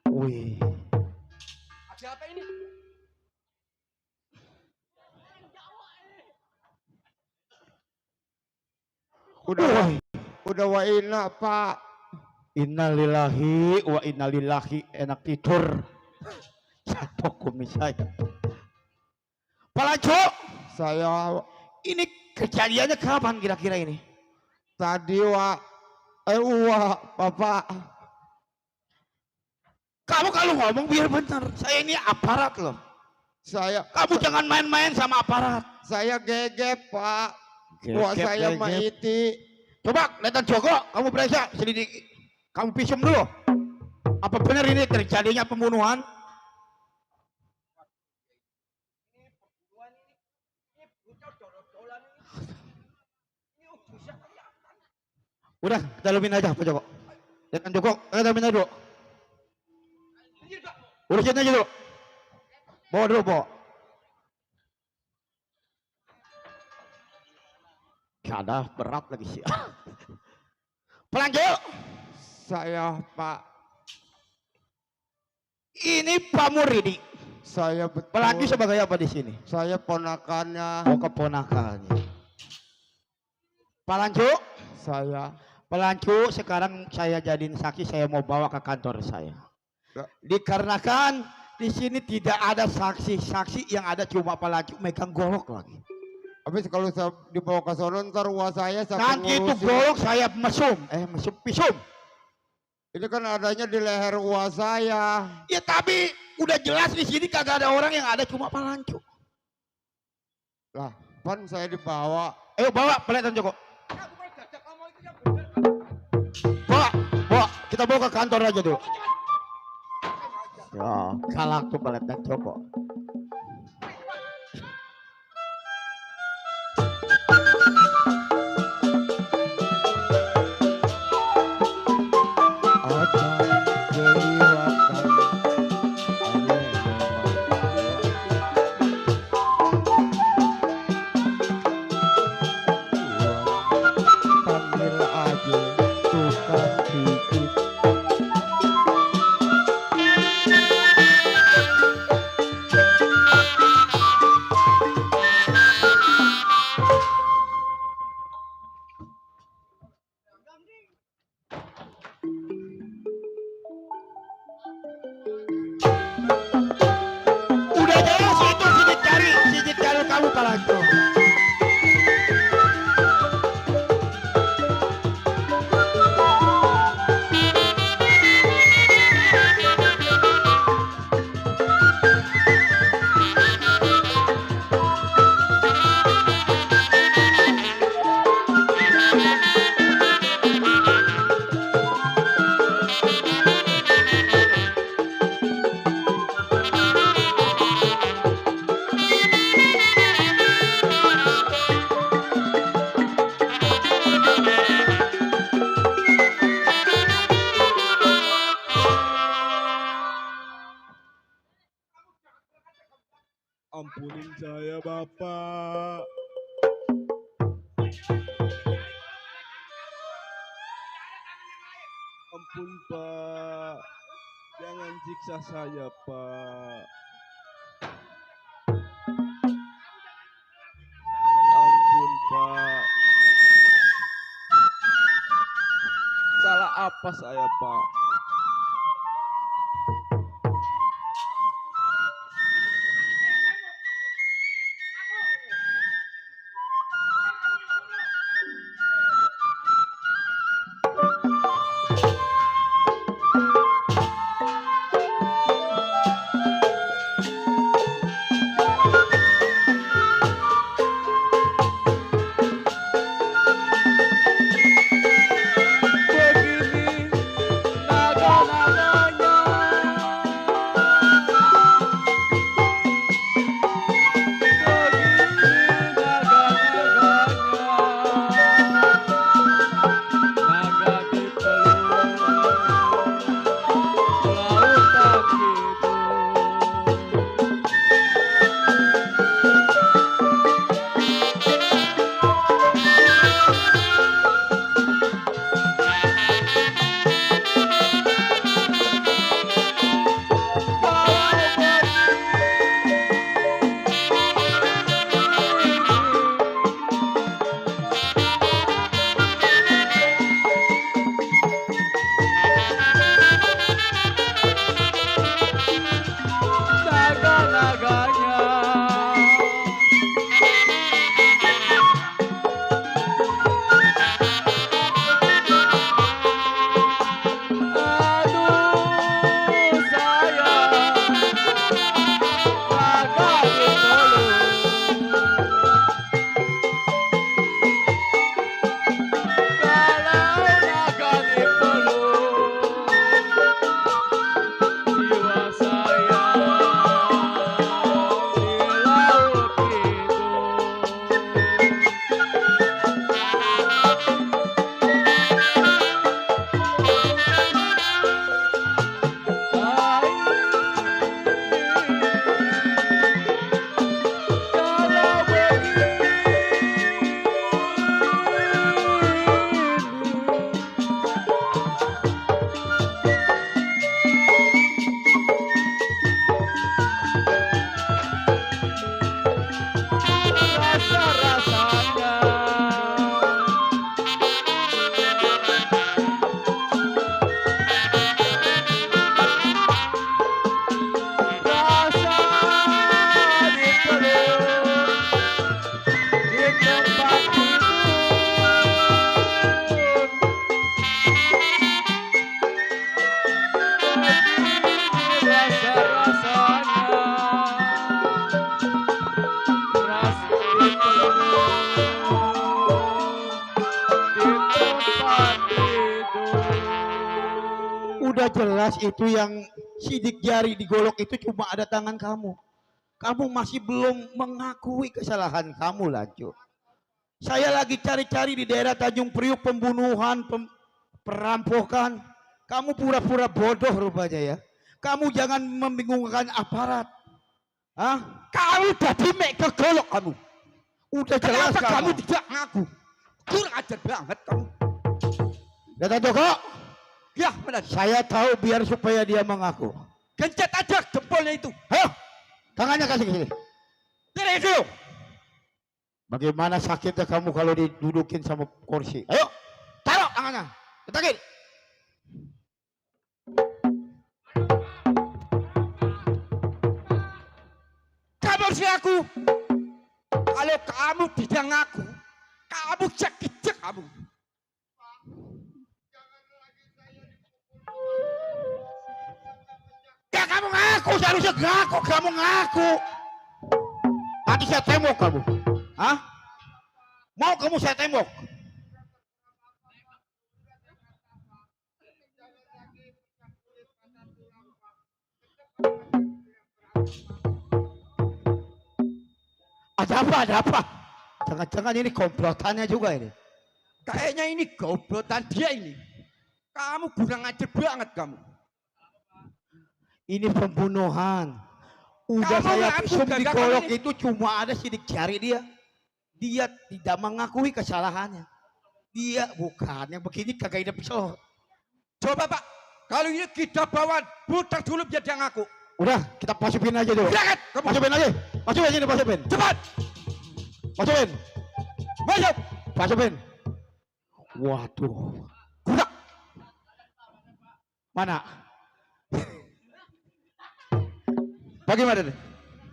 Wih. Ada apa ini? Udah waina Pak. Innalillahi wa innalillahi, enak tidur. Satu kumis saya. Pak Lancu, Saya ini kejadiannya kapan kira-kira ini? tadi wah Bapak. Kamu kalau ngomong biar benar. Saya ini aparat loh. Kamu jangan main-main sama aparat. Saya gegep Pak. Wah saya maiti. Coba Letan Joko, kamu periksa selidiki. Kamu pisum dulu. Apa benar ini terjadinya pembunuhan? Udah, kita dalamin aja Pak Joko. Letan Joko, kita dalamin aja dulu. Urusin aja dulu. Bawa dulu, bawa. Ada berat lagi sih. Pelanjut. Saya Pak. Ini Pak Muridi. Saya betul. Pelanjut sebagai apa di sini? Saya ponakannya. Oh, keponakannya. Pelanjut. Saya. Pelanjut, sekarang saya jadiin saksi, saya mau bawa ke kantor saya. Dikarenakan di sini tidak ada saksi-saksi, yang ada cuma Pelanjut megang golok lagi. Habis kalau saya dibawa ke sono ntar wah saya Nanti itu golok saya mesum, pisum. Ini kan adanya di leher wah saya. Ya tapi udah jelas di sini kagak ada orang, yang ada cuma Pelanjut. Lah, pan saya dibawa. Ayo bawa Pelanjut Joko. Bawa, kita bawa ke kantor aja dulu. Ya, kalah tuh Pelanjut Joko. Panggil aja. tukang pijit. Udah jelas itu sidik jari kamu Palangco. Ampunin saya, Bapak. Ampun, Pak. Jangan siksa saya, Pak. Ampun, Pak. Salah apa saya, Pak? Udah jelas itu yang sidik jari digolok itu cuma ada tangan kamu. Kamu masih belum mengakui kesalahan kamu, Lanco. Saya lagi cari-cari di daerah Tanjung Priuk pembunuhan, perampokan. Kamu pura-pura bodoh rupanya ya. Kamu jangan membingungkan aparat. Hah? Kamu udah dimek ke golok kamu. Udah jelas kamu tidak ngaku. Kurang ajar banget kamu. Datang Joko. Ya, benar. Saya tahu biar supaya dia mengaku. Gencet aja jempolnya itu. Ayo, tangannya kasih ke sini. Tidak itu. Bagaimana sakitnya kamu kalau didudukin sama kursi? Ayo, taruh tangannya. Ketakin. Kamu harus ngaku. Kalau kamu tidak ngaku, kamu cek kamu. Ya kamu ngaku, seharusnya ngaku, kamu ngaku. Nanti saya tembok kamu. Hah? Mau kamu saya tembok? Ada apa? Ada apa? Jangan-jangan ini komplotannya juga ini. Kayaknya ini goblotan dia ini. Kamu kurang ajar banget kamu. Ini pembunuhan. Udah Kamu saya ngaku visum di gagal golok ini. itu cuma ada sidik jari dia. Dia tidak mengakui kesalahannya. Dia bukan yang begini kagak ada pisau. Coba Pak, kalau ini kita bawa putar dulu biar dia ngaku. Udah, kita masukin aja dulu. Silakan, kamu. Masukin aja. Masukin sini, masukin. Cepat, Masukin. masuk. Masukin. Waduh. Gerak. Mana? Bagaimana nih?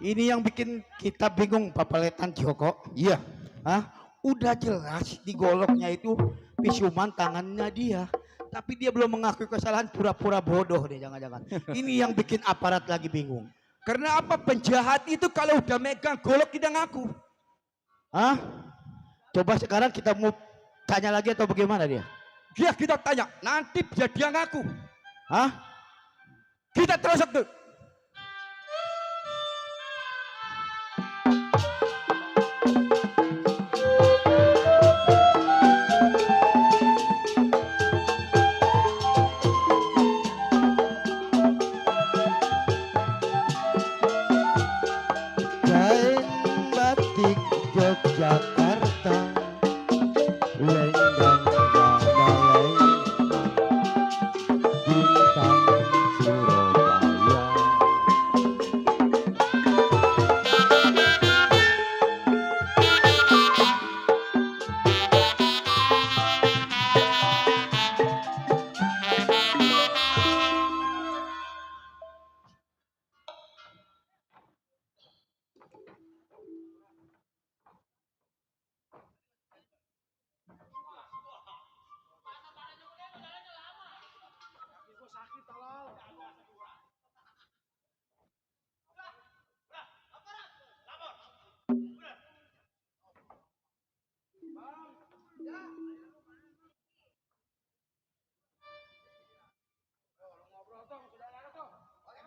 Ini yang bikin kita bingung, Papaletan Joko. Iya. Hah? Udah jelas di goloknya itu visuman tangannya dia. Tapi dia belum mengakui kesalahan, pura-pura bodoh deh, jangan-jangan. Ini yang bikin aparat lagi bingung. Karena apa? Penjahat itu kalau udah megang golok tidak ngaku. Hah? Coba sekarang kita mau tanya lagi atau bagaimana dia? Dia kita tanya, nanti biar dia ngaku. Hah? Kita terus tuh. Kain batik Yogyakarta, lenggang balai, bintang Surabaya.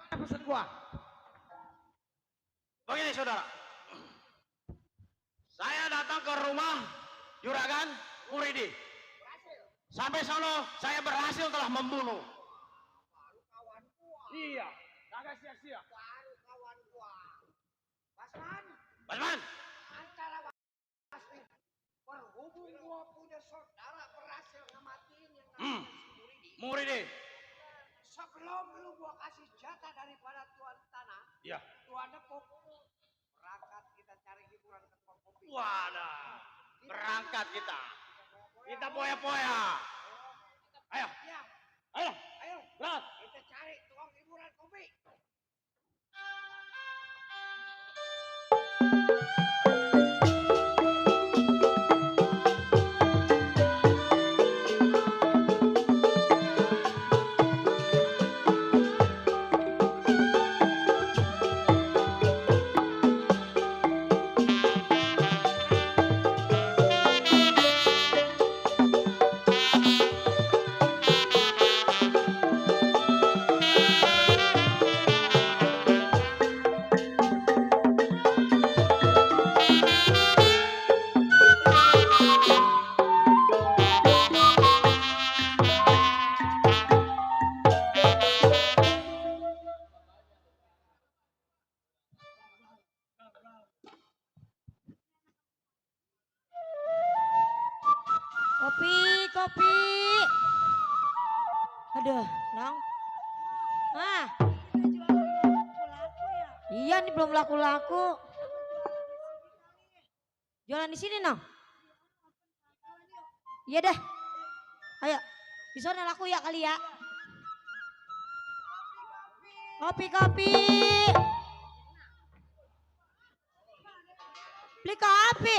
Pesan gua. Begini saudara, saya datang ke rumah Juragan Muridi. Sampai sono saya berhasil telah membunuh. Iya, kagak sia-sia. Basman, Berhubung gua punya saudara berhasil ngematiin yang namanya si Muridi. Muridi. Sebelum lu gua kasih jatah daripada tuan tanah, Ya. tuan nepuk, berangkat kita cari hiburan ke tempat kopi. Wadah, berangkat kita. Kita poya-poya. Ayo, Ya, ayo, ayo, berangkat. kita cari tukang hiburan kopi. Aduh, Nong. Ah. Iya nih belum laku-laku. Jualan di sini, Nong. Iya dah. Ayo, di sana laku ya kali ya. Kopi. Beli kopi.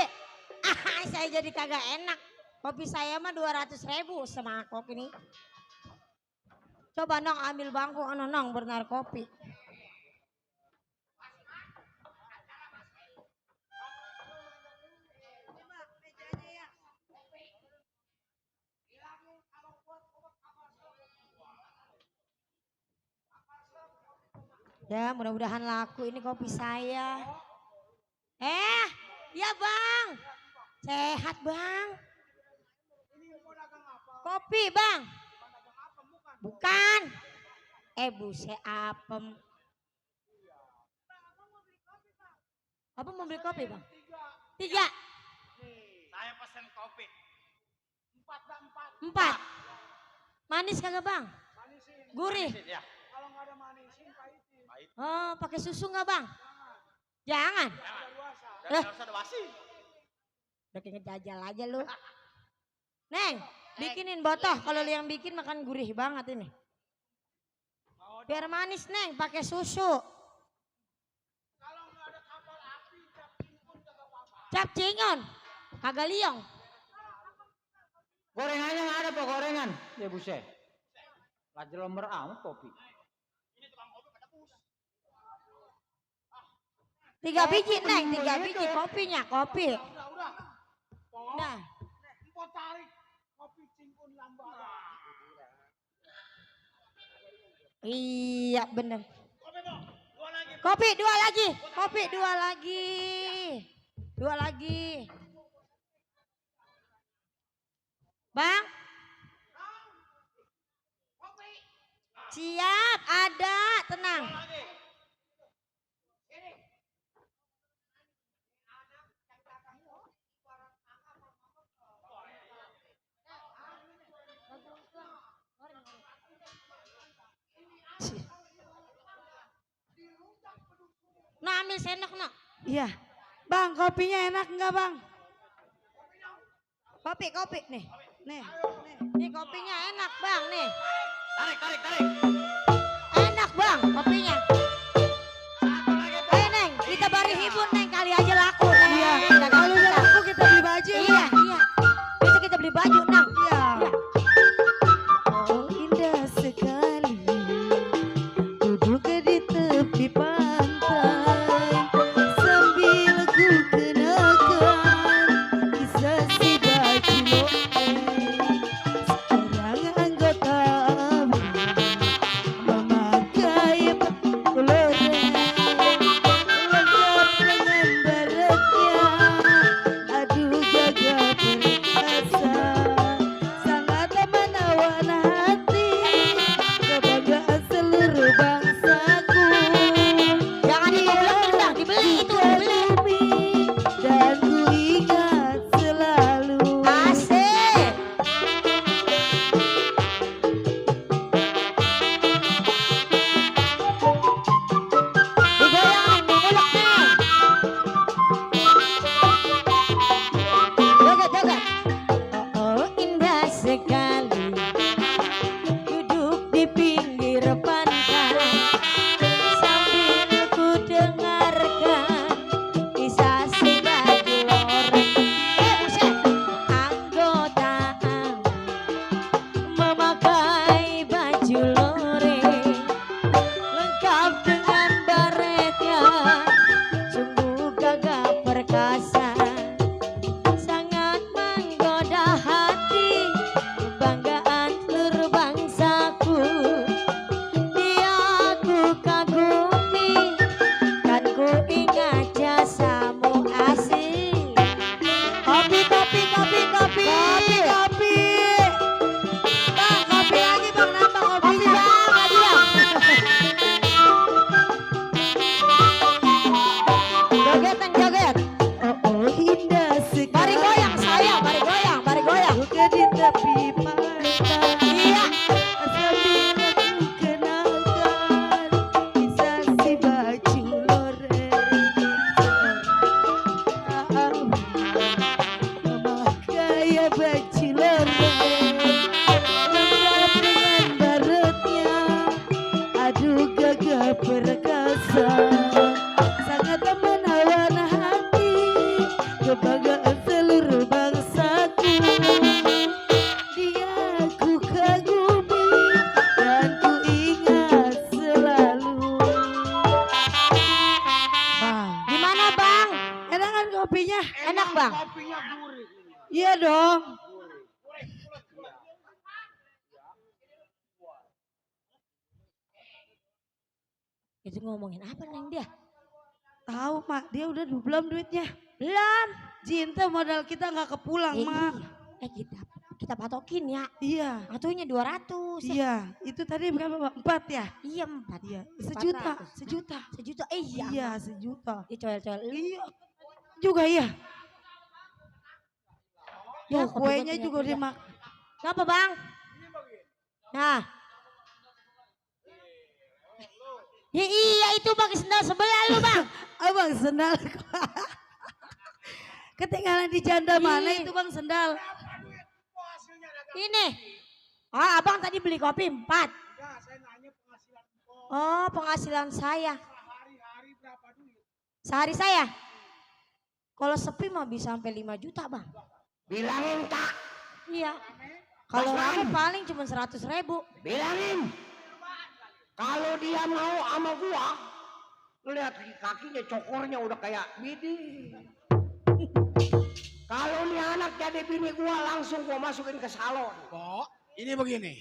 Ah, saya jadi kagak enak. Kopi saya mah 200.000 semangkok ini. Coba Nong ambil bangku Nong benar kopi. Ya mudah-mudahan laku ini kopi saya. Ya Bang. Sehat Bang. Kopi Bang. Bukan. Buse apem. Apa mau beli kopi Bang? 3. Saya pesen kopi. 4. Manis kagak Bang? Gurih. Ya. Kalau nggak ada manisin, pahitin. Oh, pakai susu nggak Bang? Jangan. Dan harus ada basi. Udah kayak ngejajal aja lu. Neng, bikinin botoh. Kalau lu yang bikin makan gurih banget ini. Biar manis Neng, pakai susu. Kalau nggak ada kapal api, Cap cingon. Kagak liong. Gorengannya nggak ada Pak, gorengan. Ya buset. Lagi lember amat kopi. 3 biji Neng, 3 biji kopinya, kopi. udah. Nah, Empok tarik kopi cingkun lambaran. iya bener. Kopi 2 lagi, kopi 2 lagi. 2 lagi. Bang. Siap, ada, tenang. Nah, ambil sendok, nak. Iya. Bang, kopinya enak enggak Bang? Kopi nih. Nih. Nih kopinya enak, Bang, nih. Tarik. Enak, Bang, kopinya. Ayo, Neng, kita bari hibur, Neng, kali aja laku, Neng. Iya. Kagak Kalau udah bisa. laku kita beli baju ya, Iya, Bang? iya. Besok kita beli baju, Nang. Iya. Oh, indah sekali duduk di tepi pantai sambil ku kenakan kisah si baju seorang anggota memakai loreng lengkap dengan bang? Kopinya gurih. Iya dong. Itu ngomongin apa neng dia? Tahu mak, dia udah belum duitnya. Belum. Cinta modal kita nggak kepulang mak. Iya. Kita patokin ya. Iya. Atunya 200. Iya, itu tadi berapa Pak? 4 ya? Iya 4. Iya, sejuta, 400. sejuta. Sejuta. Iya. Iya, sejuta. Iya coel-coel. Iya. Juga iya. Ya, Tuh, kuenya juga dia dimak. Kenapa bang? Nah. Ya iya itu pakai sendal sebelah lu bang. Abang sendal. Ketinggalan di janda mana Ih. itu bang sendal? Ini. Ah abang tadi beli kopi 4. Enggak, saya nanya penghasilan Mpok. Oh penghasilan saya. Sehari-hari berapa duit? Sehari saya. Kalau sepi mah bisa sampai 5 juta bang. Bilangin tak, Iya. Kalau rame paling cuma 100.000. bilangin. Kalau dia mau sama gua, ngeliat kakinya cokornya udah kayak bidi. Kalau nih anak jadi bini gua langsung gua masukin ke salon. Pok, ini begini.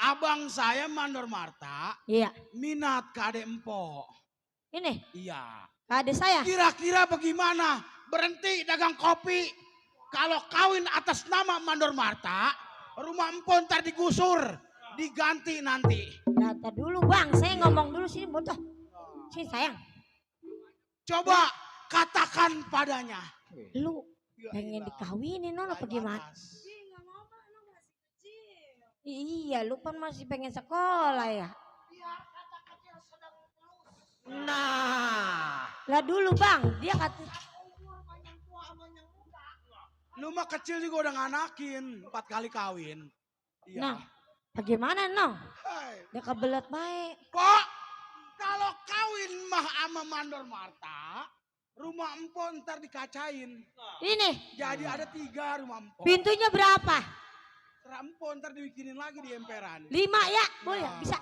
Abang saya Mandor Marta Iya. minat ke adek Empok. Ini Iya. ada saya. Kira-kira bagaimana berhenti dagang kopi? Kalau kawin atas nama Mandor Marta, rumah Empok ntar digusur, diganti nanti. Data dulu bang, saya ngomong dulu sini bocah. Sini sayang. Coba katakan padanya. Lu pengen dikawinin non apa gimana? Iya, lu kan masih pengen sekolah ya. Nah, Lah dulu bang, dia kata Lu mah kecil juga udah nganakin 4 kali kawin. Iya. Nah, bagaimana nong? Hai. Dia kebelet baik. Pok, kalau kawin mah sama Mandor Marta, rumah Empok ntar dikacain. Ini Jadi ada 3 rumah Empok. pintunya berapa? Terus Empok ntar dibikinin lagi di emperan. 5 ya, boleh Nah. bisa.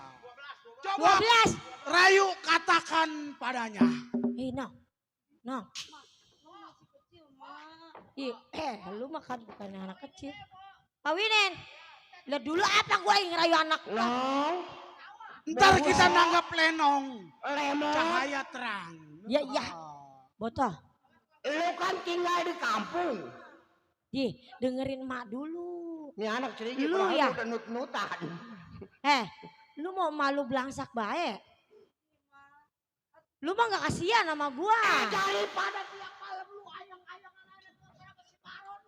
Coba 12. Rayu katakan padanya. Nong, nong. Lu makan bukan anak kecil. Kawinin. Lihat dulu apa gua yang ngerayu anak. long, Ntar kita nanggap lenong. lemon. Cahaya terang. Ya iya. Botol. Lu kan tinggal di kampung. Dengerin mak dulu. Nih anak cerita Lu ya? udah nut-nutan. Lu mau malu belangsak baik? Lu mah gak kasihan sama gua. Daripada tiap malam lu ayang-ayangan ada si Paron.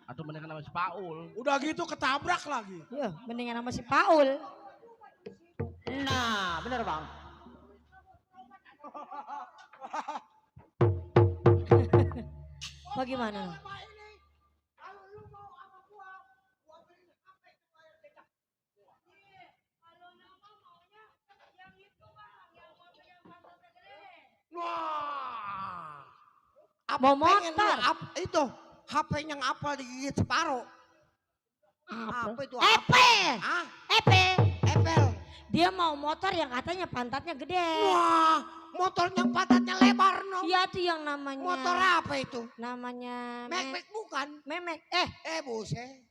Atau mendingan sama si Paul. Udah gitu ketabrak lagi. Ya, mendingan sama si Paul. Nah, bener bang. Bagaimana? Wah. Mau pengen motor. lu itu HP yang apal digigit separuh. Apa? itu? Epe. Ah, Epe. Epel. Dia mau motor yang katanya pantatnya gede. Wah, motornya pantatnya lebar no. Iya tuh yang namanya. Motor apa itu? Namanya. Mek bukan. Memek. Buset.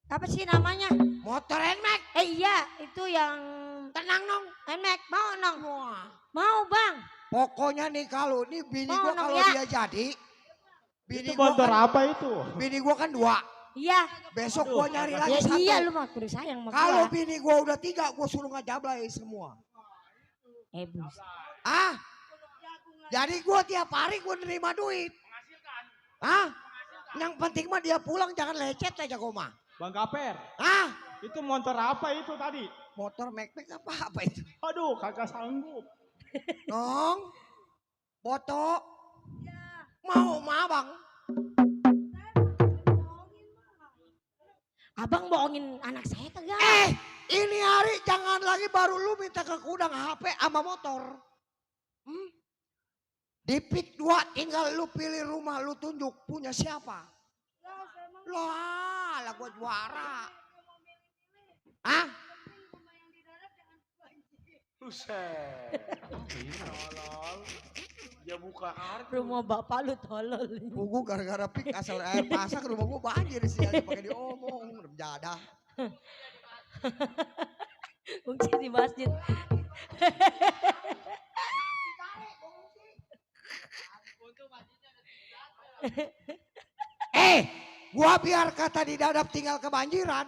Apa sih namanya? Motor Nmax. Iya, itu yang. Tenang nong. Memek. Mau nong? Wah. Mau bang. Pokoknya nih kalau nih bini Mau gua nong, kalau ya? dia jadi. Bini Itu gua motor kan, apa itu? bini gua kan 2. Iya. Besok gua nyari lagi Ya 1. iya lu mah kudu sayang sama Kalau gua. bini gua udah 3, gua suruh ngajablay semua. Bus. Ah? Jadi gua tiap hari gua nerima duit. Ah? Yang penting mah dia pulang jangan lecet aja gua mah. Bang Kaper, Ah? itu motor apa itu tadi? Motor Mek apa itu? Aduh, kagak sanggup. Nong? Foto? Mau mah bang? Abang bohongin anak saya kagak? Ini hari jangan lagi baru lu minta ke gudang HP sama motor. Di pik 2 tinggal lu pilih rumah lu tunjuk punya siapa. Lah gua juara. Ah? Buset. Tolol. Dia buka kartu. Rumah bapak lu tolol. Pugu gara-gara pik asal air pasang rumah gua banjir sih pakai diomong rem jadah. Fungsi di masjid. Gua biar kata di dadap tinggal kebanjiran.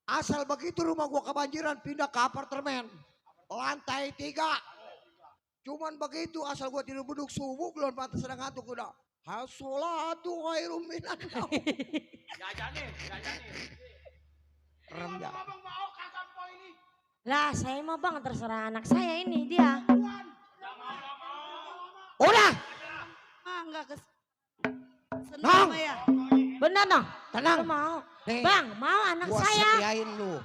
Asal begitu rumah gua kebanjiran pindah ke apartemen. Lantai 3. Cuman begitu asal gua tidur beduk subuh belum pantas sedang ngantuk udah. Hasolatu khairum minan naum. Jajanin. Rem ya. Abang mau kagak po ini. Lah saya mah bang terserah anak saya ini dia. Udah, Ah, enggak kes. Senang Nong. mah ya. Bener dong? tenang. Lu mau? Nih, Bang mau anak gua saya. sediain lu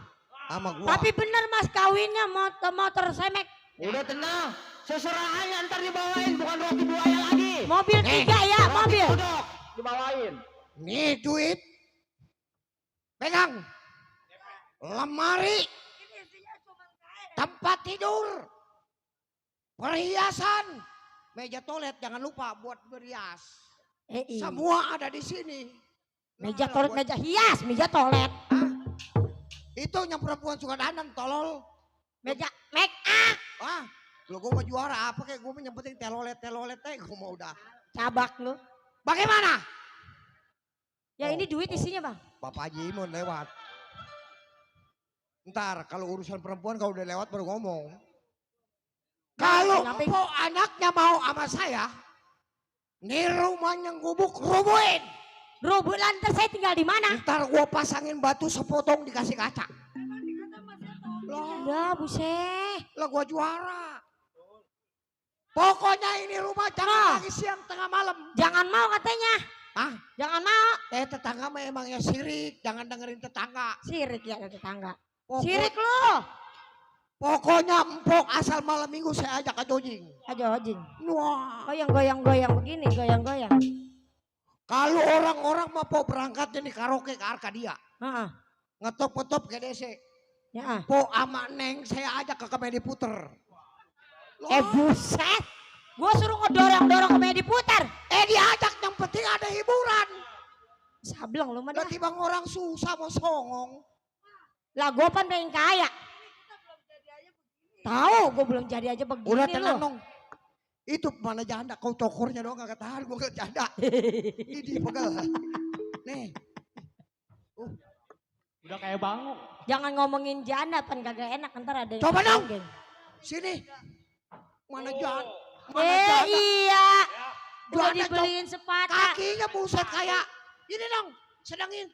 sama gua. Tapi bener mas kawinnya motor semek. Udah tenang. Seserahannya ntar dibawain bukan roti buaya lagi. Mobil 3 ya mobil. Duduk, dibawain. Nih duit. Pegang. Lemari. Tempat tidur. Perhiasan. Meja toilet jangan lupa buat berhias. Iya. Semua ada di sini. Meja Nah, toilet, buat- meja hias, meja toilet. Itu yang perempuan suka dandan tolol. Meja make up. Ah, lu gua mau juara apa kayak gua yang penting telolet aja gua mau udah. Cabak lu. Bagaimana? Ya ini duit isinya bang. Bapak Haji Imun lewat. Ntar kalau urusan perempuan kalau udah lewat baru ngomong. Kalau Nyampe- empok anaknya mau sama saya, nih rumahnya gubuk rubuhin. Rubuh lantai saya tinggal di mana? Ntar gua pasangin batu sepotong dikasih kaca. Ya buset. Lah gua juara. Pokoknya ini rumah jangan lagi siang tengah malam. Jangan mau katanya. Ah, Jangan mau. tetangga mah emangnya sirik, jangan dengerin tetangga. Sirik ya tetangga. Pokok- Sirik lu. Pokoknya empok asal malam minggu saya ajak ke jogging. Aja ojing. Wah, Goyang-goyang begini, goyang-goyang. kalau orang-orang mau berangkatnya nih karaoke ke Arkadia, Heeh. ngetop-ngetop ke DC. Ya. Po ama Neng saya ajak ke Komedi Puter. Buset. Gua suruh ngedorong-dorong ke media putar. Diajak yang penting ada hiburan. Sableng lu mah Lah dah. tibang orang susah mau songong. Lah gua pan pengen kaya. Tahu gua belum jadi aja begini Udah lu. tenang dong. Itu mana janda kau cokornya doang gak tahan gua gak janda. Ini pegel. Nih. Udah kayak bangu. Jangan ngomongin janda pan kagak enak ntar ada yang Coba dong. ngomongin. Sini. Mana janda? Mana janda? Iya. Gua Janda, dibeliin sepatu. Kakinya buset kayak. Ini dong. Sedangin.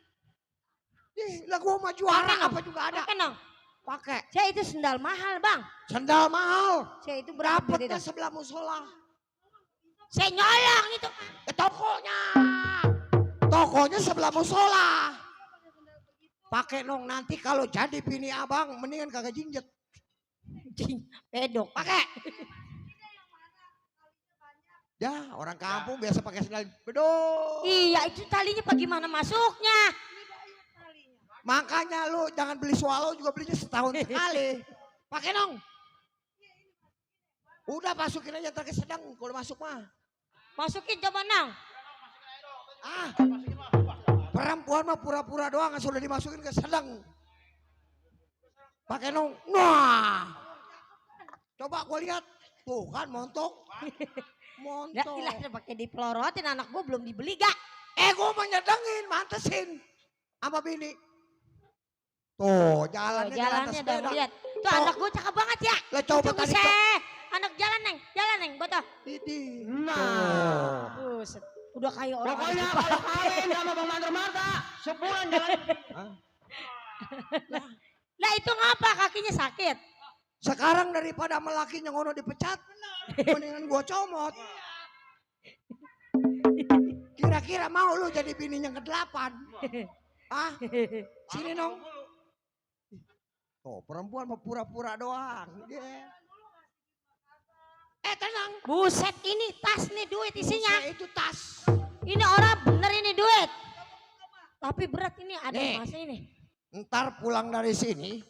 Nih lah gua mah juara Pakai, apa juga ada. Pakai dong. Pakai. Saya itu sendal mahal bang. Sendal mahal. Saya itu berapa Dapetnya dah? sebelah musola. Saya nyolong itu. Tokonya. Tokonya sebelah musola. Pakai dong nanti kalau jadi bini abang mendingan kagak jinjet. Pedok. Pakai. Ya orang kampung biasa pakai sendal bedok. Iya itu talinya bagaimana masuknya? Makanya lu jangan beli swallow juga belinya setahun sekali. Pakai dong. Udah masukin aja ntar ke sedang kalau masuk mah. Masukin coba nang. Ah. Perempuan mah pura-pura doang sudah dimasukin ke sedang. Pakai dong. Wah. Coba gua lihat. Tuh kan montok. Nggak Montok. ilah pakai dipelorotin anak gua belum dibeli gak? Gua mau nyedengin, mantesin. Sama bini. Tuh jalannya Jalannya dong lihat. Tuh Oh. anak gua cakep banget ya. Lah coba Itu tadi. buset. Anak jalan neng, botoh. Ini. Nah. Buset. Udah kayak orang. Pokoknya kalau kawin sama Bang Mandor Marta, sebulan jalan. Lah itu ngapa kakinya sakit? Sekarang daripada sama lakinya ngono dipecat, mendingan gua comot. Kira-kira mau lu jadi bininya ke-8? Ah, sini dong. Oh, perempuan mau pura-pura doang. Yeah. Tenang. Buset ini tas nih duit isinya. Itu tas. Ini orang bener ini duit. Tapi berat ini ada Nih. emasnya ini. Ntar pulang dari sini,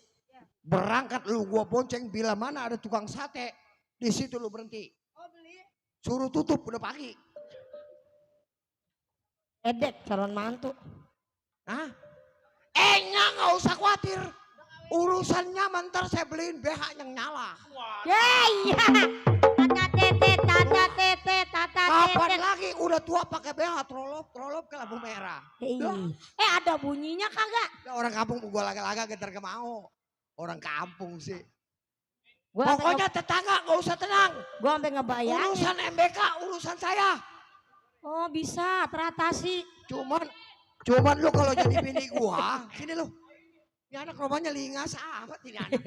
Berangkat lu gua bonceng bila mana ada tukang sate. Di situ lu berhenti. Suruh tutup udah pagi. Edek calon mantu. Hah? Nggak usah khawatir. Urusannya mentar saya beliin BH yang nyala. Ya iya. Tata tete, tata tete, tata Kapan tete. lagi udah tua pakai BH trolop ke lampu merah. Ada bunyinya kagak? Orang kampung gua laga-laga getar ke mau. Orang kampung sih. Gua Pokoknya tetangga nggak usah tenang. Gua sampai ngebayangin. Urusan MBK urusan saya. Oh bisa teratasi. Cuman lu kalau jadi bini gua, sini lu. Ini anak rumahnya lingas amat ini anak.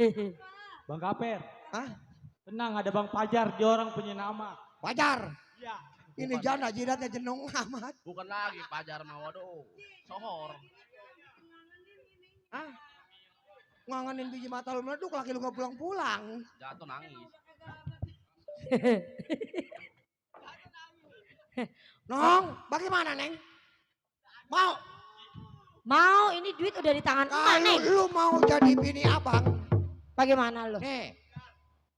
Bang Kaper. Hah? Tenang, ada Bang Pajar, dia orang punya nama. Pajar. Iya. Ini janda jidatnya jenong amat. Bukan lagi Pajar mah, waduh. Sohor. Hah? Ngangenin biji mata lu meleduk, laki lu gak pulang-pulang. Jatuh nangis. Nong, bagaimana Neng? Mau ini duit udah di tangan emak Kalau Neng. lu mau jadi bini abang, Bagaimana lu? nih,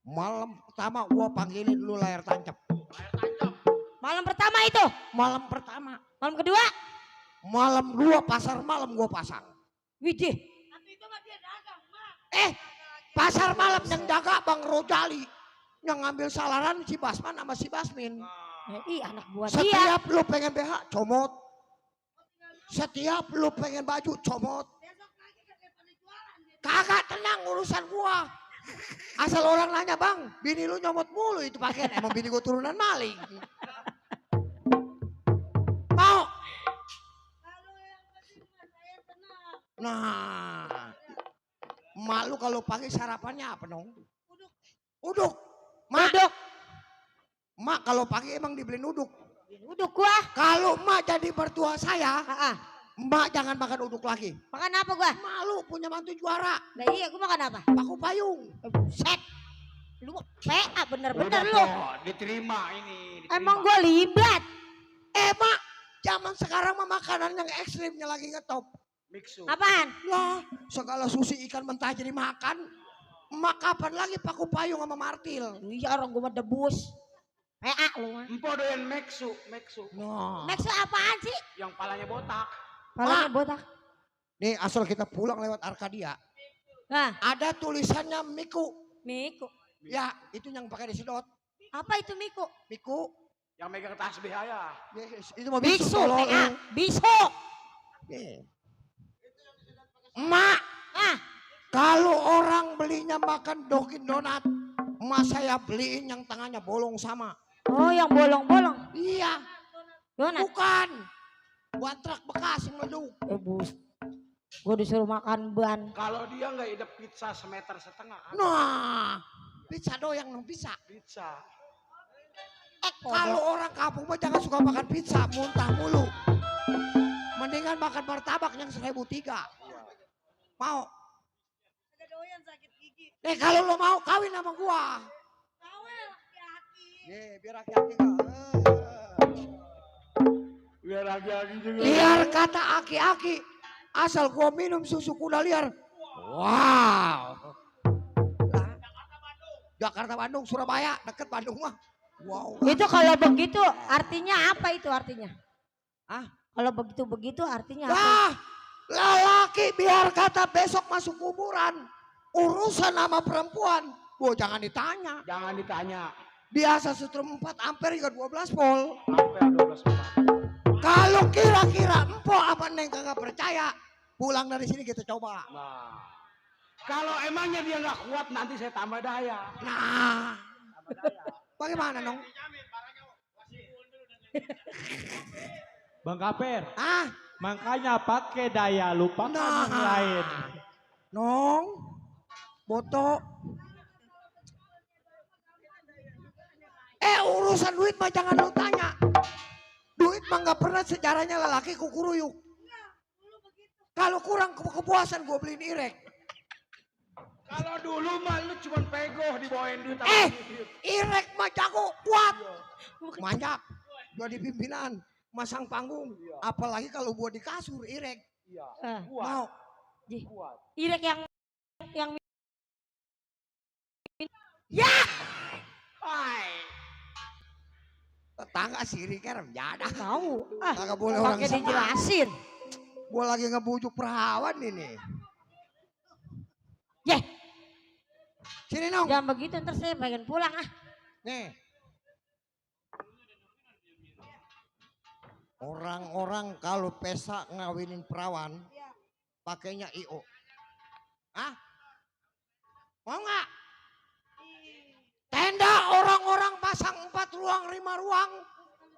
malam pertama gua panggilin lu layar tancap. Malam pertama itu? Malam pertama. Malam kedua? Malam 2 pasar malam gua pasang. Widih. Pasar malam yang jaga Bang Rojali. Yang ngambil salaran si Basman sama si Basmin. Anak buah dia. Setiap lu pengen BH, comot. Setiap lu pengen baju, comot. Kagak tenang urusan gua. Asal orang nanya, Bang, bini lu nyomot mulu itu pakaian. Emang bini gua turunan maling. Mau? Nah, malu kalau pagi sarapannya apa dong? Uduk. Mak kalau pagi emang dibeliin uduk. Uduk gua. Kalau mak jadi mertua saya, mak jangan makan uduk lagi. Makan apa gua? Malu punya mantu juara. Nah iya gua makan apa? Paku payung. Buset. Lu PA bener-bener lu. Diterima ini. Emang gua libat. Mak, zaman sekarang mah makanan yang ekstrimnya lagi ngetop. Mixu. Apaan? Lah, segala sushi ikan mentah jadi makan. Mak kapan lagi paku payung sama martil? Iya orang gua mah debus. PA lu mah. Empo doyan Mexu. Nah. Maksud apaan sih? Yang palanya botak. Palanya botak. Nih asal kita pulang lewat Arkadia. Nah, Ada tulisannya Miku. Miku. Ya, itu yang pakai disedot. Apa itu Miku? Miku. Yang megang tasbih ya. Yes, itu mau Bisu, kalau PA. lu- Bisu. Nih. Emak, kalau orang belinya makan Dunkin Donat, emak saya beliin yang tangannya bolong sama. Oh yang bolong-bolong. Iya, Donat. bukan. Buat truk bekas yang meleduk. Bus. Gua disuruh makan ban. Kalau dia nggak hidup pizza semeter setengah. Nah, pizza doang dong pizza. Pizza. Kalau orang kampung mah jangan suka makan pizza, muntah mulu. Mendingan makan martabak yang 1.003. Mau? Kalau lo mau kawin sama gua. Biar aki-aki Biar lagi-lagi juga. Liar kata aki-aki. Asal gua minum susu kuda liar. Wow. Jakarta Bandung, Surabaya, deket Bandung mah. Wow. Itu kalau begitu artinya apa itu artinya? Hah? Kalau begitu artinya apa? Nah, lelaki biar kata besok masuk kuburan. Urusan sama perempuan, gua jangan ditanya. Jangan ditanya. Biasa setrum 4 ampere juga 12 volt. Sampai 12 menit. Kalau kira-kira empok apa Neng kagak percaya, pulang dari sini kita coba. Nah. Kalau emangnya dia nggak kuat nanti saya tambah daya. Nah, bagaimana Nong? Bang Kaper, Ah, makanya pakai daya, lupakan yang lain. Nong, boto. Urusan duit mah jangan lu tanya. Duit mah nggak pernah sejarahnya lelaki kukuruyuk. Kalau kurang kepuasan gue beliin irek. Kalau dulu mah lu cuma pegoh dibawain duit. Irek mah jago, kuat. Manjak, jadi pimpinan, masang panggung. Apalagi kalau gua di kasur irek. Iya. Eh, Kuat. Mau? Kuat. Irek yang Ya, Hai. Tetangga siri kerem jadah. tahu. Ah, Kagak boleh orang pakai sama. dijelasin. Gua lagi ngebujuk perawan ini. Yeh, Sini nong. jangan begitu ntar saya pengen pulang ah. Nih. Orang-orang kalau pesta ngawinin perawan, pakainya IO. Hah? Mau nggak? Tenda orang-orang pasang 4 ruang, 5 ruang.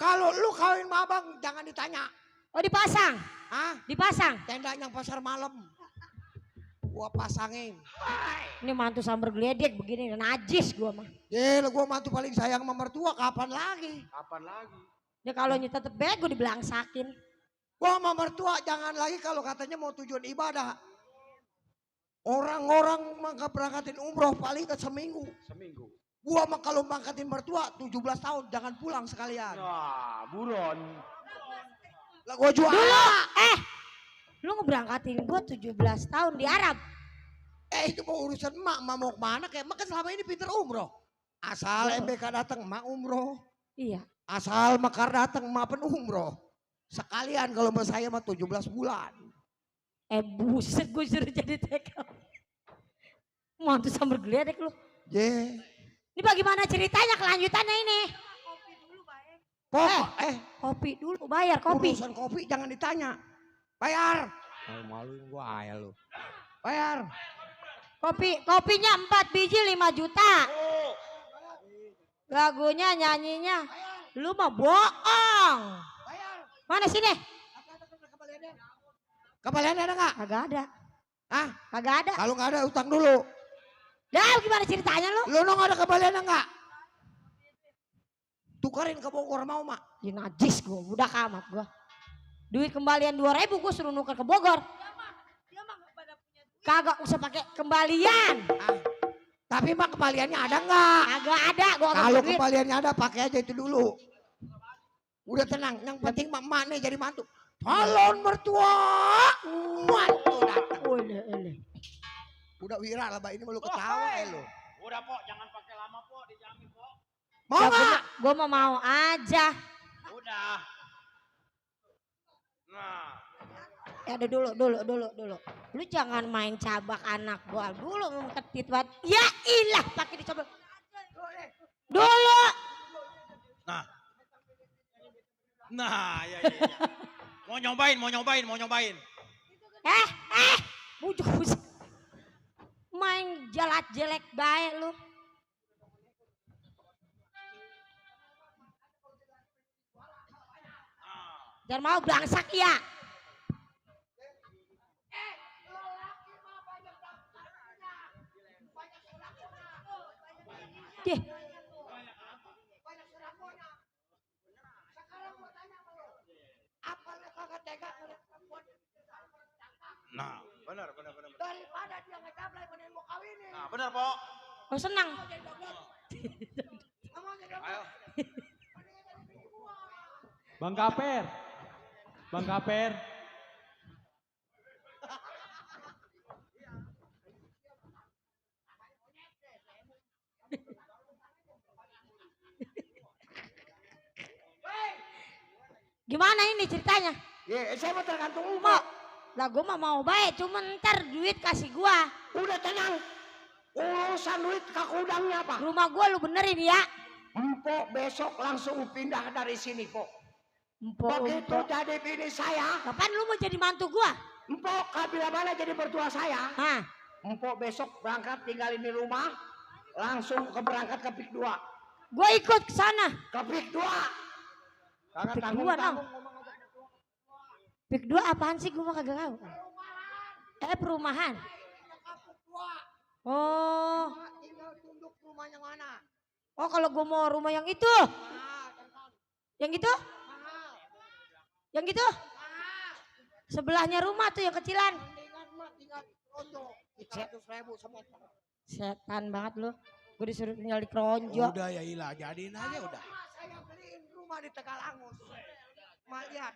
Kalau lu kawin sama abang jangan ditanya. Oh dipasang, Hah? dipasang. Tendanya pasar malam. Gua pasangin. Ini mantu sambar geledek begini najis gua mah. Gila gua mantu paling sayang sama mertua kapan lagi? Ya kalau tetep bego dibelangsakin. Gua sama mertua jangan lagi kalau katanya mau tujuan ibadah. Orang-orang mangka berangkatin umroh paling ke seminggu. Gua mah kalau berangkatin mertua 17 tahun jangan pulang sekalian. Wah, buron. Lah gua jual. Dulu, lu ngeberangkatin gua 17 tahun di Arab. Itu mau urusan emak mau kemana kayak emak kan selama ini pinter umroh. Asal MBK datang emak umroh. Iya. Asal Mekar datang emak pun umroh. Sekalian kalau sama saya mah 17 bulan. Buset gue suruh jadi TK. Mantu sambar geledek lu. Ini bagaimana ceritanya kelanjutannya ini? Kopi dulu bayar kopi. Urusan kopi jangan ditanya. Bayar. Maluin gua ya lu. Bayar. Kopinya 4 biji 5 juta. Lagunya nyanyinya. Lu mah bohong. Mana sini? Kembaliannya ada nggak? Kagak ada. Hah? Kagak ada. Kalau nggak ada utang dulu. Dah gimana ceritanya lu? Lu nong ada kembaliannya nggak? Tukarin ke Bogor mau mak? Ya najis gua, budak amat gua. Duit kembalian 2.000 gua suruh nuker ke Bogor. Kagak usah pakai kembalian. Tapi mak kembaliannya ada nggak? Kagak ada gua. Kalau kembaliannya ada pakai aja itu dulu. Udah tenang, yang penting mak nih jadi mantu. Calon mertua, mantu datang. Udah wira lah, ini malu ketawa lu. Udah Pok, jangan pakai lama Pok, dijamin Pok. Mau nggak? Gua mau aja. Udah. Nah. Ya ada dulu. Lu jangan main cabak anak gua dulu ngeketit banget. Ya ilah pakai dicoba. Dulu. Nah, ya. Mau nyobain. Bujuk. Main jalat jelek baik lu. Jangan mau belangsak ya. Deh. Nah, benar. Daripada dia ngecaplay mending mau kawinin. Nah, benar, Pok. Oh senang. Ayo. Bang Kaper. Gimana ini ceritanya? Ya, saya mau tergantung lu. Mau. Lah gue mah mau baik, cuma ntar duit kasih gua. Udah tenang. Urusan duit ke gudangnya apa? Rumah gua lu benerin ya. Empok besok langsung pindah dari sini, Pok. Empok. Begitu jadi bini saya, Kapan lu mau jadi mantu gua? Empok kabila mana jadi mertua saya. Hah? Empok besok berangkat tinggalin di rumah, langsung berangkat ke Pik 2. Gua ikut ke sana. Ke Pik 2. Kagak Pik 2 tanggung-tanggung. Pik 2 apaan sih gua mah kagak tahu. Perumahan. Oh. Tinggal tunduk rumahnya mana? Oh kalau gua mau rumah yang itu. Yang itu? Yang itu? Sebelahnya rumah tuh yang kecilan. Mendingan mah tinggal ronjo. 100.000 semeter. Setan banget lu. Gue disuruh tinggal di Kronjo. Udah ya Ila, jadiin aja udah. Saya beliin rumah di Tegalangus. Mak lihat,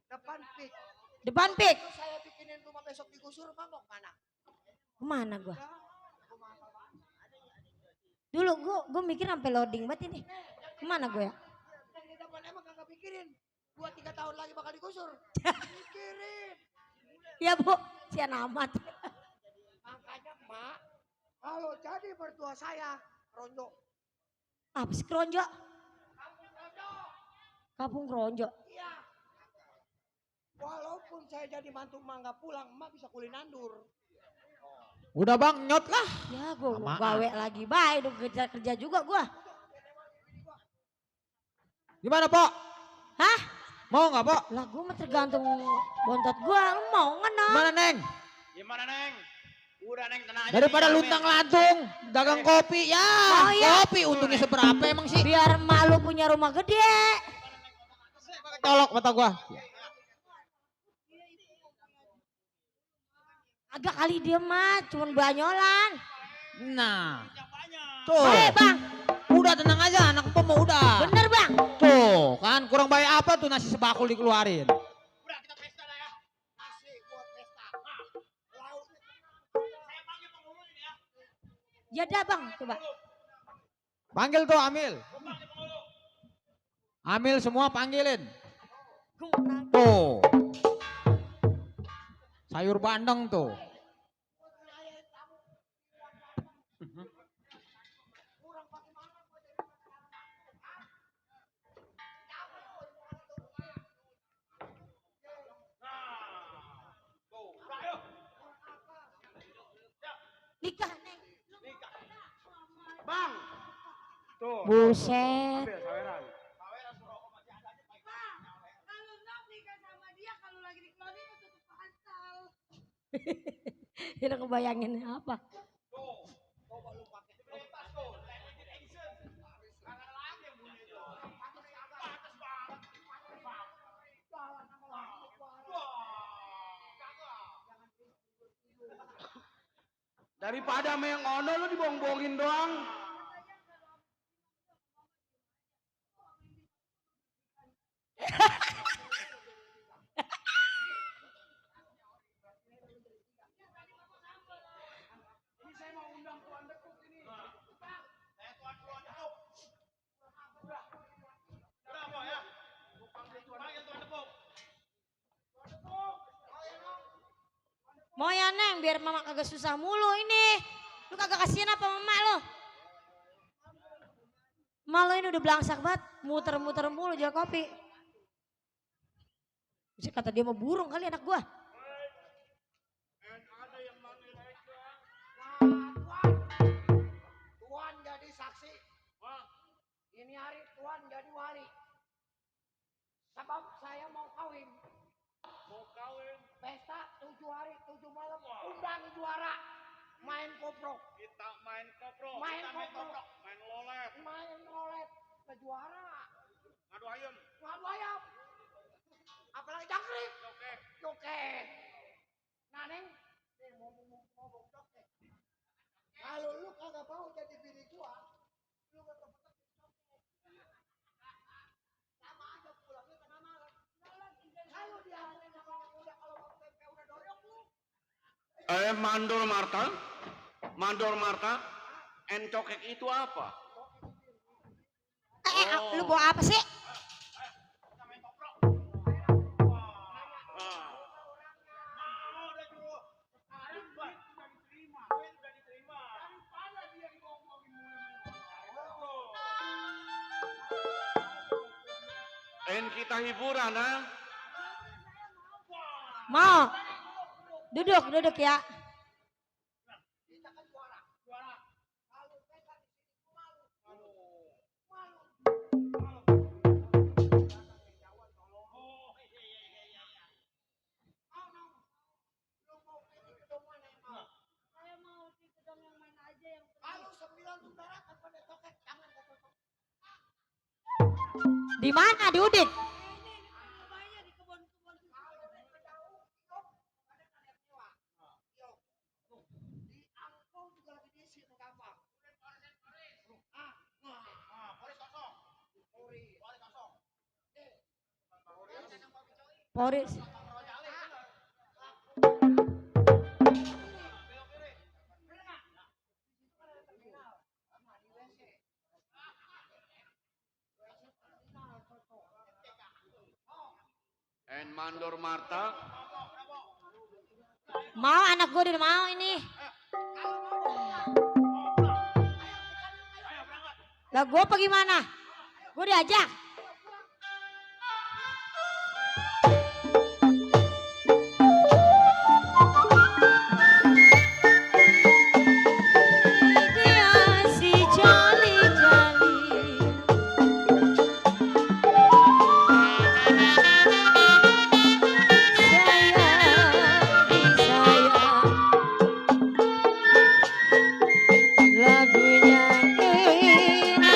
depan Pik. Depan Pik. Terus saya bikinin rumah besok digusur, Mak mau kemana? Kemana gua? Dulu gue mikir sampai loading banget ini. Kemana gue ya? Yang di depan emang kagak pikirin. 2-3 tahun lagi bakal digusur. Pikirin. Ya Bu, sian amat. Makanya Mak, kalau jadi mertua saya, Ronjo. Apa sih keronjo? Kampung keronjo. Iya. Walaupun saya jadi mantu emak nggak pulang, emak bisa kulinandur. Udah bang, nyot lah. Ya gue Amaan. gawe lagi baik, udah kerja juga gue. Gimana Pok? Hah? Mau nggak Pok? Lah gue mah tergantung bontot gue, lu mau nggak Nong? Gimana Neng? Gimana Neng? Udah Neng tenang aja. Daripada luntang lantung, dagang kopi ya. Oh, iya. Kopi untungnya seberapa emang sih? Biar malu punya rumah gede. Colok mata gua. Agak kali dia mah, cuman banyolan. Nah, tuh. Bang, Udah tenang aja, anak mau udah. bener bang. Tuh, kan kurang baik apa tuh nasi sebakul dikeluarin. Udah kita pesta dah ya. Nasi buat pesta. Lauknya. Saya panggil penghulu ini ya. Ya dah bang, coba. Panggil tuh Amil. Amil semua panggilin. Tuh. Sayur bandeng tuh. Nikah Neng. Bang. Tuh. Buset. Ambil saweran. Kalau Nong nikah sama dia kalau lagi di kloni tutup pantal. Kita kebayangin apa? Daripada sama yang ono lu dibohong-bohongin doang. Mau ya Neng, biar mama kagak susah mulu ini. Lu kagak kasihan apa mama lo? Emak lo ini udah belangsak banget, muter-muter mulu jual kopi. Bisa kata dia mau burung kali anak gua. Tuan jadi saksi. Ini hari Tuan jadi wali. Sebab saya mau kawin. Pesta 7 hari 7 malam. Undang juara. Main koprok. Kita main koprok. Main Kita main koprok. koprok. Main lolet. Main rolet. Ke juara. Ngadu ayam. Ngadu ayam. Apalagi jangkrik. Oke. Joket. Nah Neng. Nih ngomong joket. Kalau lu kagak mau jadi bini gua. Lu gak tetep joket. Sama aja pulangnya tengah malam. Kalau dia namanya udah kalau mau tempe udah doyok lu. Mandor Marta. Mandor Marta. Encokek itu apa? Lu bawa apa sih? Kita hiburan, ha? Mau. Duduk ya. Di mana? Di Udik. Poris. mandor Marta. Mau anak gue udah mau ini. Lah gue apa gimana? Gue diajak. Dia si jali-jali. Lagunya enak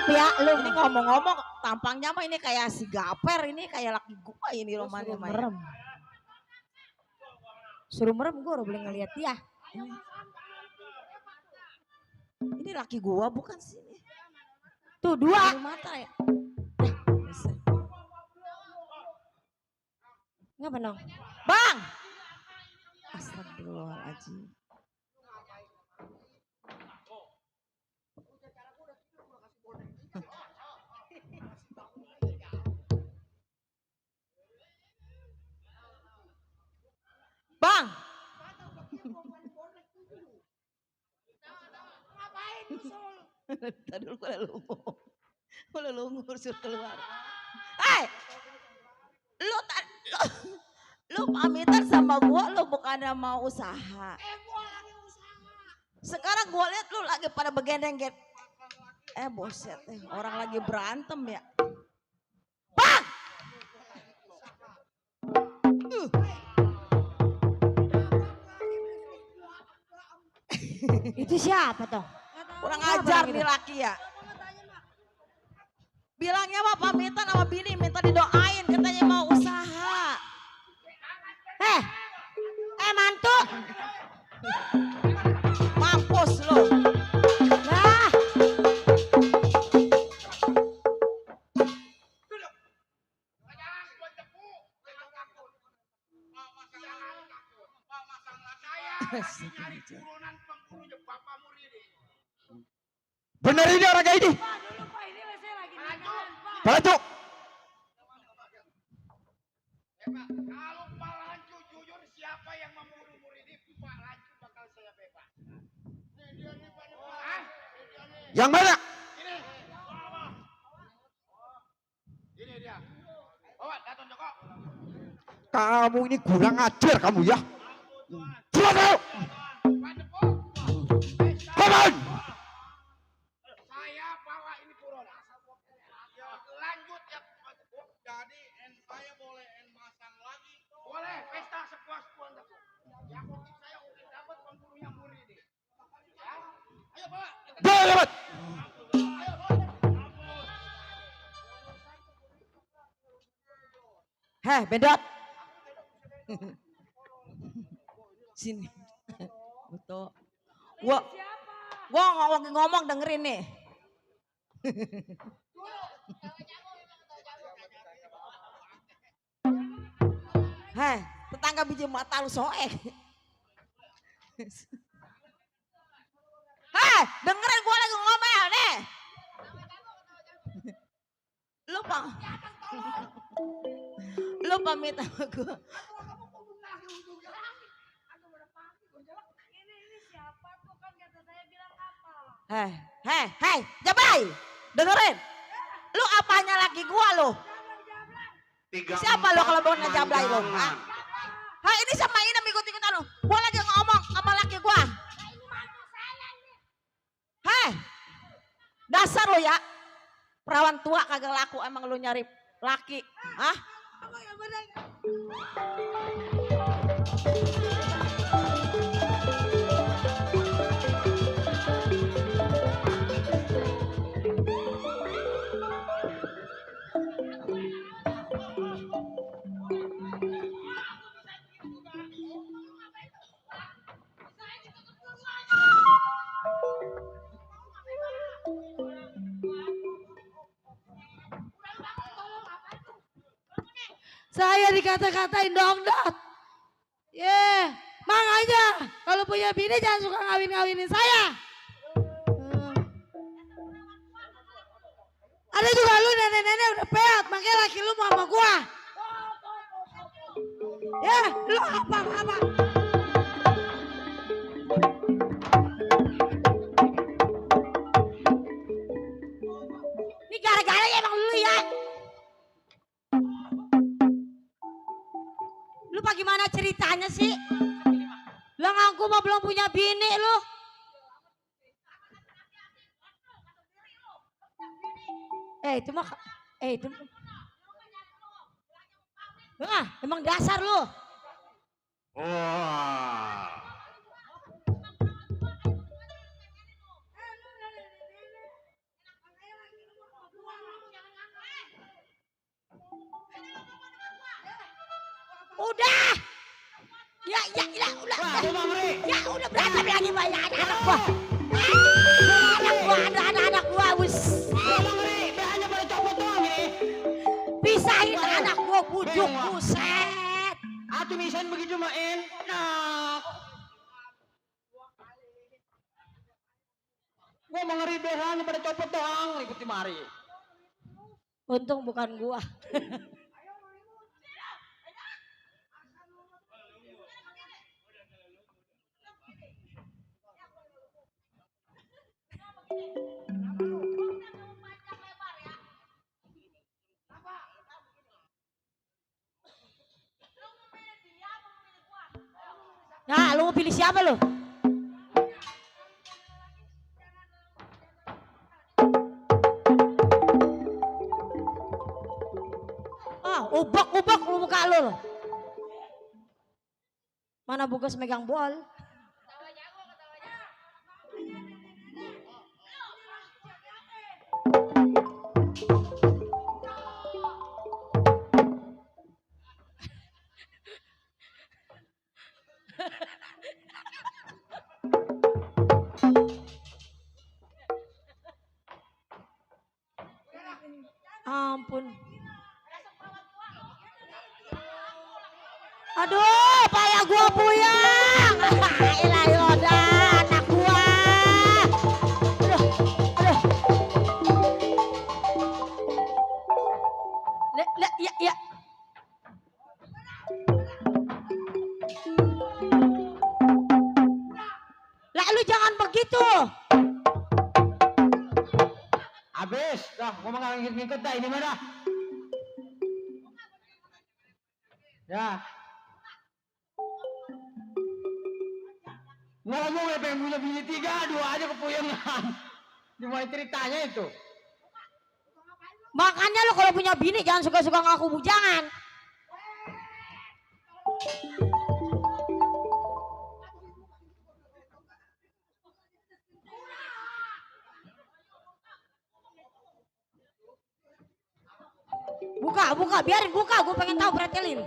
ya lu. Ini ngomong-ngomong tampangnya mah ini kayak si Gaper, ini kayak laki gua ini romannya mah. Merem. Suruh merem gue udah boleh ngeliat dia. Ini laki gua bukan sih ini. Tuh dua. Ini mata ya. Ngapa dong? Bang. Astagfirullahaladzim. Bang. Tadi dulu gue lungur suruh keluar. Hei, lu pamitan sama gua, lu bukannya mau usaha. Sekarang gua lihat lu lagi pada begendeng-get. Boset, orang lagi berantem ya. Bang! Itu siapa toh? Kurang ajar nih laki ya. Bilangnya mah pamitan sama bini minta didoain katanya mau usaha. Mantu. Mampus lo. Nah. Bener ini orang kayak ini. Palancu. Kalau Palancu jujur siapa yang membunuh Muridin, Palancu bakal saya bebas. Yang mana? Ini dia. Bawa Daton Joko. Kamu ini kurang ajar kamu ya. Coba tahu. Come on. Saya bawa ini Purona. Lanjut ya. Jadi saya boleh masang lagi. Boleh pesta sepuas-puasnya. Yang penting saya udah dapat pembunuhnya Muridin. Ya. Ayo bawa. Dapat. Bedot. Sini. Betul. Gua ngomong dengerin nih. Tetangga biji mata lu soek. Dengerin gua lagi ngomel nih. Lu pamit sama gua. Hei, Jablay, dengerin. Lu apanya laki gua lu? Siapa lu kalau bukan Jablay lu? Ini sama ini ikut-ikutan lu. Gua lagi ngomong sama laki gua. Dasar lu ya. Perawan tua kagak laku emang lu nyari laki. Saya dikata-katain dongdot. Makanya kalau punya bini jangan suka ngawin-ngawinin saya. Ada juga lu nenek-nenek udah peot, makanya laki lu mau sama gua. Lu apa? Ini gara-gara emang lu ya. Lu bagaimana ceritanya sih? Lu ngaku mah belum punya bini lu. Itu mah itu. Emang dasar lu. Wah. Udah. Ya, udah. Ya, udah berantem lagi banyak anak gua. Anak gua, bus. Hanya pada copot doang ini. Pisahin anak gua bujuk, buset. Atuh misalnya begitu mah enak. Gua mau ngeri hanya pada copot doang ikuti mari. Untung bukan gua. Nah, lu mau pilih siapa lu? Ubak lu muka lu. Mana Bugas megang bol? Ampun. Aduh, payah gua puyeng. Ilah yoda, anak gua. Aduh. Ya. Lah lu jangan begitu. Habis, dah gua mau ngikut dah ini mana? Ya. Ngomong ya pengen punya bini 3, 2 aja kepuyengan. Dimulai ceritanya itu. Makanya lo kalau punya bini jangan suka-suka ngaku bujangan. Buka, biarin buka, gue pengen tahu pretelin.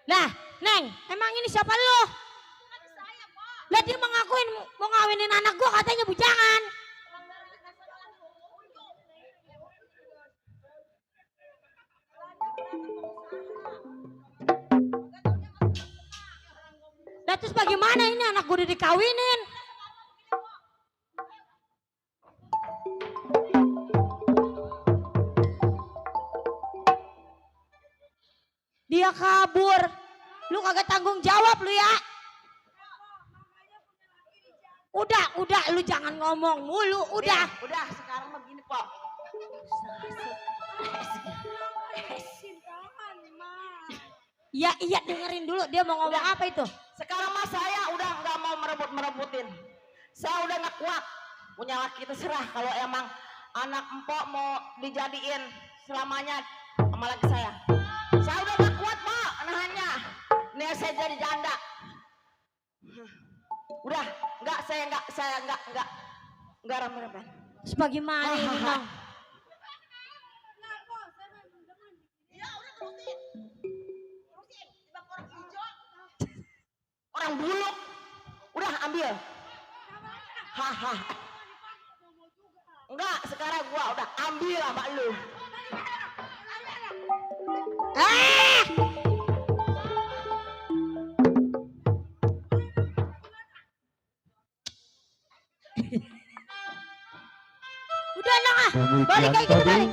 Lah, Neng, emang ini siapa lo? Lah dia mengakuin mau ngawinin anak gua katanya bujangan. Lah terus bagaimana ini anak gua udah dikawinin? Dia kabur. Lu kagak tanggung jawab lu ya. Udah, lu jangan ngomong mulu, udah. Udah, sekarang mah gini, Pok. Ya iya dengerin dulu dia mau ngomong Udah. apa itu. Sekarang mah saya udah nggak mau merebut-merebutin. Saya udah nggak kuat. Punya laki terserah kalau emang anak empok mau dijadiin selamanya sama laki saya. Saya udah nggak kuat, Pak, nahannya. Nih saya jadi janda. Udah, saya enggak rame-rame. Terus bagaimana ini, Bang? Orang buluk. Udah ambil. Haha. Enggak, sekarang gua udah ambil sama lu. Udah Nang, balik kayak gitu balik.